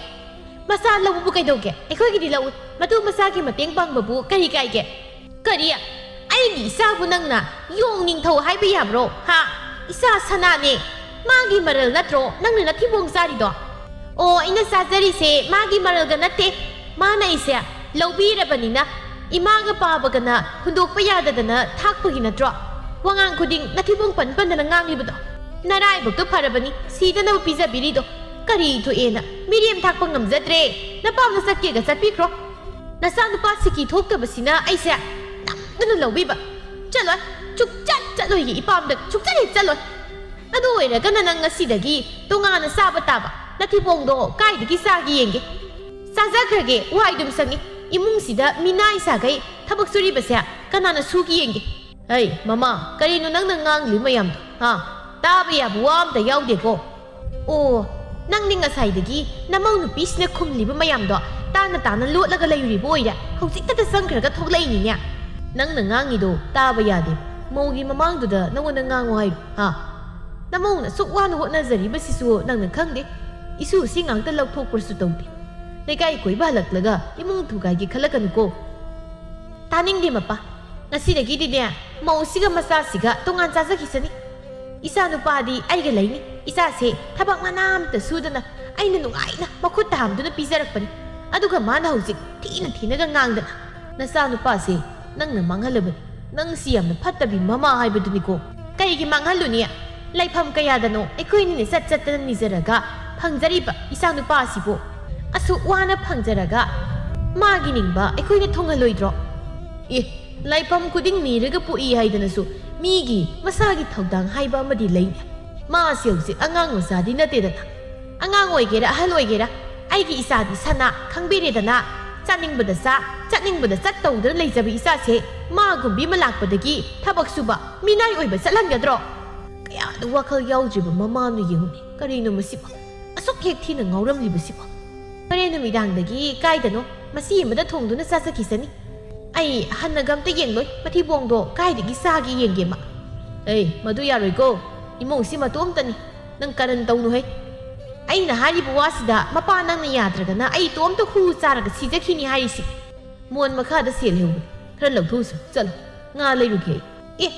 ꯃꯆꯥ ꯂꯧꯕꯕꯨ ꯀꯩꯗꯧꯒꯦ? ꯑꯩꯈꯣꯏꯒꯤꯗꯤ ꯂꯧꯎ꯫ ꯃꯇꯨ ꯃꯆꯥꯒꯤ ꯃꯇꯦꯡ ꯄꯥꯡꯕꯕꯨ ꯀꯔꯤ ꯀꯥꯏꯒꯦ?" "ꯀꯔꯤ? ꯑꯩꯒꯤ ꯏꯆꯥꯕꯨ ꯅꯪꯅ ꯌꯣꯡ ꯅꯤꯡꯊꯧ ꯍꯥꯏꯕ ꯌꯥꯕ꯭ꯔꯣ? ꯍꯥ? ꯏꯆꯥ ꯁꯅꯥꯅꯦ꯫ ꯃꯥꯒꯤ ꯃꯔꯜ ꯅꯠꯇ꯭ꯔꯣ ꯅꯪꯅ ꯅꯊꯤꯕꯣꯡ ꯆꯥꯔꯤꯗꯣ?" "ꯑꯣ, ꯑꯩꯅ ꯆꯥꯖꯔꯤꯁꯦ ꯃꯥꯒꯤ ꯃꯔꯜꯒ ꯅꯠꯇꯦ꯫ ꯃꯥꯅ ꯑꯩꯁꯦ ꯂꯧꯕꯤꯔꯕꯅꯤꯅ ꯏꯃꯥꯒ ꯄꯥꯕꯒꯅ ꯍꯨꯟꯗꯣꯛꯄ ꯌꯥꯗꯗꯅ ꯊꯥꯛꯄꯒꯤ ꯅꯠꯇ꯭ꯔꯣ? ꯋꯥꯉꯥꯡ ꯈꯨꯗꯤꯡ ꯅꯊꯤꯕꯣꯡ ꯄꯟ ꯄꯟꯗꯅ ꯉꯥꯡꯂꯤꯕꯗꯣ꯫ ꯅꯔꯥꯏꯕꯛꯇꯣ ꯐꯔꯕꯅꯤ, ꯁꯤꯗꯅꯕ ꯄꯤꯖꯕꯤꯔꯤꯗꯣ꯫ ꯀꯔꯤ ꯊꯣꯛꯑꯦꯅ ꯃꯤꯔꯦꯝ ꯊꯥꯛꯄ ꯉꯝꯖꯗ꯭ꯔꯦ꯫ ꯅꯄꯥꯝꯅ ꯆꯠꯀꯦꯒ ꯆꯠꯄꯤꯈ꯭ꯔꯣ꯫ ꯅꯆꯥꯅꯨꯄꯥ ꯁꯤꯀꯤ ꯊꯣꯛꯇꯕꯁꯤꯅ ꯑꯩꯁꯦ ꯅꯝꯗꯨꯅ ꯂꯧꯕꯤꯕ꯫ ꯆꯠꯂꯣꯏ, ꯁꯨꯛꯆꯠ ꯆꯠꯂꯣꯏꯒꯦ, ꯏꯄꯥꯝꯗ ꯁꯨꯛꯆꯠ ꯍꯦꯛ ꯆꯠꯂꯣꯏ꯫ ꯑꯗꯨ ꯑꯣꯏꯔꯒꯅ ꯅꯪ ꯉꯁꯤꯗꯒꯤ ꯇꯣꯉꯥꯟꯅ ꯆꯥꯕ ꯇꯥꯕ꯫ ꯅꯊꯤꯕꯣꯡꯗꯣ ꯀꯥꯏꯗꯒꯤ ꯆꯥꯒꯦ ꯌꯦꯡꯒꯦ꯫ ꯆꯥꯖꯈ꯭ꯔꯒꯦ, ꯋꯥꯏꯗꯨꯝ ꯁꯪꯉꯤ꯫ ꯏꯃꯨꯡꯁꯤꯗ ꯃꯤꯅꯥꯏ ꯁꯥꯈꯩ ꯊꯕꯛ ꯁꯨꯔꯤꯕꯁꯦ ꯀꯅꯥꯅ ꯁꯨꯒꯦ ꯌꯦꯡꯒꯦ꯫ ꯍꯩ, ꯃꯃꯥ, ꯀꯔꯤꯅꯣ ꯅꯪꯅ ꯉꯥꯡꯂꯤ ꯃꯌꯥꯝꯗꯣ? ꯍꯥ? ꯇꯥꯕ ꯌꯥꯕ ꯋꯥ ꯑꯝꯇ ꯌꯥꯎꯗꯦꯀꯣ꯫ ꯑꯣ, ꯅꯪꯗꯤ ꯉꯁꯥꯏꯗꯒꯤ ꯅꯃꯧ ꯅꯨꯄꯤꯁꯤꯅ ꯈꯨꯝꯂꯤꯕ ꯃꯌꯥꯝꯗꯣ ꯇꯥꯅ ꯇꯥꯅ ꯂꯣꯠꯂꯒ ꯂꯩꯔꯨꯔꯤꯕ ꯑꯣꯏꯔꯦ꯫ ꯍꯧꯖꯤꯛꯇꯗ ꯆꯪꯈ꯭ꯔꯒ ꯊꯣꯛꯂꯛꯏꯅꯤꯅꯦ꯫ ꯅꯪꯅ ꯉꯥꯡꯉꯤꯗꯣ ꯇꯥꯕ ꯌꯥꯗꯦ꯫ ꯃꯧꯒꯤ ꯃꯃꯥꯡꯗꯨꯗ ꯅꯉꯣꯟꯗ ꯉꯥꯡꯉꯨ ꯍꯥꯏꯔꯣ? ꯍꯥ? ꯅꯃꯧꯅ ꯑꯁꯨꯛ ꯋꯥꯅ ꯍꯣꯠꯅꯖꯔꯤꯕꯁꯤꯁꯨ ꯅꯪꯅ ꯈꯪꯗꯦ꯫ ꯏꯁꯨꯁꯤ ꯉꯥꯛꯇ ꯂꯧꯊꯣꯛꯄ꯭ꯔꯁꯨ ꯇꯧꯗꯦ꯫ ꯂꯩꯀꯥꯏ ꯀꯣꯏꯕ ꯍꯜꯂꯛꯂꯒ ꯏꯃꯨꯡ ꯊꯨꯒꯥꯏꯒꯦ ꯈꯜꯂꯛꯀꯅꯨꯀꯣ꯫ ꯇꯥꯅꯤꯡꯗꯦ ꯃꯄꯥ꯫ ꯉꯁꯤꯗꯒꯤꯗꯤꯅꯦ, ꯃꯧꯁꯤꯒ ꯃꯆꯥꯁꯤꯒ ꯇꯣꯉꯥꯟ ꯆꯥꯖꯈꯤꯁꯅꯤ꯫ ꯏꯆꯥ ꯅꯨꯄꯥꯗꯤ ꯑꯩꯒ ꯂꯩꯅꯤ꯫ ꯏꯆꯥꯁꯦ ꯊꯕꯛ ꯃꯅꯥ ꯑꯃꯇ ꯁꯨꯗꯅ ꯑꯩꯅ ꯅꯨꯡꯉꯥꯏꯅ ꯃꯈꯨꯠ ꯊꯥꯝꯗꯨꯅ ꯄꯤꯖꯔꯛꯄꯅꯤ꯫ ꯑꯗꯨꯒ ꯃꯥꯅ ꯍꯧꯖꯤꯛ ꯊꯤꯅ ꯊꯤꯅꯒ ꯉꯥꯡꯗꯅ꯫ ꯅꯆꯥ ꯅꯨꯄꯥꯁꯦ ꯅꯪꯅ ꯃꯥꯡꯍꯜꯂꯕꯅꯤ꯫ ꯅꯪꯁꯤ ꯌꯥꯝꯅ ꯐꯠꯇꯕꯤ ꯃꯃꯥ ꯍꯥꯏꯕꯗꯨꯅꯤꯀꯣ꯫ ꯀꯩꯒꯤ ꯃꯥꯡꯍꯜꯂꯨꯅꯤ? ꯂꯩꯐꯝ ꯀꯌꯥꯗꯅꯣ ꯑꯩꯈꯣꯏꯅꯤꯅ ꯆꯠ ꯆꯠꯇꯅ ꯅꯤꯖꯔꯒ ꯐꯪꯖꯔꯤꯕ ꯏꯆꯥ ꯅꯨꯄꯥ ꯑꯁꯤꯕꯨ꯫ ꯑꯁꯨꯛ ꯋꯥꯅ ꯐꯪꯖꯔꯒ ꯃꯥꯒꯤ ꯅꯤꯡꯕ ꯑꯩꯈꯣꯏꯅ ꯊꯨꯡꯍꯜꯂꯣꯏꯗ꯭ꯔꯣ? ꯑꯦ, ꯂꯥꯏꯐꯝ ꯈꯨꯗꯤꯡ ꯅꯤꯔꯒ ꯄꯣꯛꯏ ꯍꯥꯏꯗꯅꯁꯨ ꯃꯤꯒꯤ ꯃꯁꯥꯒꯤ ꯊꯧꯗꯥꯡ ꯍꯥꯏꯕ ꯑꯃꯗꯤ ꯂꯩꯅꯦ꯫ ꯃꯥꯁꯤ ꯍꯧꯖꯤꯛ ꯑꯉꯥꯡ ꯃꯆꯥꯗꯤ ꯅꯠꯇꯦꯗꯅ꯫ ꯑꯉꯥꯡ ꯑꯣꯏꯒꯦꯔꯥ ꯑꯍꯜ ꯑꯣꯏꯒꯦꯔꯥ, ꯑꯩꯒꯤ ꯏꯆꯥꯗꯤ ꯁꯅꯥ, ꯈꯪꯕꯤꯔꯦꯗꯅ꯫ ꯆꯥꯅꯤꯡꯕꯗ ꯆꯥ, ꯆꯠꯅꯤꯡꯕꯗ ꯆꯠ ꯇꯧꯗꯨꯅ ꯂꯩꯖꯕ ꯏꯆꯥꯁꯦ ꯃꯥꯒꯨꯝꯕꯤ ꯑꯃ ꯂꯥꯛꯄꯗꯒꯤ ꯊꯕꯛ ꯁꯨꯕ ꯃꯤꯅꯥꯏ ꯑꯣꯏꯕ ꯆꯠꯍꯟꯒꯗ꯭ꯔꯣ? ꯀꯌꯥꯗ ꯋꯥꯈꯜ ꯌꯥꯎꯗ꯭ꯔꯤꯕ ꯃꯃꯥꯅꯣ ꯌꯦꯡꯉꯨꯅꯦ꯫ ꯀꯔꯤꯅꯣ ꯃꯁꯤꯕꯣ? ꯑꯁꯨꯛ ꯍꯦꯛ ꯊꯤꯅ ꯉꯥꯎꯔꯝꯂꯤꯕꯁꯤꯕꯣ? ꯍꯣꯔꯦꯟ ꯅꯨꯃꯤꯗꯥꯡꯗꯒꯤ ꯀꯥꯏꯗꯅꯣ ꯃꯁꯤ ꯑꯃꯗ ꯊꯣꯡꯗꯨꯅ ꯆꯥꯖꯈꯤꯁꯅꯤ꯫ ꯑꯩ ꯍꯟꯅꯒ ꯑꯝꯇ ꯌꯦꯡꯂꯣꯏ꯫ ꯃꯊꯤꯕꯣꯡꯗꯣ ꯀꯥꯏꯗꯒꯤ ꯆꯥꯒꯦ ꯌꯦꯡꯒꯦ ꯃꯥ꯫ ꯑꯩ, ꯃꯗꯨ ꯌꯥꯔꯣꯏꯀꯣ꯫ ꯏꯃꯨꯡꯁꯤ ꯃꯇꯣꯝꯇꯅꯤ꯫ ꯅꯪ ꯀꯔꯟ ꯇꯧꯅꯨꯍꯩ꯫ ꯑꯩꯅ ꯍꯥꯏꯔꯤꯕ ꯋꯥꯁꯤꯗ ꯃꯄꯥ ꯅꯪꯅ ꯌꯥꯗ꯭ꯔꯒꯅ ꯑꯩ ꯏꯇꯣꯝꯇ ꯍꯨ ꯆꯥꯔꯒ ꯁꯤꯖꯈꯤꯅꯤ ꯍꯥꯏꯔꯤꯁꯤ꯫ ꯃꯣꯟ ꯃꯈꯥꯗ ꯁꯦꯜ ꯍꯦꯛꯎꯕꯅꯤ꯫ ꯈꯔ ꯂꯧꯊꯣꯛꯎꯁꯨ꯫ ꯆꯠꯂꯣ꯫ ꯉꯥ ꯂꯩꯔꯨꯒꯦ ꯑꯩ꯫ ꯑꯦ,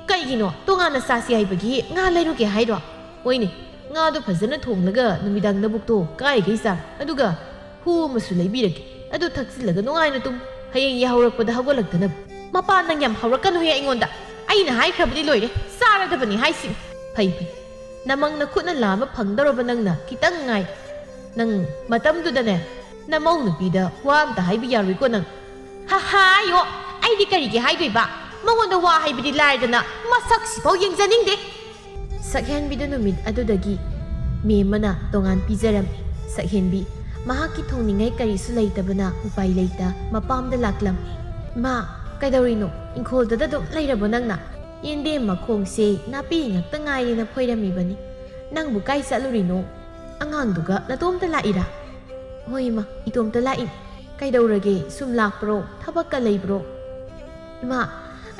ꯀꯩꯒꯤꯅꯣ? ꯇꯣꯉꯥꯟꯅ ꯆꯥꯁꯤ ꯍꯥꯏꯕꯒꯤ ꯉꯥ ꯂꯩꯔꯨꯒꯦ ꯍꯥꯏꯔꯣ? ꯍꯣꯏꯅꯦ, ꯉꯥꯗꯣ ꯐꯖꯅ ꯊꯣꯡꯂꯒ ꯅꯨꯃꯤꯗꯥꯡ ꯅꯕꯨꯛꯇꯣ ꯀꯥꯏꯈꯩ ꯆꯥꯔꯣ꯫ ꯑꯗꯨꯒ ꯈꯨ ꯑꯃꯁꯨ ꯂꯩꯕꯤꯔꯒꯦ꯫ ꯑꯗꯨ ꯊꯛꯆꯤꯜꯂꯒ ꯅꯨꯡꯉꯥꯏꯅ ꯇꯨꯝ꯫ ꯍꯌꯦꯡ ꯌꯥꯍꯧꯔꯛꯄꯗ ꯍꯧꯒꯠꯂꯛꯇꯅꯕ꯫ ꯃꯄꯥ, ꯅꯪ ꯌꯥꯝ ꯍꯧꯔꯛꯀꯅꯨꯍꯦ ꯑꯩꯉꯣꯟꯗ꯫ ꯑꯩꯅ ꯍꯥꯏꯈ꯭ꯔꯕꯗꯤ ꯂꯣꯏꯔꯦ, ꯆꯥꯔꯗꯕꯅꯤ ꯍꯥꯏꯁꯤꯅꯤ꯫ ꯐꯩ ꯐꯩ, ꯅꯃꯪ ꯅꯈꯨꯠꯅ ꯂꯥꯝꯕ ꯐꯪꯗꯧꯔꯕ ꯅꯪꯅ ꯈꯤꯇꯪ ꯉꯥꯏ꯫ ꯅꯪ ꯃꯇꯝꯗꯨꯗꯅꯦ, ꯅꯃꯧ ꯅꯨꯄꯤꯗ ꯋꯥ ꯑꯝꯇ ꯍꯥꯏꯕ ꯌꯥꯔꯣꯏꯀꯣ ꯅꯪ꯫ ꯍꯥ ꯍꯥꯏꯌꯣ, ꯑꯩꯗꯤ ꯀꯔꯤꯒꯤ ꯍꯥꯏꯗꯣꯏꯕ? ꯃꯉꯣꯟꯗ ꯋꯥ ꯍꯥꯏꯕꯗꯤ ꯂꯥꯏꯔꯗꯅ ꯃꯁꯛꯁꯤꯐꯥꯎ ꯌꯦꯡꯖꯅꯤꯡꯗꯦ꯫ ꯁꯛꯍꯦꯟꯕꯤꯗ ꯅꯨꯃꯤꯠ ꯑꯗꯨꯗꯒꯤ ꯃꯦꯝꯃꯅ ꯇꯣꯉꯥꯟ ꯄꯤꯖꯔꯝꯃꯤ꯫ ꯁꯛꯍꯦꯟꯕꯤ ꯃꯍꯥꯛꯀꯤ ꯊꯣꯡꯅꯤꯡꯉꯥꯏ ꯀꯔꯤꯁꯨ ꯂꯩꯇꯕꯅ ꯎꯄꯥꯏ ꯂꯩꯇ ꯃꯄꯥꯝꯗ ꯂꯥꯛꯂꯝꯃꯤ꯫ "ꯏꯃꯥ, ꯀꯩꯗꯧꯔꯤꯅꯣ? ꯏꯪꯈꯣꯜꯗꯨꯗ ꯑꯗꯨꯝ ꯂꯩꯔꯕꯣ ꯅꯪꯅ?" "ꯌꯦꯟꯗꯦꯝ ꯃꯈꯣꯡꯁꯦ ꯅꯥꯄꯤ ꯉꯥꯛꯇ ꯉꯥꯏꯔꯦꯅ ꯐꯣꯏꯔꯝꯃꯤꯕꯅꯤ꯫ ꯅꯪꯕꯨ ꯀꯥꯏ ꯆꯠꯂꯨꯔꯤꯅꯣ? ꯑꯉꯥꯡꯗꯨꯒ ꯅꯇꯣꯝꯇ ꯂꯥꯛꯏꯔꯥ?" "ꯍꯣꯏ ꯏꯃꯥ, ꯏꯇꯣꯝꯇ ꯂꯥꯛꯏ꯫ ꯀꯩꯗꯧꯔꯒꯦ? ꯁꯨꯝ ꯂꯥꯛꯄ꯭ꯔꯣ? ꯊꯕꯛꯀ ꯂꯩꯕ꯭ꯔꯣ?" "ꯏꯃꯥ,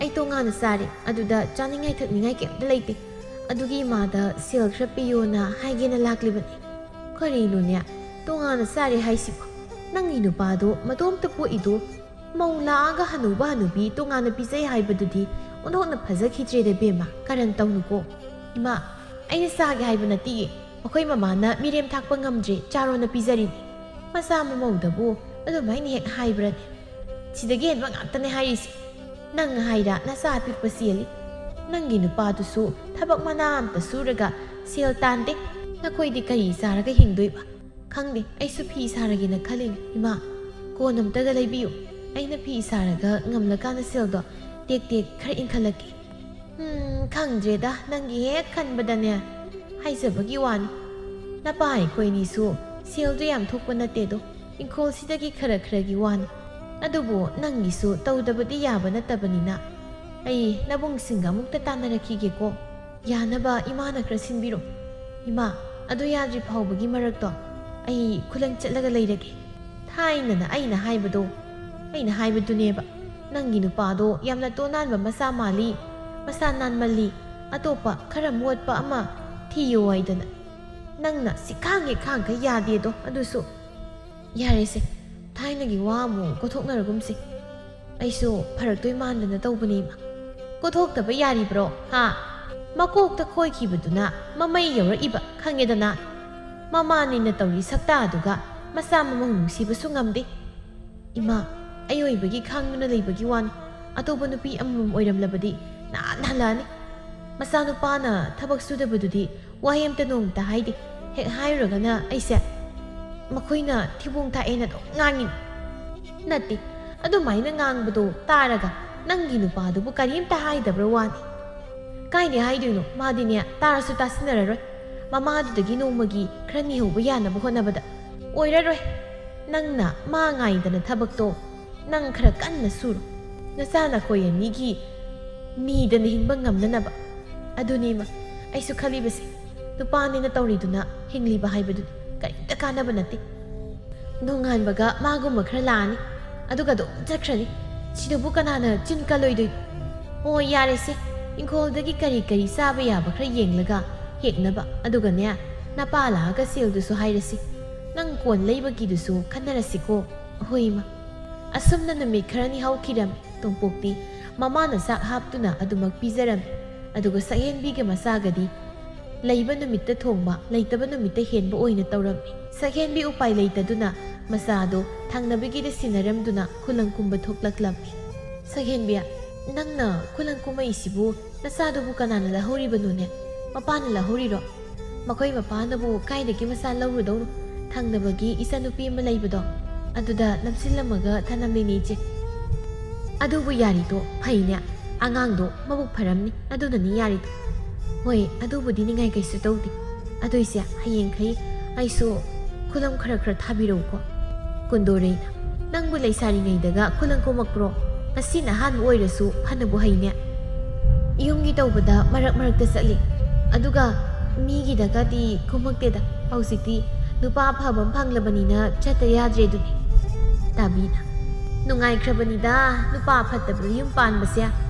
ꯑꯩ ꯇꯣꯉꯥꯟꯅ ꯆꯥꯔꯦ꯫ ꯑꯗꯨꯗ ꯆꯥꯅꯤꯡꯉꯥꯏ ꯊꯛꯅꯤꯡꯉꯥꯏ ꯀꯩꯝꯇ ꯂꯩꯇꯦ꯫ ꯑꯗꯨꯒꯤ ꯏꯃꯥꯗ ꯁꯦꯜ ꯈꯔ ꯄꯤꯌꯣꯅ ꯍꯥꯏꯒꯦꯅ ꯂꯥꯛꯂꯤꯕꯅꯤ꯫" "ꯀꯔꯤꯅꯣꯅꯦ? ꯇꯣꯉꯥꯟꯅ ꯆꯥꯔꯦ ꯍꯥꯏꯁꯤꯕꯣ? ꯅꯪꯒꯤ ꯅꯨꯄꯥꯗꯣ ꯃꯇꯣꯝꯇ ꯄꯣꯛꯏꯗꯣ ꯃꯧ ꯂꯥꯛꯑꯒ ꯍꯅꯨꯕ ꯍꯅꯨꯕꯤ ꯇꯣꯉꯥꯟꯅ ꯄꯤꯖꯩ ꯍꯥꯏꯕꯗꯨꯗꯤ ꯑꯣꯟꯊꯣꯛꯅ ꯐꯖꯈꯤꯗ꯭ꯔꯦꯗ ꯏꯕꯦꯝꯃ꯫ ꯀꯔꯟ ꯇꯧꯅꯨꯀꯣ꯫" "ꯏꯃꯥ, ꯑꯩꯅ ꯆꯥꯒꯦ ꯍꯥꯏꯕ ꯅꯠꯇꯤꯌꯦ꯫ ꯑꯩꯈꯣꯏ ꯃꯃꯥꯅ ꯃꯤꯔꯦꯝ ꯊꯥꯛꯄ ꯉꯝꯗ꯭ꯔꯦ, ꯆꯥꯔꯣꯅ ꯄꯤꯖꯔꯤꯅꯤ꯫ ꯃꯆꯥ ꯃꯃꯧꯗꯕꯨ ꯑꯗꯨꯃꯥꯏꯅ ꯍꯦꯛ ꯍꯥꯏꯕ꯭ꯔꯅꯦ? ꯁꯤꯗꯒꯤ ꯍꯦꯟꯕ ꯉꯥꯛꯇꯅꯦ ꯍꯥꯏꯔꯤꯁꯦ꯫ ꯅꯪ ꯍꯥꯏꯔ ꯅꯆꯥ ꯑꯄꯤꯛꯄ ꯆꯦꯜꯂꯤ꯫ ꯅꯪꯒꯤ ꯅꯨꯄꯥꯗꯨꯁꯨ ꯊꯕꯛ ꯃꯅꯥ ꯑꯝꯇ ꯁꯨꯔꯒ ꯁꯦꯜ ꯇꯥꯟꯗꯦ꯫ ꯅꯈꯣꯏꯗꯤ ꯀꯔꯤ ꯆꯥꯔꯒ ꯍꯤꯡꯗꯣꯏꯕ?" "ꯈꯪꯗꯦ, ꯑꯩꯁꯨ ꯐꯤ ꯁꯥꯔꯒꯦꯅ ꯈꯜꯂꯤꯅꯦ꯫ ꯏꯃꯥ, ꯀꯣꯟ ꯑꯝꯇꯒ ꯂꯩꯕꯤꯌꯨ꯫ ꯑꯩꯅ ꯐꯤ ꯁꯥꯔꯒ ꯉꯝꯂꯀꯥꯟꯗ ꯁꯦꯜꯗꯣ ꯇꯦꯛ ꯇꯦꯛ ꯈꯔ ꯏꯟꯈꯠꯂꯛꯀꯦ꯫" "ꯎꯝ, ꯈꯪꯗ꯭ꯔꯦꯗ, ꯅꯪꯒꯤ ꯍꯦꯛ ꯈꯟꯕꯗꯅꯦ ꯍꯥꯏꯖꯕꯒꯤ ꯋꯥꯅꯤ꯫ ꯅꯄꯥ ꯑꯩꯈꯣꯏꯅꯤꯁꯨ ꯁꯦꯜꯗꯣ ꯌꯥꯝ ꯊꯣꯛꯄ ꯅꯠꯇꯦꯗꯣ, ꯏꯪꯈꯣꯜꯁꯤꯗꯒꯤ ꯈꯔ ꯈꯔꯒꯤ ꯋꯥꯅꯤ꯫ ꯑꯗꯨꯕꯨ ꯅꯪꯒꯤꯁꯨ ꯇꯧꯗꯕꯗꯤ ꯌꯥꯕ ꯅꯠꯇꯕꯅꯤꯅ꯫ ꯑꯩ ꯅꯕꯨꯡꯁꯤꯡꯒ ꯑꯃꯨꯛꯇ ꯇꯥꯟꯅꯔꯛꯈꯤꯒꯦꯀꯣ꯫ ꯌꯥꯅꯕ ꯏꯃꯥꯅ ꯈꯔ ꯁꯤꯟꯕꯤꯔꯣ꯫ ꯏꯃꯥ, ꯑꯗꯨ ꯌꯥꯗ꯭ꯔꯤ ꯐꯥꯎꯕꯒꯤ ꯃꯔꯛꯇꯣ ꯑꯩ ꯈꯨꯂꯪ ꯆꯠꯂꯒ ꯂꯩꯔꯒꯦ꯫" "ꯊꯥꯏꯅꯅ ꯑꯩꯅ ꯍꯥꯏꯕꯗꯣ, ꯑꯩꯅ ꯍꯥꯏꯕꯗꯨꯅꯦꯕ꯫ ꯅꯪꯒꯤ ꯅꯨꯄꯥꯗꯣ ꯌꯥꯝꯅ ꯇꯣꯅꯥꯟꯕ ꯃꯆꯥ ꯃꯥꯜꯂꯤ, ꯃꯁꯥ ꯅꯥꯟꯃꯜꯂꯤ, ꯑꯇꯣꯞꯄ ꯈꯔ ꯃꯣꯠꯄ ꯑꯃ ꯊꯤꯌꯣ ꯍꯥꯏꯗꯅ꯫ ꯅꯪꯅ ꯁꯤꯈꯥꯡ ꯍꯦꯛ ꯈꯥꯡꯈꯩ ꯌꯥꯗꯦꯗꯣ, ꯑꯗꯨꯁꯨ꯫" "ꯌꯥꯔꯦꯁꯦ, ꯊꯥꯏꯅꯒꯤ ꯋꯥ ꯑꯃꯨꯛ ꯀꯣꯊꯣꯛꯅꯔꯒꯨꯝꯁꯦ꯫ ꯑꯩꯁꯨ ꯐꯔꯛꯇꯣꯏ ꯃꯥꯟꯗꯅ ꯇꯧꯕꯅꯤ ꯏꯃꯥ꯫" "ꯀꯣꯊꯣꯛꯇꯕ ꯌꯥꯔꯤꯕ꯭ꯔꯣ? ꯍꯥ? ꯃꯀꯣꯛꯇ ꯈꯣꯏꯈꯤꯕꯗꯨꯅ ꯃꯃꯩ ꯌꯧꯔꯛꯏꯕ ꯈꯪꯉꯦꯗꯅ꯫ ꯃꯃꯥꯅꯤꯅ ꯇꯧꯔꯤ ꯁꯛꯇꯥꯗꯨꯒ ꯃꯆꯥ ꯃꯃꯧ ꯅꯨꯡꯁꯤꯕꯁꯨ ꯉꯝꯗꯦ꯫ ꯏꯃꯥ, ꯑꯩ ꯑꯣꯏꯕꯒꯤ ꯈꯥꯡꯗꯨꯅ ꯂꯩꯕꯒꯤ ꯋꯥꯅꯤ꯫ ꯑꯇꯣꯞꯄ ꯅꯨꯄꯤ ꯑꯃꯃꯝ ꯑꯣꯏꯔꯝꯂꯕꯗꯤ ꯅꯍꯥꯟ ꯍꯜꯂꯛꯑꯅꯤ꯫ ꯃꯆꯥꯅꯨꯄꯥꯅ ꯊꯕꯛ ꯁꯨꯗꯕꯗꯨꯗꯤ ꯋꯥꯍꯩ ꯑꯝꯇ ꯅꯣꯡꯃꯇ ꯍꯥꯏꯗꯦ꯫ ꯍꯦꯛ ꯍꯥꯏꯔꯨꯔꯒꯅ ꯑꯩꯁꯦ ꯃꯈꯣꯏꯅ ꯊꯤꯕꯣꯡ ꯊꯥꯛꯑꯦꯅ ꯑꯗꯨꯝ ꯉꯥꯡꯉꯤꯅꯤ꯫ ꯅꯠꯇꯦ, ꯑꯗꯨꯃꯥꯏꯅ ꯉꯥꯡꯕꯗꯣ ꯇꯥꯔꯒ ꯅꯪꯒꯤ ꯅꯨꯄꯥꯗꯨꯕꯨ ꯀꯔꯤꯝꯇ ꯍꯥꯏꯗꯕ꯭ꯔꯥ ꯋꯥꯅꯤ? ꯀꯥꯏꯗꯩ ꯍꯥꯏꯗꯣꯏꯅꯣ? ꯃꯥꯗꯤꯅꯦ, ꯇꯥꯔꯁꯨ ꯇꯥꯁꯤꯟꯅꯔꯔꯣꯏ꯫ ꯃꯃꯥꯗꯨꯗꯒꯤ ꯅꯣꯡꯃꯒꯤ ꯈꯔ ꯅꯤꯍꯧꯕ ꯌꯥꯅꯕ ꯍꯣꯠꯅꯕꯗ꯫ ꯑꯣꯏꯔꯔꯣꯏ꯫ ꯅꯪꯅ ꯃꯥ ꯉꯥꯏꯗꯅ ꯊꯕꯛꯇꯣ ꯅꯪ ꯈꯔ ꯀꯟꯅ ꯁꯨꯔꯣ꯫ ꯅꯆꯥ ꯅꯈꯣꯏ ꯑꯅꯤꯒꯤ ꯅꯤꯗꯅ ꯍꯤꯡꯕ ꯉꯝꯅꯅꯕ꯫ ꯑꯗꯨꯅꯤ ꯏꯃꯥ, ꯑꯩꯁꯨ ꯈꯜꯂꯤꯕꯁꯦ꯫ ꯅꯨꯄꯥꯅꯦꯅ ꯇꯧꯔꯤꯗꯨꯅ ꯍꯤꯡꯂꯤꯕ ꯍꯥꯏꯕꯗꯨꯗꯤ ꯀꯔꯤꯝꯇ ꯀꯥꯟꯅꯕ ꯅꯠꯇꯦ꯫ ꯅꯣꯡꯉꯥꯟꯕꯒ ꯃꯥꯒꯨꯝꯕ ꯈꯔ ꯂꯥꯛꯑꯅꯤ, ꯑꯗꯨꯒ ꯑꯗꯨꯝ ꯆꯠꯈ꯭ꯔꯅꯤ꯫ ꯁꯤꯗꯕꯨ ꯀꯅꯥꯅ ꯆꯤꯟ ꯀꯜꯂꯣꯏꯗꯣꯏꯅꯣ? ꯑꯣ, ꯌꯥꯔꯦꯁꯦ, ꯏꯪꯈꯣꯜꯗꯒꯤ ꯀꯔꯤ ꯀꯔꯤ ꯆꯥꯕ ꯌꯥꯕ ꯈꯔ ꯌꯦꯡꯂꯒ ꯍꯦꯛꯅꯕ, ꯑꯗꯨꯒꯅꯦ, ꯅꯄꯥ ꯂꯥꯛꯑꯒ ꯁꯦꯜꯗꯨꯁꯨ ꯍꯥꯏꯔꯁꯤ꯫ ꯅꯪ ꯀꯣꯟ ꯂꯩꯕꯒꯤꯗꯨꯁꯨ ꯈꯟꯅꯔꯁꯤꯀꯣ꯫ ꯍꯣꯏ, ꯏꯃꯥ꯫ ꯑꯁꯨꯝꯅ ꯅꯨꯃꯤꯠ ꯈꯔꯅꯤ ꯍꯧꯈꯤꯔꯝꯃꯤ꯫ ꯇꯣꯝꯄꯣꯛꯇꯤ ꯃꯃꯥꯅ ꯆꯥꯛ ꯍꯥꯞꯇꯨꯅ ꯑꯗꯨꯃꯛ ꯄꯤꯖꯔꯝꯃꯤ꯫ ꯑꯗꯨꯒ ꯁꯛꯍꯦꯟꯕꯤꯒ ꯃꯆꯥꯒꯗꯤ ꯂꯩꯕ ꯅꯨꯃꯤꯠꯇ ꯊꯣꯡꯕ, ꯂꯩꯇꯕ ꯅꯨꯃꯤꯠꯇ ꯍꯦꯟꯕ ꯑꯣꯏꯅ ꯇꯧꯔꯝꯃꯤ꯫ ꯁꯛꯍꯦꯟꯕꯤ ꯎꯄꯥꯏ ꯂꯩꯇꯗꯨꯅ ꯃꯆꯥꯗꯣ ꯊꯪꯅꯕꯒꯤꯗ ꯁꯤꯟꯅꯔꯝꯗꯨꯅ ꯈꯨꯂꯪ ꯀꯨꯝꯕ ꯊꯣꯛꯂꯛꯂꯝꯃꯤ꯫ "ꯁꯛꯍꯦꯟꯕꯤ, ꯅꯪꯅ ꯈꯨꯂꯪ ꯀꯨꯝꯃꯛꯏꯁꯤꯕꯨ ꯅꯆꯥꯗꯨꯕꯨ ꯀꯅꯥꯅ ꯂꯧꯍꯧꯔꯤꯕꯅꯣꯅꯦ? ꯃꯄꯥꯅ ꯂꯧꯍꯧꯔꯤꯔꯣ? ꯃꯈꯣꯏ ꯃꯄꯥꯅꯕꯨ ꯀꯥꯏꯗꯒꯤ ꯃꯆꯥ ꯂꯧꯔꯨꯗꯧꯅꯣ? ꯊꯪꯅꯕꯒꯤ ꯏꯆꯥꯅꯨꯄꯤ ꯑꯃ ꯂꯩꯕꯗꯣ, ꯑꯗꯨꯗ ꯅꯝꯁꯤꯜꯂꯝꯃꯒ ꯊꯅꯝꯂꯤꯅꯦ, ꯏꯆꯦ꯫" "ꯑꯗꯨꯕꯨ ꯌꯥꯔꯤꯗꯣ ꯐꯩꯅꯦ, ꯑꯉꯥꯡꯗꯣ ꯃꯕꯨꯛ ꯐꯔꯝꯅꯤ, ꯑꯗꯨꯅꯅꯤ ꯌꯥꯔꯤꯗꯣ꯫" "ꯍꯣꯏ, ꯑꯗꯨꯕꯨꯗꯤ ꯅꯤꯡꯉꯥꯏ ꯀꯩꯁꯨ ꯇꯧꯗꯦ꯫ ꯑꯗꯨꯏꯁꯦ ꯍꯌꯦꯡꯈꯩ ꯑꯩꯁꯨ ꯈꯨꯂꯪ ꯈꯔ ꯈꯔ ꯊꯥꯕꯤꯔꯛꯎꯀꯣ꯫" ꯀꯨꯟꯗꯣꯔꯩꯅ, "ꯅꯪꯕꯨ ꯂꯩꯁꯥꯔꯤꯉꯩꯗꯒ ꯈꯨꯂꯪ ꯀꯨꯝꯃꯛꯄ꯭ꯔꯣ? ꯉꯁꯤꯅ ꯑꯍꯥꯟꯕ ꯑꯣꯏꯔꯁꯨ ꯐꯅꯕꯨ ꯍꯩꯅꯦ꯫" "ꯌꯨꯝꯒꯤ ꯇꯧꯕꯗ ꯃꯔꯛ ꯃꯔꯛꯇ ꯆꯠꯂꯤ, ꯑꯗꯨꯒ ꯃꯤꯒꯤꯗꯒꯗꯤ ꯀꯨꯝꯃꯛꯇꯦꯗ꯫ ꯍꯧꯖꯤꯛꯇꯤ ꯅꯨꯄꯥ ꯑꯐꯕ ꯑꯃ ꯐꯪꯂꯕꯅꯤꯅ ꯆꯠꯇ ꯌꯥꯗ꯭ꯔꯦ ꯑꯗꯨꯅꯤ꯫" ꯇꯥꯕꯤꯅ, "ꯅꯨꯡꯉꯥꯏꯈ꯭ꯔꯕꯅꯤꯗ ꯅꯨꯄꯥ ꯐꯠꯇꯕꯗ ꯌꯨꯝ ꯄꯥꯟꯕꯁꯦ꯫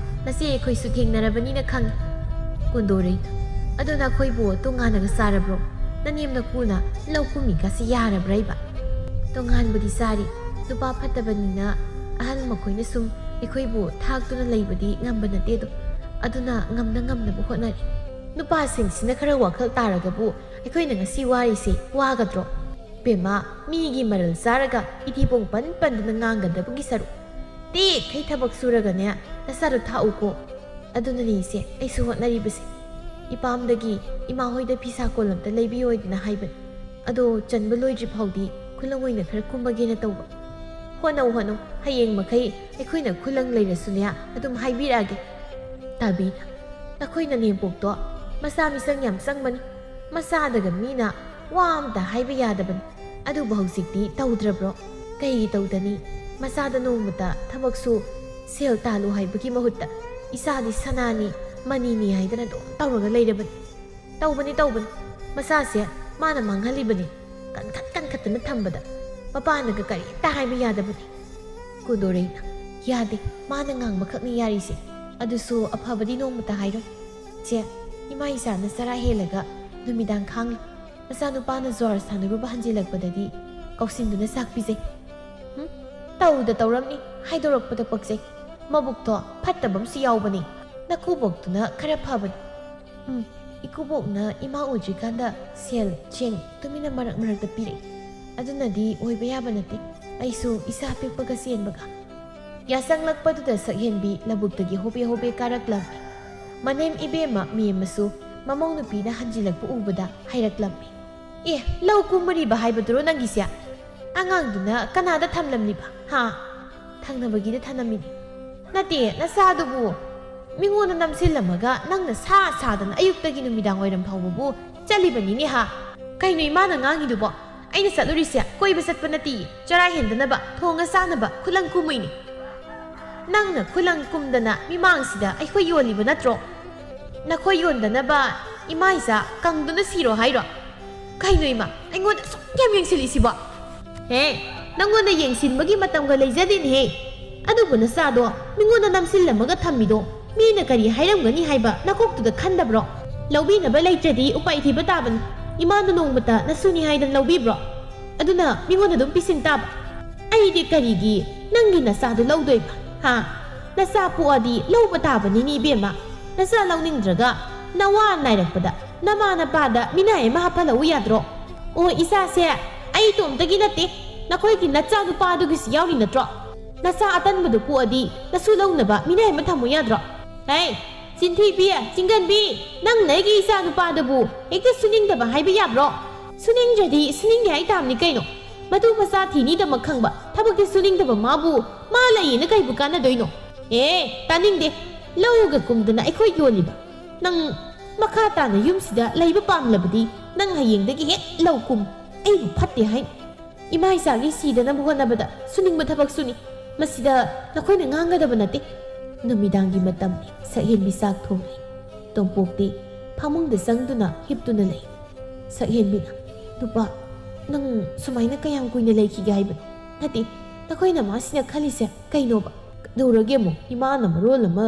ꯅꯆꯦ ꯑꯩꯈꯣꯏꯁꯨ ꯊꯦꯡꯅꯔꯕꯅꯤꯅ ꯈꯪꯉꯤ꯫" ꯀꯨꯟꯗꯣꯔꯩꯅ, "ꯑꯗꯨ ꯅꯈꯣꯏꯕꯨ ꯇꯣꯉꯥꯟꯅꯒ ꯆꯥꯔꯕ꯭ꯔꯣ? ꯅꯅꯦꯝ ꯅꯀꯨꯅ ꯂꯧ ꯀꯨꯝꯃꯤꯒꯁꯤ ꯌꯥꯔꯕ꯭ꯔꯥ ꯏꯕ?" "ꯇꯣꯉꯥꯟꯕꯨꯗꯤ ꯆꯥꯔꯤ꯫ ꯅꯨꯄꯥ ꯐꯠꯇꯕꯅꯤꯅ ꯑꯍꯜ ꯃꯈꯣꯏꯅ ꯁꯨꯝ ꯑꯩꯈꯣꯏꯕꯨ ꯊꯥꯛꯇꯨꯅ ꯂꯩꯕꯗꯤ ꯉꯝꯕ ꯅꯠꯇꯦꯗꯣ꯫ ꯑꯗꯨꯅ ꯉꯝꯅ ꯉꯝꯅꯕ ꯍꯣꯠꯅꯔꯤ꯫" "ꯅꯨꯄꯥꯁꯤꯡꯁꯤꯅ ꯈꯔ ꯋꯥꯈꯜ ꯇꯥꯔꯒꯕꯨ ꯑꯩꯈꯣꯏꯅ ꯉꯁꯤ ꯋꯥꯔꯤꯁꯦ ꯋꯥꯒꯗ꯭ꯔꯣ?" ꯏꯕꯦꯝꯃ, ꯃꯤꯒꯤ ꯃꯔꯜ ꯆꯥꯔꯒ ꯏꯊꯤꯕꯣꯡ ꯄꯟ ꯄꯟꯗꯨꯅ ꯉꯥꯡꯒꯗꯕꯒꯤ ꯁꯔꯨꯛ, ꯇꯦꯛꯈꯩ ꯊꯕꯛ ꯁꯨꯔꯒꯅꯦ ꯅꯆꯥꯗꯣ ꯊꯥꯛꯎꯀꯣ꯫ ꯑꯗꯨꯅꯅꯦ ꯏꯆꯦ ꯑꯩꯁꯨ ꯍꯣꯠꯅꯔꯤꯕꯁꯦ꯫ ꯏꯄꯥꯝꯗꯒꯤ ꯏꯃꯥ ꯍꯣꯏꯗ ꯐꯤꯁꯥ ꯀꯣꯜ ꯑꯝꯇ ꯂꯩꯕꯤꯌꯣ ꯍꯥꯏꯗꯅ ꯍꯥꯏꯕꯅꯤ꯫ ꯑꯗꯣ ꯆꯟꯕ ꯂꯣꯏꯗ꯭ꯔꯤ ꯐꯥꯎꯗꯤ ꯈꯨꯂꯪ ꯑꯣꯏꯅ ꯈꯔ ꯀꯨꯝꯃꯒꯦꯅ ꯇꯧꯕ꯫ ꯍꯣꯠꯅꯧ ꯍꯣꯠꯅꯧ, ꯍꯌꯦꯡ ꯃꯈꯩ ꯑꯩꯈꯣꯏꯅ ꯈꯨꯂꯪ ꯂꯩꯔꯁꯨꯅꯦ ꯑꯗꯨꯝ ꯍꯥꯏꯕꯤꯔꯛꯑꯒꯦ꯫ ꯇꯥꯕꯤ, ꯅꯈꯣꯏ ꯅꯅꯦꯝꯄꯣꯛꯇꯣ ꯃꯆꯥ ꯃꯤꯆꯪ ꯌꯥꯝ ꯆꯪꯕꯅꯤ꯫ ꯃꯆꯥꯗꯒ ꯃꯤꯅ ꯋꯥ ꯑꯝꯇ ꯍꯥꯏꯕ ꯌꯥꯗꯕꯅꯤ꯫ ꯑꯗꯨꯕꯨ ꯍꯧꯖꯤꯛꯇꯤ ꯇꯧꯗ꯭ꯔꯕ꯭ꯔꯣ? ꯀꯩꯒꯤ ꯇꯧꯗꯅꯤ? ꯃꯆꯥꯗ ꯅꯣꯡꯃꯇ ꯊꯕꯛꯁꯨ ꯁꯦꯜ ꯇꯥꯜꯂꯨ ꯍꯥꯏꯕꯒꯤ ꯃꯍꯨꯠꯇ ꯏꯆꯥꯗꯤ ꯁꯅꯥꯅꯤ, ꯃꯅꯤꯅꯤ ꯍꯥꯏꯗꯅ ꯑꯗꯨꯝ ꯇꯧꯔꯒ ꯂꯩꯔꯕꯅꯤ꯫ ꯇꯧꯕꯅꯤ, ꯇꯧꯕꯅꯤ꯫ ꯃꯆꯥꯁꯦ ꯃꯥꯅ ꯃꯥꯡꯍꯜꯂꯤꯕꯅꯤ꯫ ꯀꯟꯈꯠ ꯀꯟꯈꯠꯇꯅ ꯊꯝꯕꯗ ꯃꯄꯥꯅꯒ ꯀꯔꯤꯝꯇ ꯍꯥꯏꯕ ꯌꯥꯗꯕꯅꯤ꯫ ꯀꯨꯟꯗꯣꯔꯩꯅ, ꯌꯥꯗꯦ, ꯃꯥꯅ ꯉꯥꯡꯕꯈꯛꯅꯤ ꯌꯥꯔꯤꯁꯦ꯫ ꯑꯗꯨꯁꯨ ꯑꯐꯕꯗꯤ ꯅꯣꯡꯃꯇ ꯍꯥꯏꯔꯣꯏ꯫ ꯆꯦ, ꯏꯃꯥ ꯏꯆꯥꯅ ꯆꯔꯥ ꯍꯦꯜꯂꯒ ꯅꯨꯃꯤꯗꯥꯡ ꯈꯥꯡꯂꯤ꯫ ꯃꯆꯥꯅꯨꯄꯥꯅ ꯖ꯭ꯋꯥꯔ ꯁꯥꯟꯅꯔꯨꯕ ꯍꯟꯖꯤꯜꯂꯛꯄꯗꯗꯤ ꯀꯧꯁꯤꯟꯗꯨꯅ ꯆꯥꯛ ꯄꯤꯖꯩ꯫ ꯍꯨꯝ? ꯇꯧꯗ ꯇꯧꯔꯝꯅꯤ, ꯍꯥꯏꯗꯣꯔꯛꯄꯗ ꯄꯛꯆꯩ꯫ ꯃꯕꯨꯛꯇꯣ ꯐꯠꯇꯕ ꯑꯃꯁꯨ ꯌꯥꯎꯕꯅꯤ꯫ ꯅꯀꯨꯕꯣꯛꯇꯨꯅ ꯈꯔ ꯐꯕꯅꯤ꯫ ꯎꯝ, ꯏꯀꯨꯕꯣꯛꯅ ꯏꯃꯥ ꯎꯗ꯭ꯔꯤꯀꯥꯟꯗ ꯁꯦꯜ, ꯆꯦꯡ ꯇꯨꯃꯤꯟꯅ ꯃꯔꯛ ꯃꯔꯛꯇ ꯄꯤꯔꯛꯏ꯫ ꯑꯗꯨꯅꯗꯤ ꯑꯣꯏꯕ ꯌꯥꯕ ꯅꯠꯇꯦ꯫ ꯑꯩꯁꯨ ꯏꯆꯥ ꯄꯤꯛꯄꯒ ꯆꯦꯟꯕꯒ꯫ ꯌꯥꯆꯪꯂꯛꯄꯗꯨꯗ ꯁꯛꯍꯦꯟꯕꯤ ꯂꯧꯕꯨꯛꯇꯒꯤ ꯍꯣꯕꯦ ꯍꯣꯕꯦ ꯀꯥꯔꯛꯂꯝꯃꯤ꯫ ꯃꯅꯦꯝ ꯏꯕꯦꯝꯃ ꯃꯦꯝꯃꯁꯨ ꯃꯃꯧ ꯅꯨꯄꯤꯅ ꯍꯟꯖꯤꯜꯂꯛꯄ ꯎꯕꯗ ꯍꯥꯏꯔꯛꯂꯝꯃꯤ꯫ ꯑꯦ, ꯂꯧ ꯀꯨꯝꯃꯔꯤꯕ ꯍꯥꯏꯕꯗꯨꯔꯣ ꯅꯪꯒꯤꯁꯦ? ꯑꯉꯥꯡꯗꯨꯅ ꯀꯅꯥꯗ ꯊꯝꯂꯝꯂꯤꯕ? ꯍꯥ? ꯊꯪꯅꯕꯒꯤꯗ ꯊꯝꯂꯝꯃꯤꯅꯤ꯫ ꯅꯠꯇꯦ, ꯅꯆꯥꯗꯨꯕꯨ ꯃꯤꯉꯣꯟꯗ ꯅꯝꯁꯤꯜꯂꯝꯃꯒ ꯅꯪꯅ ꯁꯥ ꯁꯥꯗꯅ ꯑꯌꯨꯛꯇꯒꯤ ꯅꯨꯃꯤꯗꯥꯡ ꯋꯥꯏꯔꯝ ꯐꯥꯎꯕꯕꯨ ꯆꯠꯂꯤꯕꯅꯤꯅꯦ ꯍꯥ? ꯀꯩꯅꯣ ꯏꯃꯥꯅ ꯉꯥꯡꯉꯤꯗꯨꯕꯣ? ꯑꯩꯅ ꯆꯠꯂꯨꯔꯤꯁꯦ ꯀꯣꯏꯕ ꯆꯠꯄ ꯅꯠꯇꯦ, ꯆꯔꯥ ꯍꯦꯟꯗꯅꯕ, ꯊꯣꯡꯉ ꯆꯥꯅꯕ ꯈꯨꯂꯪ ꯀꯨꯝꯃꯨꯏꯅꯤ꯫ ꯅꯪꯅ ꯈꯨꯂꯪ ꯀꯨꯝꯗꯅ ꯃꯤꯃꯥꯡꯁꯤꯗ ꯑꯩꯈꯣꯏ ꯌꯣꯜꯂꯤꯕ ꯅꯠꯇ꯭ꯔꯣ? ꯅꯈꯣꯏ ꯌꯣꯟꯗꯅꯕ ꯏꯃꯥ ꯏꯆꯥ ꯀꯪꯗꯨꯅ ꯁꯤꯔꯣ ꯍꯥꯏꯔꯣ? ꯀꯩꯅꯣ ꯏꯃꯥ, ꯑꯩꯉꯣꯟꯗ ꯑꯁꯨꯛ ꯌꯥꯝ ꯌꯦꯡꯁꯤꯜꯂꯤꯁꯤꯕꯣ? ꯍꯦ, ꯅꯪꯉꯣꯟꯗ ꯌꯦꯡꯁꯤꯟꯕꯒꯤ ꯃꯇꯝꯒ ꯂꯩꯖꯗꯦꯅꯦꯍꯦ꯫ ꯑꯗꯨꯕꯨ ꯅꯆꯥꯗꯣ ꯃꯤꯉꯣꯟꯗ ꯅꯝꯁꯤꯜꯂꯝꯃꯒ ꯊꯝꯃꯤꯗꯣ ꯃꯤꯅ ꯀꯔꯤ ꯍꯥꯏꯔꯝꯒꯅꯤ ꯍꯥꯏꯕ ꯅꯀꯣꯛꯇꯨꯗ ꯈꯟꯗꯕ꯭ꯔꯣ? ꯂꯧꯕꯤꯅꯕ ꯂꯩꯇ꯭ꯔꯗꯤ ꯎꯄꯥꯏ ꯊꯤꯕ ꯇꯥꯕꯅꯤ꯫ ꯏꯃꯥꯅ ꯅꯣꯡꯃꯇ ꯅꯁꯨꯅꯤ ꯍꯥꯏꯗꯅ ꯂꯧꯕꯤꯕ꯭ꯔꯣ? ꯑꯗꯨꯅ ꯃꯤꯉꯣꯟꯗ ꯑꯗꯨꯝ ꯄꯤꯁꯤꯟ ꯇꯥꯕ꯫ ꯑꯩꯗꯤ ꯀꯔꯤꯒꯤ ꯅꯪꯒꯤ ꯅꯆꯥꯗꯨ ꯂꯧꯗꯣꯏꯕ? ꯍꯥ? ꯅꯆꯥ ꯄꯣꯛꯑꯗꯤ ꯂꯧꯕ ꯇꯥꯕꯅꯤꯅꯦ ꯏꯕꯦꯝꯃ꯫ ꯅꯆꯥ ꯂꯧꯅꯤꯡꯗ꯭ꯔꯒ ꯅꯋꯥ ꯅꯥꯏꯔꯛꯄꯗ ꯅꯃꯥ ꯅꯄꯥꯗ ꯃꯤꯅꯥꯏ ꯑꯃ ꯍꯥꯞꯍꯜꯂꯛꯎ ꯌꯥꯗ꯭ꯔꯣ? ꯑꯣ, ꯏꯆꯥꯁꯦ ꯑꯩ ꯏꯇꯣꯝꯇꯒꯤ ꯅꯠꯇꯦ, ꯅꯈꯣꯏꯒꯤ ꯅꯆꯥ ꯅꯨꯄꯥꯗꯨꯒꯤꯁꯨ ꯌꯥꯎꯔꯤ ꯅꯠꯇ꯭ꯔꯣ? ꯅꯆꯥ ꯑꯇꯟꯕꯗꯨ ꯄꯣꯛꯑꯗꯤ ꯅꯁꯨ ꯂꯧꯅꯕ ꯃꯤꯅꯥꯏ ꯑꯃ ꯊꯝꯃꯨ ꯌꯥꯗ꯭ꯔꯣ? ꯍꯦ, ꯆꯤꯟꯊꯤꯕꯤ, ꯆꯤꯡꯒꯟꯕꯤ, ꯅꯪꯅ ꯑꯩꯒꯤ ꯏꯆꯥ ꯅꯨꯄꯥꯗꯕꯨ ꯍꯦꯛꯇ ꯁꯨꯅꯤꯡꯗꯕ ꯍꯥꯏꯕ ꯌꯥꯕ꯭ꯔꯣ? ꯁꯨꯅꯤꯡꯗ꯭ꯔꯗꯤ ꯁꯨꯅꯤꯡꯗꯦ ꯍꯥꯏ ꯇꯥꯕꯅꯤ ꯀꯩꯅꯣ꯫ ꯃꯇꯨ ꯃꯆꯥ ꯊꯤꯅꯤꯗꯃꯛ ꯈꯪꯕ ꯊꯕꯛꯇꯤ ꯁꯨꯅꯤꯡꯗꯕ ꯃꯥꯕꯨ ꯃꯥ ꯂꯩꯌꯦꯅ ꯀꯩꯕꯨ ꯀꯥꯟꯅꯗꯣꯏꯅꯣ? ꯑꯦ, ꯇꯥꯅꯤꯡꯗꯦ꯫ ꯂꯧꯒ ꯀꯨꯝꯗꯅ ꯑꯩꯈꯣꯏ ꯌꯣꯜꯂꯤꯕ꯫ ꯅꯪ ꯃꯈꯥ ꯇꯥꯅ ꯌꯨꯝꯁꯤꯗ ꯂꯩꯕ ꯄꯥꯝꯂꯕꯗꯤ ꯅꯪ ꯍꯌꯦꯡꯗꯒꯤ ꯍꯦꯛ ꯂꯧ ꯀꯨꯝ꯫ ꯑꯩꯕꯨ ꯐꯠꯇꯦ ꯍꯥꯏ꯫ ꯏꯃꯥ ꯏꯆꯥꯒꯤ ꯁꯤꯗꯅꯕ ꯍꯣꯠꯅꯕꯗ ꯁꯨꯅꯤꯡꯕ ꯊꯕꯛꯁꯨꯅꯤ꯫ ꯃꯁꯤꯗ ꯅꯈꯣꯏꯅ ꯉꯥꯡꯒꯗꯕ ꯅꯠꯇꯦ꯫ ꯅꯨꯃꯤꯗꯥꯡꯒꯤ ꯃꯇꯝꯅꯤ꯫ ꯁꯛꯍꯦꯟꯕꯤ ꯆꯥꯛ ꯊꯣꯡꯂꯤ꯫ ꯇꯣꯝꯄꯣꯛꯇꯤ ꯐꯃꯨꯡꯗ ꯆꯪꯗꯨꯅ ꯍꯤꯞꯇꯨꯅ ꯂꯩ꯫ ꯁꯛꯍꯦꯟꯕꯤꯅ, "ꯅꯨꯄꯥ, ꯅꯪ ꯁꯨꯃꯥꯏꯅ ꯀꯌꯥꯝ ꯀꯨꯏꯅ ꯂꯩꯈꯤꯒꯦ ꯍꯥꯏꯕꯅꯣ? ꯅꯠꯇꯦ, ꯅꯈꯣꯏ ꯅꯃꯥꯁꯤꯅ ꯈꯜꯂꯤꯁꯦ ꯀꯩꯅꯣꯕ?" "ꯀꯩꯗꯧꯔꯒꯦ ꯑꯃꯨꯛ? ꯏꯃꯥꯅ ꯃꯔꯣꯜ ꯑꯃ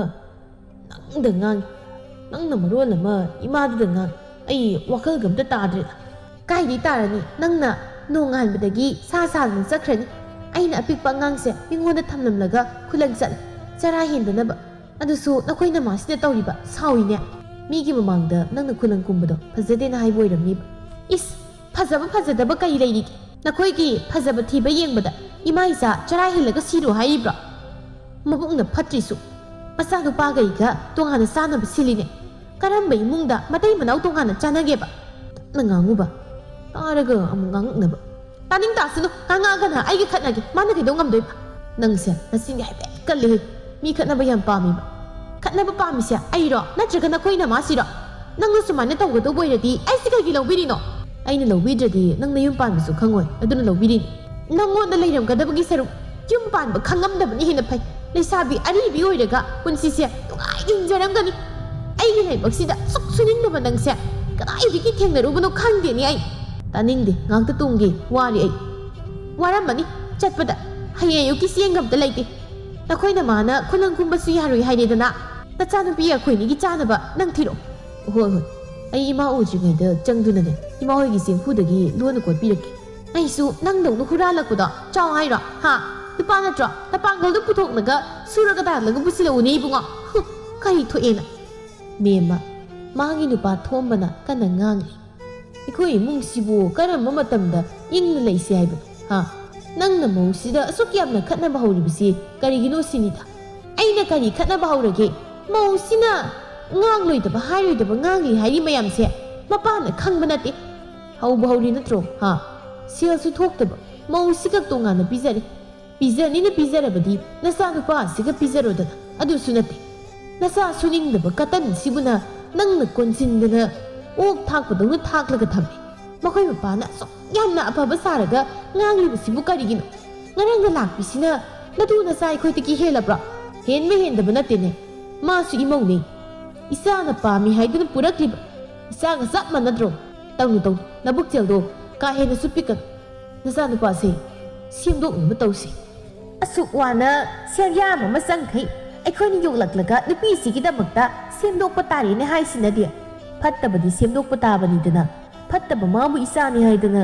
ꯅꯪꯗ ꯉꯥꯡꯉꯤ, ꯅꯪꯅ ꯃꯔꯣꯜ ꯑꯃ ꯏꯃꯥꯗꯨꯗ ꯉꯥꯡꯉꯤ꯫ ꯑꯩ ꯋꯥꯈꯜꯒ ꯑꯝꯇ ꯇꯥꯗ꯭ꯔꯦꯗ꯫" "ꯀꯥꯏꯗꯩ ꯇꯥꯔꯅꯤ? ꯅꯪꯅ ꯅꯣꯡꯉꯥꯟꯕꯗꯒꯤ ꯁꯥ ꯁꯥꯗꯅ ꯆꯠꯈ꯭ꯔꯅꯤ꯫ ꯑꯩꯅ ꯑꯄꯤꯛꯄ ꯑꯉꯥꯡꯁꯦ ꯃꯤꯉꯣꯟꯗ ꯊꯝꯂꯝꯂꯒ ꯈꯨꯂꯪ ꯆꯠꯂꯦ, ꯆꯔꯥ ꯍꯦꯟꯗꯅꯕ꯫ ꯑꯗꯨꯁꯨ ꯅꯈꯣꯏ ꯅꯃꯥꯁꯤꯅ ꯇꯧꯔꯤꯕ꯫ ꯁꯥꯎꯏꯅꯦ꯫ ꯃꯤꯒꯤ ꯃꯃꯥꯡꯗ ꯅꯪꯅ ꯈꯨꯂꯪ ꯀꯨꯝꯕꯗꯣ ꯐꯖꯗꯦꯅ ꯍꯥꯏꯕ ꯑꯣꯏꯔꯝꯅꯤꯕ꯫" "ꯏꯁ, ꯐꯖꯕ ꯐꯖꯗꯕ ꯀꯔꯤ ꯂꯩꯔꯤꯒꯦ? ꯅꯈꯣꯏꯒꯤ ꯐꯖꯕ ꯊꯤꯕ ꯌꯦꯡꯕꯗ ꯏꯃꯥ ꯏꯆꯥ ꯆꯔꯥ ꯍꯦꯜꯂꯒ ꯁꯤꯔꯣ ꯍꯥꯏꯔꯤꯕ꯭ꯔꯣ? ꯃꯕꯨꯛꯅ ꯐꯠꯇ꯭ꯔꯤꯁꯨ ꯃꯆꯥꯅꯨꯄꯥꯒꯩꯒ ꯇꯣꯉꯥꯟꯅ ꯆꯥꯅꯕ ꯁꯤꯜꯂꯤꯅꯦ꯫ ꯀꯔꯝꯕ ꯏꯃꯨꯡꯗ ꯃꯇꯩ ꯃꯅꯥꯎ ꯇꯣꯉꯥꯟꯅ ꯆꯥꯅꯒꯦꯕ?" "ꯇꯞꯅ ꯉꯥꯡꯉꯨꯕ, ꯇꯥꯔꯒ ꯑꯃꯨꯛ ꯉꯥꯡꯉꯛꯅꯕ꯫" "ꯇꯥꯅꯤꯡ ꯇꯥꯁꯅꯨ, ꯉꯥꯡꯉꯛꯑꯒꯅ ꯑꯩꯒ ꯈꯠꯅꯒꯦ, ꯃꯥꯅ ꯀꯩꯗꯧ ꯉꯝꯗꯣꯏꯕ?" "ꯅꯪꯁꯦ ꯅꯆꯤꯟꯗꯤ ꯍꯥꯏꯐꯦꯠ ꯀꯜꯂꯤꯍꯦ꯫ ꯃꯤ ꯈꯠꯅꯕ ꯌꯥꯝ ꯄꯥꯝꯃꯤꯕ꯫" "ꯈꯠꯅꯕ ꯄꯥꯝꯃꯤꯁꯦ ꯑꯩꯔꯣ, ꯅꯠꯇ꯭ꯔꯒ ꯅꯈꯣꯏ ꯅꯃꯥꯁꯤꯔꯣ? ꯅꯪꯅ ꯁꯨꯃꯥꯏꯅ ꯇꯧꯒꯗꯧꯕ ꯑꯣꯏꯔꯗꯤ ꯑꯩꯁꯦ ꯀꯩꯒꯤ ꯂꯧꯕꯤꯔꯤꯅꯣ?" "ꯑꯩꯅ ꯂꯧꯕꯤꯗ꯭ꯔꯗꯤ ꯅꯪ ꯅꯌꯨꯝ ꯄꯥꯟꯕꯁꯨ ꯈꯪꯉꯣꯏ, ꯑꯗꯨꯅ ꯂꯧꯕꯤꯔꯤꯅꯤ꯫" "ꯅꯪꯉꯣꯟꯗ ꯂꯩꯔꯝꯒꯗꯕꯒꯤ ꯁꯔꯨꯛ ꯌꯨꯝ ꯄꯥꯟꯕ ꯈꯪꯉꯝꯗꯕꯅ ꯍꯦꯟꯅ ꯐꯩ꯫ ꯂꯩꯁꯥꯕꯤ ꯑꯔꯤꯕꯤ ꯑꯣꯏꯔꯒ ꯄꯨꯟꯁꯤꯁꯦ ꯅꯨꯡꯉꯥꯏꯅ ꯍꯤꯡꯖꯔꯝꯒꯅꯤ꯫ ꯑꯩꯒꯤ ꯂꯥꯏꯕꯛꯁꯤꯗ ꯁꯨꯛ ꯁꯨꯅꯤꯡꯗꯕ ꯅꯪꯁꯦ ꯀꯗꯥꯏꯗꯒꯤ ꯊꯦꯡꯅꯔꯨꯕꯅꯣ ꯈꯪꯗꯦꯅꯦ ꯑꯩ꯫" "ꯇꯥꯅꯤꯡꯗꯦ, ꯉꯥꯛꯇ ꯇꯣꯡꯒꯦ, ꯋꯥꯔꯦ ꯑꯩ꯫" "ꯋꯥꯔꯝꯃꯅꯤ, ꯆꯠꯄꯗ ꯍꯌꯦꯡ ꯑꯌꯨꯛꯀꯤ ꯆꯦꯡꯒ ꯑꯝꯇ ꯂꯩꯇꯦ꯫ ꯅꯈꯣꯏ ꯅꯃꯥꯅ ꯈꯨꯂꯪ ꯀꯨꯝꯕꯁꯨ ꯌꯥꯔꯣꯏ ꯍꯥꯏꯔꯦꯗꯅ, ꯅꯆꯥꯅꯨꯄꯤ ꯑꯩꯈꯣꯏꯅꯤꯒꯤ ꯆꯥꯅꯕ ꯅꯪ ꯊꯤꯔꯛꯑꯣ꯫" "ꯍꯣꯏ, ꯍꯣꯏ, ꯑꯩ ꯏꯃꯥ ꯎꯗ꯭ꯔꯤꯉꯩꯗ ꯆꯪꯗꯨꯅꯅꯦ, ꯏꯃꯥ ꯍꯣꯏꯒꯤ ꯆꯦꯡꯐꯨꯗꯒꯤ ꯂꯣꯟꯅ ꯀꯣꯠꯄꯤꯔꯛꯀꯦ꯫" "ꯑꯩꯁꯨ ꯅꯪꯗꯧꯅ ꯍꯨꯔꯥꯜꯂꯛꯄꯗꯣ ꯆꯥꯎ ꯍꯥꯏꯔꯣ? ꯍꯥ? ꯅꯨꯄꯥ ꯅꯠꯇ꯭ꯔꯣ? ꯅꯄꯥꯡꯒꯜꯗꯣ ꯄꯨꯊꯣꯛꯂꯒ ꯁꯨꯔꯒ ꯇꯥꯜꯂꯒ ꯄꯨꯁꯤꯜꯂꯛꯎꯅꯦ ꯏꯕꯨꯡꯉꯣ꯫ ꯍꯨꯝ, ꯀꯔꯤ ꯊꯣꯛꯑꯦꯅ?" "ꯃꯦꯝꯃ," ꯃꯥꯒꯤ ꯅꯨꯄꯥ ꯊꯣꯝꯕꯅ ꯀꯟꯅ ꯉꯥꯡꯂꯤ꯫ ꯑꯩꯈꯣꯏ ꯏꯃꯨꯡꯁꯤꯕꯨ ꯀꯔꯝꯕ ꯃꯇꯝꯗ ꯏꯪꯅ ꯂꯩꯁꯤ ꯍꯥꯏꯕꯅꯣ? ꯍꯥ? ꯅꯪꯅ ꯃꯧꯁꯤꯗ ꯑꯁꯨꯛ ꯌꯥꯝꯅ ꯈꯠꯅꯕ ꯍꯧꯔꯤꯕꯁꯤ ꯀꯔꯤꯒꯤꯅꯣ ꯁꯤꯅꯤꯗ꯫ ꯑꯩꯅ ꯀꯔꯤ ꯈꯠꯅꯕ ꯍꯧꯔꯒꯦ? ꯃꯧꯁꯤꯅ ꯉꯥꯡꯂꯣꯏꯗꯕ ꯍꯥꯏꯔꯣꯏꯗꯕ ꯉꯥꯡꯂꯤ ꯍꯥꯏꯔꯤ ꯃꯌꯥꯝꯁꯦ ꯃꯄꯥꯅ ꯈꯪꯕ ꯅꯠꯇꯦ꯫ ꯍꯧꯕ ꯍꯧꯔꯤ ꯅꯠꯇ꯭ꯔꯣ? ꯍꯥ? ꯁꯦꯜꯁꯨ ꯊꯣꯛꯇꯕ, ꯃꯧꯁꯤꯈꯛ ꯇꯣꯉꯥꯟꯅ ꯄꯤꯖꯔꯦ꯫ ꯄꯤꯖꯅꯤꯅ ꯄꯤꯖꯔꯕꯗꯤ ꯅꯆꯥꯅꯨꯄꯥ ꯑꯁꯤꯒ ꯄꯤꯖꯔꯣꯗꯅ꯫ ꯑꯗꯨꯁꯨ ꯅꯠꯇꯦ꯫ ꯅꯆꯥ ꯁꯨꯅꯤꯡꯗꯕ ꯀꯇꯟꯁꯤꯕꯨꯅ ꯅꯪꯅ ꯀꯣꯟꯁꯤꯟꯗꯅ ꯑꯣꯛ ꯊꯥꯛꯄꯗꯧꯅ ꯊꯥꯛꯂꯒ ꯊꯝꯃꯦ꯫ ꯃꯈꯣꯏ ꯃꯄꯥꯅ ꯑꯁꯨꯛ ꯌꯥꯝꯅ ꯑꯐꯕ ꯁꯥꯔꯒ ꯉꯥꯡꯂꯤꯕꯁꯤꯕꯨ ꯀꯔꯤꯒꯤꯅꯣ? ꯉꯔꯥꯡ ꯅꯂꯥꯛꯄꯤꯁꯤꯅ ꯅꯇꯨ ꯅꯆꯥ ꯑꯩꯈꯣꯏꯗꯒꯤ ꯍꯦꯜꯂꯕ꯭ꯔꯣ? ꯍꯦꯟꯕ ꯍꯦꯟꯗꯕ ꯅꯠꯇꯦꯅꯦ, ꯃꯥꯁꯨ ꯏꯃꯧꯅꯦ꯫ ꯏꯆꯥꯅ ꯄꯥꯝꯃꯤ ꯍꯥꯏꯗꯨꯅ ꯄꯨꯔꯛꯂꯤꯕ ꯏꯆꯥꯒ ꯆꯞ ꯃꯥꯟꯅꯗ꯭ꯔꯣ? ꯇꯧꯅꯨ, ꯇꯧꯅꯨ, ꯅꯕꯨꯛꯆꯦꯜꯗꯣ ꯀꯥ ꯍꯦꯟꯅꯁꯨ ꯄꯤꯛꯀꯅꯨ꯫ ꯅꯆꯥꯅꯨꯄꯥꯁꯦ ꯁꯦꯝꯗꯣꯛꯅꯕ ꯇꯧꯁꯤ꯫ ꯑꯁꯨꯛ ꯋꯥꯅ ꯁꯦꯜ ꯌꯥꯝ ꯑꯃ ꯆꯪꯈꯩ ꯑꯩꯈꯣꯏꯅ ꯌꯣꯛꯂꯛꯂꯒ ꯅꯨꯄꯤꯁꯤꯒꯤꯗꯃꯛꯇ ꯁꯦꯝꯗꯣꯛꯄ ꯇꯥꯔꯦꯅꯦ ꯍꯥꯏꯁꯤꯅꯗꯤ꯫ ꯐꯠꯇꯕꯗꯤ ꯁꯦꯝꯗꯣꯛꯄ ꯇꯥꯕꯅꯤꯗꯅ꯫ ꯐꯠꯇꯕ ꯃꯥꯕꯨ ꯏꯆꯥꯅꯤ ꯍꯥꯏꯗꯅ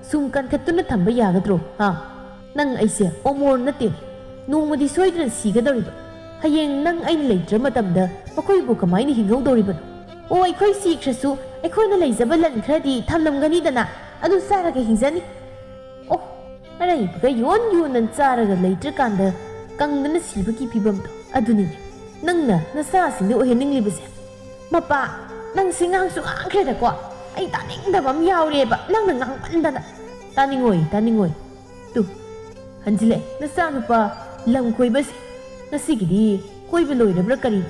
ꯁꯨꯝ ꯀꯟꯈꯠꯇꯨꯅ ꯊꯝꯕ ꯌꯥꯒꯗ꯭ꯔꯣ? ꯍꯥ? ꯅꯪ ꯑꯩꯁꯦ ꯑꯣꯃꯣꯔ ꯅꯠꯇꯦ꯫ ꯅꯣꯡꯃꯗꯤ ꯁꯣꯏꯗꯅ ꯁꯤꯒꯗꯧꯔꯤꯕ꯫ ꯍꯌꯦꯡ ꯅꯪ ꯑꯩꯅ ꯂꯩꯇ꯭ꯔ ꯃꯇꯝꯗ ꯃꯈꯣꯏꯕꯨ ꯀꯃꯥꯏꯅ ꯍꯤꯡꯍꯧꯗꯧꯔꯤꯕꯅꯣ? ꯑꯣ, ꯑꯩꯈꯣꯏ ꯁꯤꯈ꯭ꯔꯁꯨ ꯑꯩꯈꯣꯏꯅ ꯂꯩꯖꯕ ꯂꯟ ꯈꯔꯗꯤ ꯊꯝꯂꯝꯒꯅꯤꯗꯅ, ꯑꯗꯨ ꯆꯥꯔꯒ ꯍꯤꯡꯖꯅꯤ꯫ ꯑꯣ, ꯑꯔꯩꯕꯒ ꯌꯣꯟ ꯌꯣꯟꯅ ꯆꯥꯔꯒ ꯂꯩꯇ꯭ꯔꯀꯥꯟꯗ ꯀꯪꯗꯅ ꯁꯤꯕꯒꯤ ꯐꯤꯕꯝꯗꯣ ꯑꯗꯨꯅꯤꯅꯦ ꯅꯪꯅ ꯅꯆꯥꯁꯤꯡꯗ ꯑꯣꯏꯍꯟꯅꯤꯡꯂꯤꯕꯁꯦ꯫ ꯃꯄꯥ, ꯅꯪꯁꯤ ꯉꯥꯡꯁꯨ ꯉꯥꯡꯈ꯭ꯔꯦꯗꯀꯣ꯫ ꯑꯩ ꯇꯥꯅꯤꯡꯗꯕ ꯑꯃ ꯌꯥꯎꯔꯦꯕ ꯅꯪꯅ ꯉꯥꯡꯃꯟꯗꯅ꯫ ꯇꯥꯅꯤꯡꯉꯣꯏ, ꯇꯥꯅꯤꯡꯉꯣꯏ꯫ ꯇꯨ, ꯍꯟꯖꯤꯜꯂꯛꯑꯦ ꯅꯆꯥꯅꯨꯄꯥ ꯂꯝ ꯀꯣꯏꯕꯁꯦ꯫ ꯉꯁꯤꯒꯤꯗꯤ ꯀꯣꯏꯕ ꯂꯣꯏꯔꯕ꯭ꯔꯥ ꯀꯔꯤ?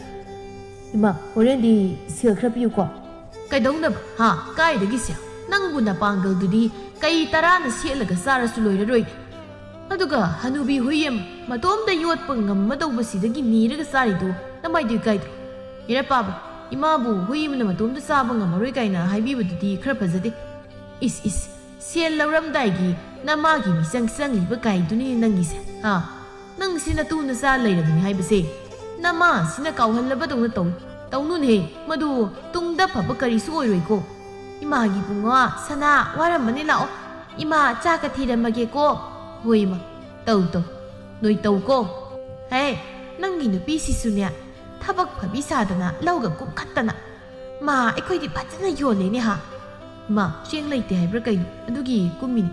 ꯏꯃꯥ, ꯍꯣꯔꯦꯟꯗꯤ ꯁꯦꯜ ꯈꯔ ꯄꯤꯌꯨꯀꯣ꯫ ꯀꯩꯗꯧꯅꯕ? ꯍꯥ? ꯀꯥꯏꯗꯒꯤ ꯁꯦꯜ? ꯅꯪꯕꯨ ꯅꯄꯥꯡꯒꯜꯗꯨꯗꯤ ꯀꯩ ꯇꯔꯥꯅ ꯁꯦꯠꯂꯒ ꯆꯥꯔꯁꯨ ꯂꯣꯏꯔꯔꯣꯏ꯫ ꯑꯗꯨꯒ ꯍꯅꯨꯕꯤ ꯍꯨꯏ ꯑꯃ ꯃꯇꯣꯝꯇ ꯌꯣꯠꯄ ꯉꯝꯃꯗꯧꯕꯁꯤꯗꯒꯤ ꯅꯤꯔꯒ ꯆꯥꯔꯤꯗꯨ ꯅꯃꯥꯏꯗꯨ ꯏꯀꯥꯏꯗ꯭ꯔꯣ? ꯏꯔꯥ ꯄꯥꯕ, ꯏꯃꯥꯕꯨ ꯍꯨꯏ ꯑꯃꯅ ꯃꯇꯣꯝꯇ ꯆꯥꯕ ꯉꯝꯃꯔꯣꯏ ꯀꯥꯏꯅ ꯍꯥꯏꯕꯤꯕꯗꯨꯗꯤ ꯈꯔ ꯐꯖꯗꯦ꯫ ꯏꯁ, ꯏꯁ, ꯁꯦꯜ ꯂꯧꯔꯝꯗꯥꯏꯒꯤ ꯅꯃꯥꯒꯤ ꯃꯤꯆꯪ ꯆꯪꯂꯤꯕ ꯀꯥꯏꯗꯨꯅꯤ ꯅꯪꯒꯤꯁꯦ, ꯍꯥ? ꯅꯪꯁꯤ ꯅꯇꯨ ꯅꯆꯥ ꯂꯩꯔꯕꯅꯤ ꯍꯥꯏꯕꯁꯦ ꯅꯃꯥꯁꯤꯅ ꯀꯥꯎꯍꯜꯂꯕꯗꯧꯅ ꯇꯧ-, ꯇꯧꯅꯨꯅꯦꯍꯦ꯫ ꯃꯗꯨ ꯇꯨꯡꯗ ꯐꯕ ꯀꯔꯤꯁꯨ ꯑꯣꯏꯔꯣꯏꯀꯣ꯫ ꯏꯃꯥꯒꯤ ꯏꯕꯨꯡꯉꯣ, ꯁꯅꯥ, ꯋꯥꯔꯝꯃꯅꯤ, ꯂꯥꯛꯑꯣ꯫ ꯏꯃꯥ ꯆꯥꯛꯀ ꯊꯤꯔꯝꯃꯒꯦꯀꯣ꯫ ꯍꯣꯏ, ꯏꯃꯥ꯫ ꯇꯧ, ꯇꯧ꯫ ꯅꯣꯏ ꯇꯧꯀꯣ꯫ ꯍꯦ, ꯅꯪꯒꯤ ꯅꯨꯄꯤꯁꯤꯁꯨꯅꯦ, ꯊꯕꯛ ꯐꯕꯤ ꯁꯥꯗꯅ ꯂꯧꯒ ꯀꯨꯝꯈꯠꯇꯅ꯫ ꯃꯥ, ꯑꯩꯈꯣꯏꯗꯤ ꯐꯖꯅ ꯌꯣꯜꯂꯦꯅꯦ ꯍꯥ꯫ "ꯏꯃꯥ, ꯆꯦꯡ ꯂꯩꯇꯦ ꯍꯥꯏꯕ꯭ꯔꯥ ꯀꯩꯅꯣ? ꯑꯗꯨꯒꯤ ꯀꯨꯝꯃꯤꯅꯤ꯫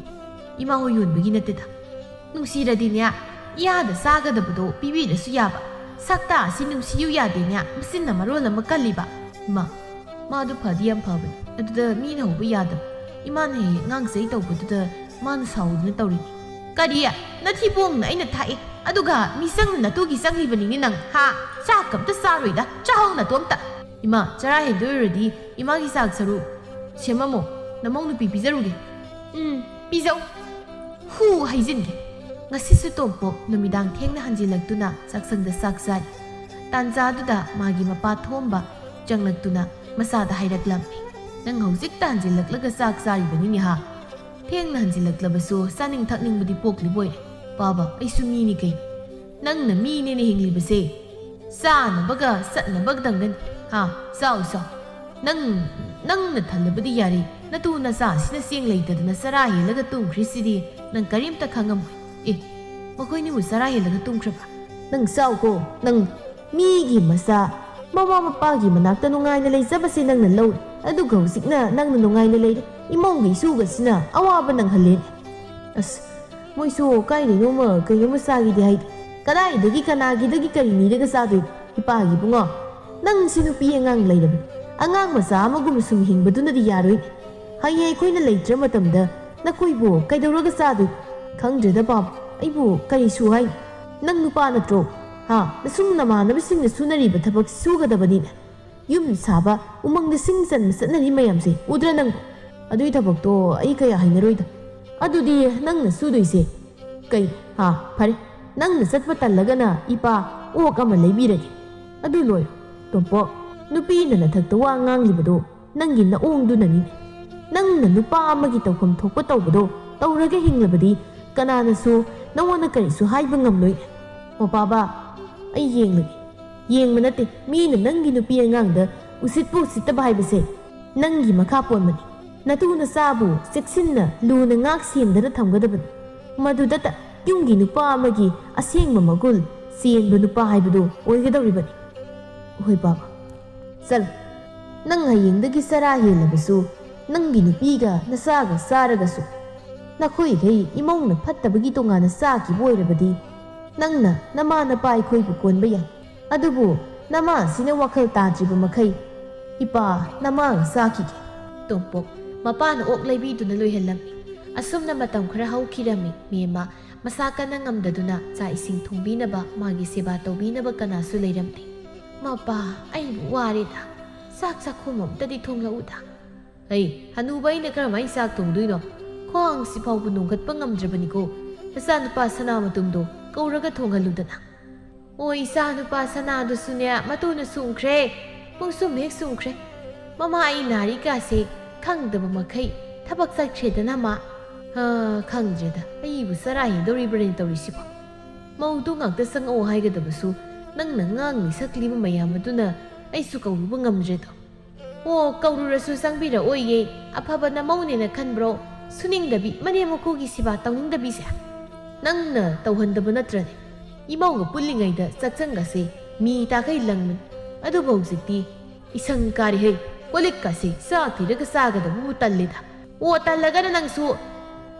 ꯏꯃꯥ ꯍꯣꯏ ꯌꯣꯟꯕꯒꯤ ꯅꯠꯇꯦꯗ꯫ ꯅꯨꯡꯁꯤꯔꯗꯤꯅꯦ, ꯏꯌꯥꯗ ꯆꯥꯒꯗꯕꯗꯣ ꯄꯤꯕꯤꯔꯁꯨ ꯌꯥꯕ꯫ ꯁꯛꯇ ꯑꯁꯤ ꯅꯨꯡꯁꯤꯌꯨ ꯌꯥꯗꯦꯅꯦ, ꯃꯆꯤꯟꯅ ꯃꯔꯣꯜ ꯑꯃ ꯀꯜꯂꯤꯕ꯫ ꯏꯃꯥ, ꯃꯥꯗꯨ ꯐꯗꯤ ꯌꯥꯝ ꯐꯕꯅꯤ꯫ ꯑꯗꯨꯗ ꯃꯤꯅ ꯍꯧꯕ ꯌꯥꯗꯕ꯫ ꯏꯃꯥꯅ ꯍꯦꯛ ꯍꯦꯛ ꯉꯥꯡꯖꯩ ꯇꯧꯕꯗꯨꯗ ꯃꯥꯅ ꯁꯥꯎꯗꯨꯅ ꯇꯧꯔꯤꯅꯤ꯫" "ꯀꯔꯤ? ꯅꯊꯤꯕꯣꯡꯅ ꯑꯩꯅ ꯊꯥꯛꯏ, ꯑꯗꯨꯒ ꯃꯤꯆꯪꯅ ꯅꯇꯨꯒꯤ ꯆꯪꯂꯤꯕꯅꯤꯅꯦ ꯅꯪ, ꯍꯥ? ꯆꯥꯛ ꯑꯝꯇ ꯆꯥꯔꯣꯏꯗ, ꯆꯥꯍꯧ ꯅꯇꯣꯝꯇ꯫ ꯏꯃꯥ, ꯆꯔꯥ ꯍꯦꯟꯗꯣꯏ ꯑꯣꯏꯔꯗꯤ ꯏꯃꯥꯒꯤ ꯆꯥꯛ ꯁꯔꯨꯛ ꯁꯦꯝꯃꯝꯃꯣ, ꯅꯃꯧ ꯅꯨꯄꯤ ꯄꯤꯖꯔꯨꯒꯦ꯫" "ꯎꯝ, ꯄꯤꯖꯧ꯫ ꯍꯨ ꯍꯩꯖꯤꯟꯒꯦ꯫" ꯉꯁꯤꯁꯨ ꯇꯣꯝꯄꯣꯛ ꯅꯨꯃꯤꯗꯥꯡ ꯊꯦꯡꯅ ꯍꯟꯖꯤꯜꯂꯛꯇꯨꯅ ꯆꯥꯛꯁꯪꯗ ꯆꯥꯛ ꯆꯥꯏ꯫ ꯇꯥꯟꯖꯥꯗꯨꯗ ꯃꯥꯒꯤ ꯃꯄꯥ ꯊꯣꯝꯕ ꯆꯪꯂꯛꯇꯨꯅ ꯃꯆꯥꯗ ꯍꯥꯏꯔꯛꯂꯝꯃꯤ, "ꯅꯪ ꯍꯧꯖꯤꯛꯇ ꯍꯟꯖꯤꯜꯂꯛꯂꯒ ꯆꯥꯛ ꯆꯥꯔꯤꯕꯅꯤꯅꯦ ꯍꯥ? ꯊꯦꯡꯅ ꯍꯟꯖꯤꯜꯂꯛꯂꯕꯁꯨ ꯆꯥꯅꯤꯡ ꯊꯛꯅꯤꯡꯕꯗꯤ ꯄꯣꯛꯂꯤꯕꯣꯏꯔꯦ꯫ ꯄꯥꯕ, ꯑꯩꯁꯨ ꯃꯤꯅꯤ ꯀꯩꯅꯣ꯫ ꯅꯪꯅ ꯃꯤꯅꯦꯅ ꯍꯤꯡꯂꯤꯕꯁꯦ ꯆꯥꯅꯕꯒ ꯆꯠꯅꯕꯗꯪꯗꯅꯤ꯫ ꯍꯥ, ꯆꯥꯎ, ꯆꯥꯎ꯫ ꯅꯪ, ꯅꯪꯅ ꯊꯜꯂꯕꯗꯤ ꯌꯥꯔꯦ꯫ ꯅꯇꯨ ꯅꯆꯥꯁꯤꯅ ꯆꯦꯡ ꯂꯩꯇꯗꯅ ꯆꯔꯥ ꯍꯦꯜꯂꯒ ꯇꯨꯝꯈ꯭ꯔꯤꯁꯤꯗꯤ ꯅꯪ ꯀꯔꯤꯝꯇ ꯈꯪꯉꯝꯃꯣꯏ꯫ ꯑꯦ, ꯃꯈꯣꯏꯅꯤꯕꯨ ꯆꯔꯥ ꯍꯦꯜꯂꯒ ꯇꯨꯝꯈ꯭ꯔꯕ? ꯅꯪ ꯆꯥꯎꯀꯣ, ꯅꯪ꯫ ꯃꯤꯒꯤ ꯃꯆꯥ ꯃꯃꯥ ꯃꯄꯥꯒꯤ ꯃꯅꯥꯛꯇ ꯅꯨꯡꯉꯥꯏꯅ ꯂꯩꯖꯕꯁꯦ ꯅꯪꯅ ꯂꯧꯔꯦ, ꯑꯗꯨꯒ ꯍꯧꯖꯤꯛꯅ ꯅꯪꯅ ꯅꯨꯡꯉꯥꯏꯅ ꯂꯩꯔꯦ, ꯏꯃꯧꯒ ꯏꯁꯨꯒꯁꯤꯅ ꯑꯋꯥꯕ ꯅꯪꯍꯜꯂꯦꯅꯦ꯫ ꯑꯁ, ꯃꯣꯏꯁꯨ ꯀꯥꯏꯗꯩꯅꯣꯃ ꯀꯩꯅꯣꯃ ꯆꯥꯒꯦꯗꯤ ꯍꯥꯏꯗꯦ꯫ ꯀꯗꯥꯏꯗꯒꯤ ꯀꯅꯥꯒꯤꯗꯒꯤ ꯀꯔꯤ ꯅꯤꯔꯒ ꯆꯥꯗꯣꯏꯅꯣ? ꯏꯄꯥꯒꯤ ꯏꯕꯨꯡꯉꯣ, ꯅꯪꯁꯤ ꯅꯨꯄꯤ ꯑꯉꯥꯡ ꯂꯩꯔꯕꯅꯤ꯫ ꯑꯉꯥꯡ ꯃꯆꯥ ꯑꯃꯒꯨꯝ ꯁꯨꯝ ꯍꯤꯡꯕꯗꯨꯅꯗꯤ ꯌꯥꯔꯣꯏꯅꯦ꯫ ꯍꯌꯦꯡ ꯑꯩꯈꯣꯏꯅ ꯂꯩꯇ꯭ꯔ ꯃꯇꯝꯗ ꯅꯈꯣꯏꯕꯨ ꯀꯩꯗꯧꯔꯒ ꯆꯥꯗꯣꯏꯅꯣ? ꯈꯪꯗ꯭ꯔꯦꯗ ꯄꯥꯕ, ꯑꯩꯕꯨ ꯀꯔꯤꯁꯨ ꯍꯥꯏ꯫ ꯅꯪ ꯅꯨꯄꯥ ꯅꯠꯇ꯭ꯔꯣ? ꯍꯥ? ꯅꯁꯨꯡ ꯅꯃꯥꯟꯅꯕꯁꯤꯡꯅ ꯁꯨꯅꯔꯤꯕ ꯊꯕꯛ ꯁꯨꯒꯗꯕꯅꯤꯅꯦ꯫ ꯌꯨꯝ ꯁꯥꯕ, ꯎꯃꯪꯗ ꯁꯤꯡ ꯆꯟꯕ ꯆꯠꯅꯔꯤ ꯃꯌꯥꯝꯁꯦ ꯎꯗ꯭ꯔ ꯅꯪ? ꯑꯗꯨꯒꯤ ꯊꯕꯛꯇꯣ ꯑꯩ ꯀꯌꯥ ꯍꯩꯅꯔꯣꯏꯗ꯫ ꯑꯗꯨꯗꯤ ꯅꯪꯅ ꯁꯨꯗꯣꯏꯁꯦ ꯀꯩ? ꯍꯥ, ꯐꯔꯦ, ꯅꯪꯅ ꯆꯠꯄ ꯇꯜꯂꯒꯅ ꯏꯄꯥ ꯑꯣꯛ ꯑꯃ ꯂꯩꯕꯤꯔꯒꯦ꯫ ꯑꯗꯨ ꯂꯣꯏꯔꯣ, ꯇꯣꯝꯄꯣꯛ, ꯅꯨꯄꯤꯅ ꯅꯊꯛꯇ ꯋꯥ ꯉꯥꯡꯂꯤꯕꯗꯣ ꯅꯪꯒꯤ ꯅꯑꯣꯡꯗꯨꯅꯅꯤꯅꯦ꯫ ꯅꯪꯅ ꯅꯨꯄꯥ ꯑꯃꯒꯤ ꯇꯧꯐꯝ ꯊꯣꯛꯄ ꯇꯧꯕꯗꯣ ꯇꯧꯔꯒ ꯍꯤꯡꯂꯕꯗꯤ ꯀꯅꯥꯅꯁꯨ ꯅꯉꯣꯟꯗ ꯀꯔꯤꯁꯨ ꯍꯥꯏꯕ ꯉꯝꯂꯣꯏ꯫ ꯑꯣ ꯄꯥꯕ, ꯑꯩ ꯌꯦꯡꯂꯒꯦ꯫ ꯌꯦꯡꯕ ꯅꯠꯇꯦ, ꯃꯤꯅ ꯅꯪꯒꯤ ꯅꯨꯄꯤ ꯑꯉꯥꯡꯗ ꯎꯁꯤꯠꯄ ꯎꯁꯤꯠꯇꯕ ꯍꯥꯏꯕꯁꯦ ꯅꯪꯒꯤ ꯃꯈꯥ ꯄꯣꯟꯕꯅꯤ꯫ ꯅꯇꯨ ꯅꯆꯥꯕꯨ ꯆꯦꯛꯁꯤꯟꯅ ꯂꯨꯅ ꯉꯥꯛ ꯁꯦꯟꯗꯅ ꯊꯝꯒꯗꯕꯅꯤ꯫ ꯃꯗꯨꯗꯇ ꯌꯨꯝꯒꯤ ꯅꯨꯄꯥ ꯑꯃꯒꯤ ꯑꯁꯦꯡꯕ ꯃꯒꯨꯟ ꯆꯦꯟꯕ ꯅꯨꯄꯥ ꯍꯥꯏꯕꯗꯨ ꯑꯣꯏꯒꯗꯧꯔꯤꯕꯅꯤ꯫ ꯍꯣꯏ ꯄꯥꯕ, ꯆꯠꯂꯣ꯫ ꯅꯪ ꯍꯌꯦꯡꯗꯒꯤ ꯆꯔꯥ ꯍꯦꯜꯂꯕꯁꯨ ꯅꯪꯒꯤ ꯅꯨꯄꯤꯒ ꯅꯆꯥꯒ ꯆꯥꯔꯒꯁꯨ ꯅꯈꯣꯏꯈꯩ ꯏꯃꯧꯅ ꯐꯠꯇꯕꯒꯤ ꯇꯣꯉꯥꯟꯅ ꯆꯥꯈꯤꯕ ꯑꯣꯏꯔꯕꯗꯤ ꯅꯪꯅ ꯅꯃꯥ ꯅꯄꯥ ꯑꯩꯈꯣꯏꯕꯨ ꯀꯣꯟꯕ ꯌꯥꯏ꯫ ꯑꯗꯨꯕꯨ ꯅꯃꯥꯁꯤꯅ ꯋꯥꯈꯜ ꯇꯥꯗ꯭ꯔꯤꯕ ꯃꯈꯩ ꯏꯄꯥ ꯅꯃꯥꯒ ꯆꯥꯈꯤꯒꯦ꯫ ꯇꯣꯝꯄꯣꯛ ꯃꯄꯥꯅ ꯑꯣꯛ ꯂꯩꯕꯤꯗꯨꯅ ꯂꯣꯏꯍꯜꯂꯝꯃꯤ꯫ ꯑꯁꯨꯝꯅ ꯃꯇꯝ ꯈꯔ ꯍꯧꯈꯤꯔꯝꯃꯤ꯫ ꯃꯦꯝꯃ ꯃꯁꯥ ꯀꯟꯅ ꯉꯝꯗꯗꯨꯅ ꯆꯥꯛ ꯏꯁꯤꯡ ꯊꯣꯡꯕꯤꯅꯕ, ꯃꯥꯒꯤ ꯁꯦꯕꯥ ꯇꯧꯕꯤꯅꯕ ꯀꯅꯥꯁꯨ ꯂꯩꯔꯝꯗꯦ꯫ "ꯃꯄꯥ, ꯑꯩꯕꯨ ꯋꯥꯔꯦꯗ꯫ ꯆꯥꯛ ꯆꯥꯛꯈꯣꯝ ꯑꯝꯇꯗꯤ ꯊꯣꯡꯂꯛꯎꯗ꯫" "ꯑꯩ, ꯍꯅꯨꯕ ꯑꯩꯅ ꯀꯔꯝꯍꯥꯏꯅ ꯆꯥꯛ ꯊꯣꯡꯗꯣꯏꯅꯣ? ꯈ꯭ꯋꯥꯡꯁꯤ ꯐꯥꯎꯕ ꯅꯣꯡꯈꯠꯄ ꯉꯝꯗ꯭ꯔꯕꯅꯤꯀꯣ꯫ ꯅꯆꯥꯅꯨꯄꯥ ꯁꯅꯥꯃꯇꯨꯝꯗꯣ ꯀꯧꯔꯒ ꯊꯣꯡꯍꯜꯂꯨꯗꯅ꯫" "ꯑꯣ, ꯏꯆꯥꯅꯨꯄꯥ ꯁꯅꯥꯗꯨꯁꯨꯅꯦ, ꯃꯇꯨꯅ ꯁꯨꯡꯈ꯭ꯔꯦ꯫ ꯄꯨꯡꯁꯨꯝ ꯍꯦꯛ ꯁꯨꯡꯈ꯭ꯔꯦ꯫ ꯃꯃꯥ ꯑꯩ ꯅꯥꯔꯤꯀꯥꯁꯦ ꯈꯪꯗꯕ ꯃꯈꯩ ꯊꯕꯛ ꯆꯠꯈ꯭ꯔꯦꯗꯅ ꯃꯥ꯫ ꯑ, ꯈꯪꯗ꯭ꯔꯦꯗ, ꯑꯩꯕꯨ ꯆꯔꯥ ꯍꯦꯟꯗꯧꯔꯤꯕ꯭ꯔꯅꯦ ꯇꯧꯔꯤꯁꯤꯕꯣ? ꯃꯧꯗꯨ ꯉꯥꯛꯇ ꯆꯪꯉꯛꯑꯣ ꯍꯥꯏꯒꯗꯕꯁꯨ ꯅꯪꯅ ꯉꯥꯡꯂꯤ ꯁꯛꯂꯤꯕ ꯃꯌꯥꯝ ꯑꯗꯨꯅ ꯑꯩꯁꯨ ꯀꯧꯔꯨꯕ ꯉꯝꯗ꯭ꯔꯦꯗꯣ꯫" "ꯑꯣ, ꯀꯧꯔꯨꯔꯁꯨ ꯆꯪꯕꯤꯔꯛꯑꯣꯏꯌꯦ꯫ ꯑꯐꯕ ꯅꯃꯧꯅꯦꯅ ꯈꯟꯕ꯭ꯔꯣ? ꯁꯨꯅꯤꯡꯗꯕꯤ, ꯃꯅꯦꯝ ꯃꯀꯨꯒꯤ ꯁꯦꯕꯥ ꯇꯧꯅꯤꯡꯗꯕꯤꯁꯦ?" "ꯅꯪꯅ ꯇꯧꯍꯟꯗꯕ ꯅꯠꯇ꯭ꯔꯅꯦ? ꯏꯃꯧꯒ ꯄꯨꯜꯂꯤꯉꯩꯗ ꯆꯥꯛꯁꯪꯒꯁꯦ ꯃꯤ ꯇꯥꯈꯩ ꯂꯪꯕꯅꯤ꯫ ꯑꯗꯨꯕꯨ ꯍꯧꯖꯤꯛꯇꯤ ꯏꯁꯪ ꯀꯥꯔꯦꯍꯦ꯫ ꯀꯣꯜꯂꯤꯛꯀꯁꯦ ꯆꯥꯛ ꯊꯤꯔꯒ ꯆꯥꯒꯗꯕꯕꯨ ꯇꯜꯂꯦꯗ꯫" "ꯑꯣ, ꯇꯜꯂꯒꯅ ꯅꯪꯁꯨ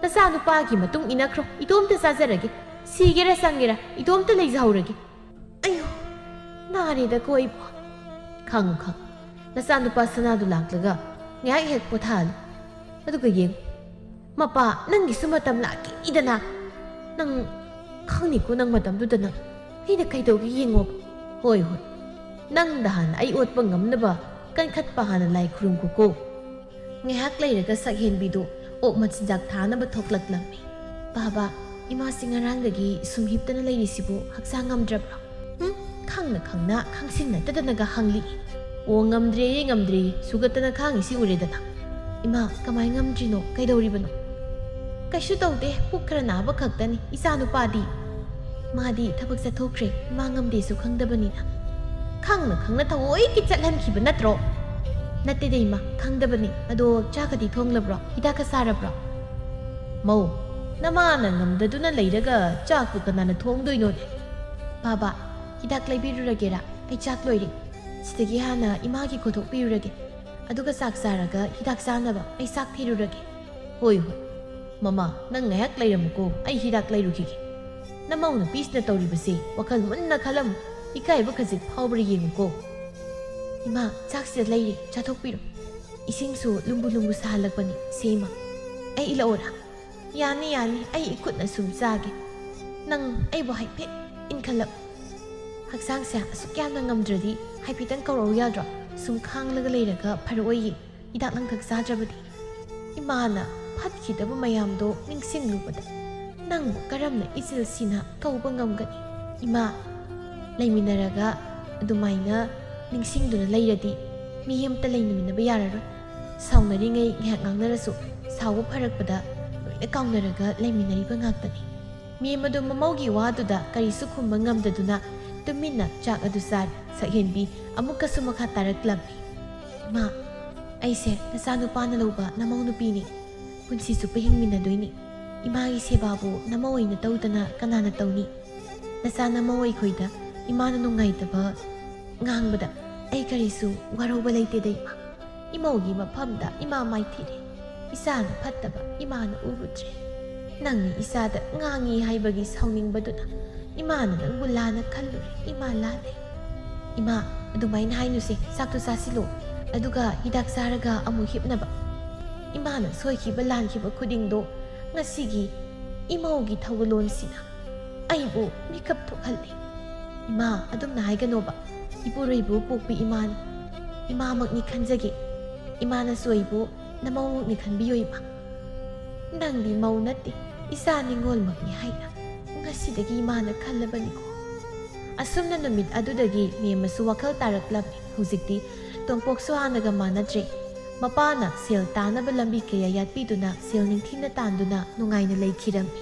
ꯅꯆꯥꯅꯨꯄꯥꯒꯤ ꯃꯇꯨꯡ ꯏꯟꯅꯈ꯭ꯔꯣ꯫ ꯏꯇꯣꯝꯇ ꯆꯥꯖꯔꯒꯦ꯫ ꯁꯤꯒꯦꯔꯥ ꯆꯪꯒꯦꯔꯥ ꯏꯇꯣꯝꯇ ꯂꯩꯖꯍꯧꯔꯒꯦ꯫" "ꯑꯩꯌꯣ, ꯅꯥꯔꯦꯗꯀꯣ ꯑꯩꯕꯨ꯫" "ꯈꯥꯡꯉꯨ, ꯈꯥꯡꯉꯨ꯫ ꯅꯆꯥꯅꯨꯄꯥ ꯁꯅꯥꯗꯨ ꯂꯥꯛꯂꯒ ꯉꯥꯏꯍꯥꯛ ꯍꯦꯛ ꯄꯣꯊꯥꯍꯜꯂꯨ꯫ ꯑꯗꯨꯒ ꯌꯦꯡꯉꯨ꯫ ꯃꯄꯥ, ꯅꯪꯒꯤꯁꯨ ꯃꯇꯝ ꯂꯥꯛꯈꯤꯗꯅ꯫ ꯅꯪ ꯈꯪꯅꯤꯀꯣ, ꯅꯪ ꯃꯇꯝꯗꯨꯗ ꯅꯪ ꯑꯩꯅ ꯀꯩꯗꯧꯒꯦ ꯌꯦꯡꯉꯣ꯫" "ꯍꯣꯏ, ꯍꯣꯏ꯫ ꯅꯪꯗ ꯍꯥꯟꯅ ꯑꯩ ꯑꯣꯠꯄ ꯉꯝꯅꯕ ꯀꯟꯈꯠꯄ ꯍꯥꯟꯅ ꯂꯥꯏ ꯈꯨꯔꯨꯝꯈꯣꯀꯣ꯫" ꯉꯥꯏꯍꯥꯛ ꯂꯩꯔꯒ ꯁꯛꯍꯦꯟꯕꯤꯗꯨ ꯑꯣꯛ ꯃꯆꯤꯟꯖꯥꯛ ꯊꯥꯅꯕ ꯊꯣꯛꯂꯛꯂꯝꯃꯤ꯫ "ꯕꯥꯕꯥ, ꯏꯃꯥꯁꯤ ꯉꯔꯥꯡꯗꯒꯤ ꯁꯨꯝ ꯍꯤꯞꯇꯅ ꯂꯩꯔꯤꯁꯤꯕꯨ ꯍꯛꯆꯥꯡ ꯉꯝꯗ꯭ꯔꯕ꯭ꯔꯣ?" ꯎꯝ, ꯈꯪꯅ ꯈꯪꯅ ꯈꯪꯁꯤꯟꯅꯗꯗꯅꯒ ꯍꯪꯂꯤ꯫ "ꯑꯣ, ꯉꯝꯗ꯭ꯔꯦꯌꯦ, ꯉꯝꯗ꯭ꯔꯦꯌꯦ, ꯁꯨꯒꯠꯇꯅ ꯈꯥꯡꯉꯤꯁꯤ ꯎꯔꯦꯗꯅ꯫" "ꯏꯃꯥ, ꯀꯃꯥꯏ ꯉꯝꯗ꯭ꯔꯤꯅꯣ? ꯀꯩꯗꯧꯔꯤꯕꯅꯣ?" "ꯀꯩꯁꯨ ꯇꯧꯗꯦ, ꯄꯨꯛ ꯈꯔ ꯅꯥꯕ ꯈꯛꯇꯅꯤ꯫ ꯏꯆꯥ ꯅꯨꯄꯥꯗꯤ?" "ꯃꯥꯗꯤ ꯊꯕꯛ ꯆꯠꯊꯣꯛꯈ꯭ꯔꯦ, ꯏꯃꯥ ꯉꯝꯗꯦꯁꯨ ꯈꯪꯗꯕꯅꯤꯅ꯫" "ꯈꯪꯅ ꯈꯪꯅ ꯊꯑꯣꯏꯒꯤ ꯆꯠꯍꯟꯈꯤꯕ ꯅꯠꯇ꯭ꯔꯣ?" "ꯅꯠꯇꯦꯗ ꯏꯃꯥ, ꯈꯪꯗꯕꯅꯤ꯫ ꯑꯗꯣ ꯆꯥꯒꯗꯤ ꯊꯣꯡꯂꯕ꯭ꯔꯣ? ꯍꯤꯗꯥꯛꯀ ꯆꯥꯔꯕ꯭ꯔꯣ?" "ꯃꯧ, ꯅꯃꯥꯅ ꯉꯝꯗꯗꯨꯅ ꯂꯩꯔꯒ ꯆꯥꯛꯄꯨ ꯀꯅꯥꯅ ꯊꯣꯡꯗꯣꯏꯅꯣꯅꯦ?" "ꯕꯥꯕꯥ, ꯍꯤꯗꯥꯛ ꯂꯩꯕꯤꯔꯨꯔꯒꯦꯔꯥ? ꯑꯩ ꯆꯥꯛ ꯂꯣꯏꯔꯦ꯫ ꯁꯤꯗꯒꯤ ꯍꯥꯟꯅ ꯏꯃꯥꯒꯤ ꯀꯣꯊꯣꯛꯄꯤꯔꯨꯔꯒꯦ꯫ ꯑꯗꯨꯒ ꯆꯥꯛ ꯆꯥꯔꯒ ꯍꯤꯗꯥꯛ ꯆꯥꯅꯕ ꯑꯩ ꯆꯥꯛ ꯊꯤꯔꯨꯔꯒꯦ꯫ ꯍꯣꯏ, ꯍꯣꯏ꯫ ꯃꯃꯥ, ꯅꯪ ꯉꯥꯏꯍꯥꯛ ꯂꯩꯔꯝꯃꯨꯀꯣ, ꯑꯩ ꯍꯤꯗꯥꯛ ꯂꯩꯔꯨꯈꯤꯒꯦ꯫ ꯅꯃꯧ ꯅꯨꯄꯤꯁꯤꯅ ꯇꯧꯔꯤꯕꯁꯦ ꯋꯥꯈꯜ ꯃꯨꯟꯅ ꯈꯜꯂꯝꯃꯨ꯫ ꯏꯀꯥꯏꯕ ꯈꯖꯤꯛ ꯐꯥꯎꯕ꯭ꯔꯥ ꯌꯦꯡꯉꯨꯀꯣ꯫ ꯏꯃꯥ, ꯆꯥꯛꯁꯤꯗ ꯂꯩꯔꯤ, ꯆꯥꯊꯣꯛꯄꯤꯔꯣ꯫ ꯏꯁꯤꯡꯁꯨ ꯂꯨꯝꯕꯨ ꯂꯨꯝꯕꯨ ꯁꯥꯍꯜꯂꯛꯄꯅꯤ, ꯁꯦ ꯏꯃꯥ꯫ ꯑꯩ ꯏꯜꯂꯛꯑꯣꯔꯥ? ꯌꯥꯅꯤ, ꯌꯥꯅꯤ, ꯑꯩ ꯏꯈꯨꯠꯅ ꯁꯨꯝ ꯆꯥꯒꯦ꯫ ꯅꯪ ꯑꯩꯕꯨ ꯍꯥꯏꯐꯦꯠ ꯏꯟꯈꯠꯂꯛ꯫ ꯍꯛꯆꯥꯡꯁꯦ ꯑꯁꯨꯛ ꯌꯥꯝꯅ ꯉꯝꯗ꯭ꯔꯗꯤ ꯍꯥꯏꯐꯦꯠꯇꯪ ꯀꯧꯔꯛꯎ ꯌꯥꯗ꯭ꯔꯣ? ꯁꯨꯝ ꯈꯥꯡꯂꯒ ꯂꯩꯔꯒ ꯐꯔꯛꯑꯣꯏꯌꯦ, ꯍꯤꯗꯥꯛ ꯂꯥꯡꯊꯛ ꯆꯥꯗ꯭ꯔꯕꯗꯤ꯫ ꯏꯃꯥꯅ ꯐꯠꯈꯤꯗꯕ ꯃꯌꯥꯝꯗꯣ ꯅꯤꯡꯁꯤꯡꯂꯨꯕꯗ ꯅꯪꯕꯨ ꯀꯔꯝꯅ ꯏꯆꯤꯜꯁꯤꯅ ꯀꯧꯕ ꯉꯝꯒꯅꯤ? ꯏꯃꯥ, ꯂꯩꯃꯤꯟꯅꯔꯒ ꯑꯗꯨꯃꯥꯏꯅ ꯅꯤꯡꯁꯤꯡꯗꯨꯅ ꯂꯩꯔꯗꯤ ꯃꯤ ꯑꯃꯇ ꯂꯩꯃꯤꯟꯅꯕ ꯌꯥꯔꯔꯣꯏ꯫ ꯁꯥꯎꯅꯔꯤꯉꯩ ꯉꯥꯏꯍꯥꯛ ꯉꯥꯡꯅꯔꯁꯨ ꯁꯥꯎꯕ ꯐꯔꯛꯄꯗ ꯂꯣꯏꯅ ꯀꯥꯎꯅꯔꯒ ꯂꯩꯃꯤꯟꯅꯔꯤꯕ ꯉꯥꯛꯇꯅꯤ꯫ ꯃꯦꯝ ꯑꯗꯨ ꯃꯃꯧꯒꯤ ꯋꯥꯗꯨꯗ ꯀꯔꯤꯁꯨ ꯈꯨꯝꯕ ꯉꯝꯗꯗꯨꯅ ꯇꯨꯃꯤꯟꯅ ꯆꯥꯛ ꯑꯗꯨ ꯆꯥꯔꯤ꯫ ꯁꯛꯍꯦꯟꯕꯤ ꯑꯃꯨꯛꯀꯁꯨ ꯃꯈꯥ ꯇꯥꯔꯛꯂꯝꯃꯤ꯫ ꯏꯃꯥ, ꯑꯩꯁꯦ ꯅꯆꯥꯅꯨꯄꯥꯅ ꯂꯧꯕ ꯅꯃꯧ ꯅꯨꯄꯤꯅꯤ꯫ ꯄꯨꯟꯁꯤ ꯆꯨꯞꯄ ꯍꯤꯡꯃꯤꯟꯅꯗꯣꯏꯅꯤ꯫ ꯏꯃꯥꯒꯤ ꯁꯦꯕꯥꯕꯨ ꯅꯃꯧ ꯑꯣꯏꯅ ꯇꯧꯗꯅ ꯀꯅꯥꯅ ꯇꯧꯅꯤ? ꯅꯆꯥ ꯅꯃꯧ ꯑꯩꯈꯣꯏꯗ ꯏꯃꯥꯅ ꯅꯨꯡꯉꯥꯏꯇꯕ ꯉꯥꯡꯕꯗ ꯑꯩ ꯀꯔꯤꯁꯨ ꯋꯥꯔꯧꯕ ꯂꯩꯇꯦꯗ ꯏꯃꯥ꯫ ꯏꯃꯧꯒꯤ ꯃꯐꯝꯗ ꯏꯃꯥ ꯃꯥꯏꯊꯤꯔꯦ꯫ ꯏꯆꯥꯅ ꯐꯠꯇꯕ ꯏꯃꯥꯅ ꯎꯔꯨꯗ꯭ꯔꯦ꯫ ꯅꯪꯅ ꯏꯆꯥꯗ ꯉꯥꯡꯉꯤ ꯍꯥꯏꯕꯒꯤ ꯁꯥꯎꯅꯤꯡꯕꯗꯨꯅ ꯏꯃꯥꯅ ꯅꯪꯕꯨ ꯂꯥꯟꯅ ꯈꯜꯂꯨꯔꯦ꯫ ꯏꯃꯥ ꯂꯥꯜꯂꯦ꯫ ꯏꯃꯥ, ꯑꯗꯨꯃꯥꯏꯅ ꯍꯥꯏꯅꯨꯁꯦ꯫ ꯆꯥꯛꯇꯨ ꯆꯥꯁꯤꯜꯂꯣ꯫ ꯑꯗꯨꯒ ꯍꯤꯗꯥꯛ ꯆꯥꯔꯒ ꯑꯃꯨꯛ ꯍꯤꯞꯅꯕ꯫ ꯏꯃꯥꯅ ꯁꯣꯏꯈꯤꯕ ꯂꯥꯟꯈꯤꯕ ꯈꯨꯗꯤꯡꯗꯣ ꯉꯁꯤꯒꯤ ꯏꯃꯧꯒꯤ ꯊꯧꯒꯜꯂꯣꯟꯁꯤꯅ ꯑꯩꯕꯨ ꯃꯤꯀꯞ ꯊꯣꯛꯍꯜꯂꯦ꯫ ꯏꯃꯥ, ꯑꯗꯨꯝꯅ ꯍꯥꯏꯒꯅꯣꯕ꯫ ꯏꯄꯨꯔꯣꯏꯕꯕꯨ ꯄꯣꯛꯄꯤ ꯏꯃꯥꯅꯤ꯫ ꯏꯃꯥꯃꯛꯅꯤ ꯈꯟꯖꯒꯦ꯫ ꯏꯃꯥꯅꯁꯨ ꯑꯩꯕꯨ ꯅꯃꯧꯃꯛꯅꯤ ꯈꯟꯕꯤꯌꯣ ꯏꯃꯥ꯫ ꯅꯪꯗꯤ ꯃꯧ ꯅꯠꯇꯦ, ꯏꯆꯥ ꯅꯤꯉꯣꯜꯃꯛꯅꯤ ꯍꯥꯏꯅ ꯉꯁꯤꯗꯒꯤ ꯏꯃꯥꯅ ꯈꯜꯂꯕꯅꯤꯀꯣ꯫ ꯑꯁꯨꯝꯅ ꯅꯨꯃꯤꯠ ꯑꯗꯨꯗꯒꯤ ꯃꯦꯝꯃꯁꯨ ꯋꯥꯈꯜ ꯇꯥꯔꯛꯂꯝꯃꯤ꯫ ꯍꯧꯖꯤꯛꯇꯤ ꯇꯣꯝꯄꯣꯛꯁꯨ ꯍꯥꯟꯅꯒ ꯃꯥꯟꯅꯗ꯭ꯔꯦ꯫ ꯃꯄꯥꯅ ꯁꯦꯜ ꯇꯥꯅꯕ ꯂꯝꯕꯤ ꯀꯌꯥ ꯌꯥꯠꯄꯤꯗꯨꯅ ꯁꯦꯜ ꯅꯤꯡꯊꯤꯅ ꯇꯥꯟꯗꯨꯅ ꯅꯨꯡꯉꯥꯏꯅ ꯂꯩꯈꯤꯔꯝꯃꯤ꯫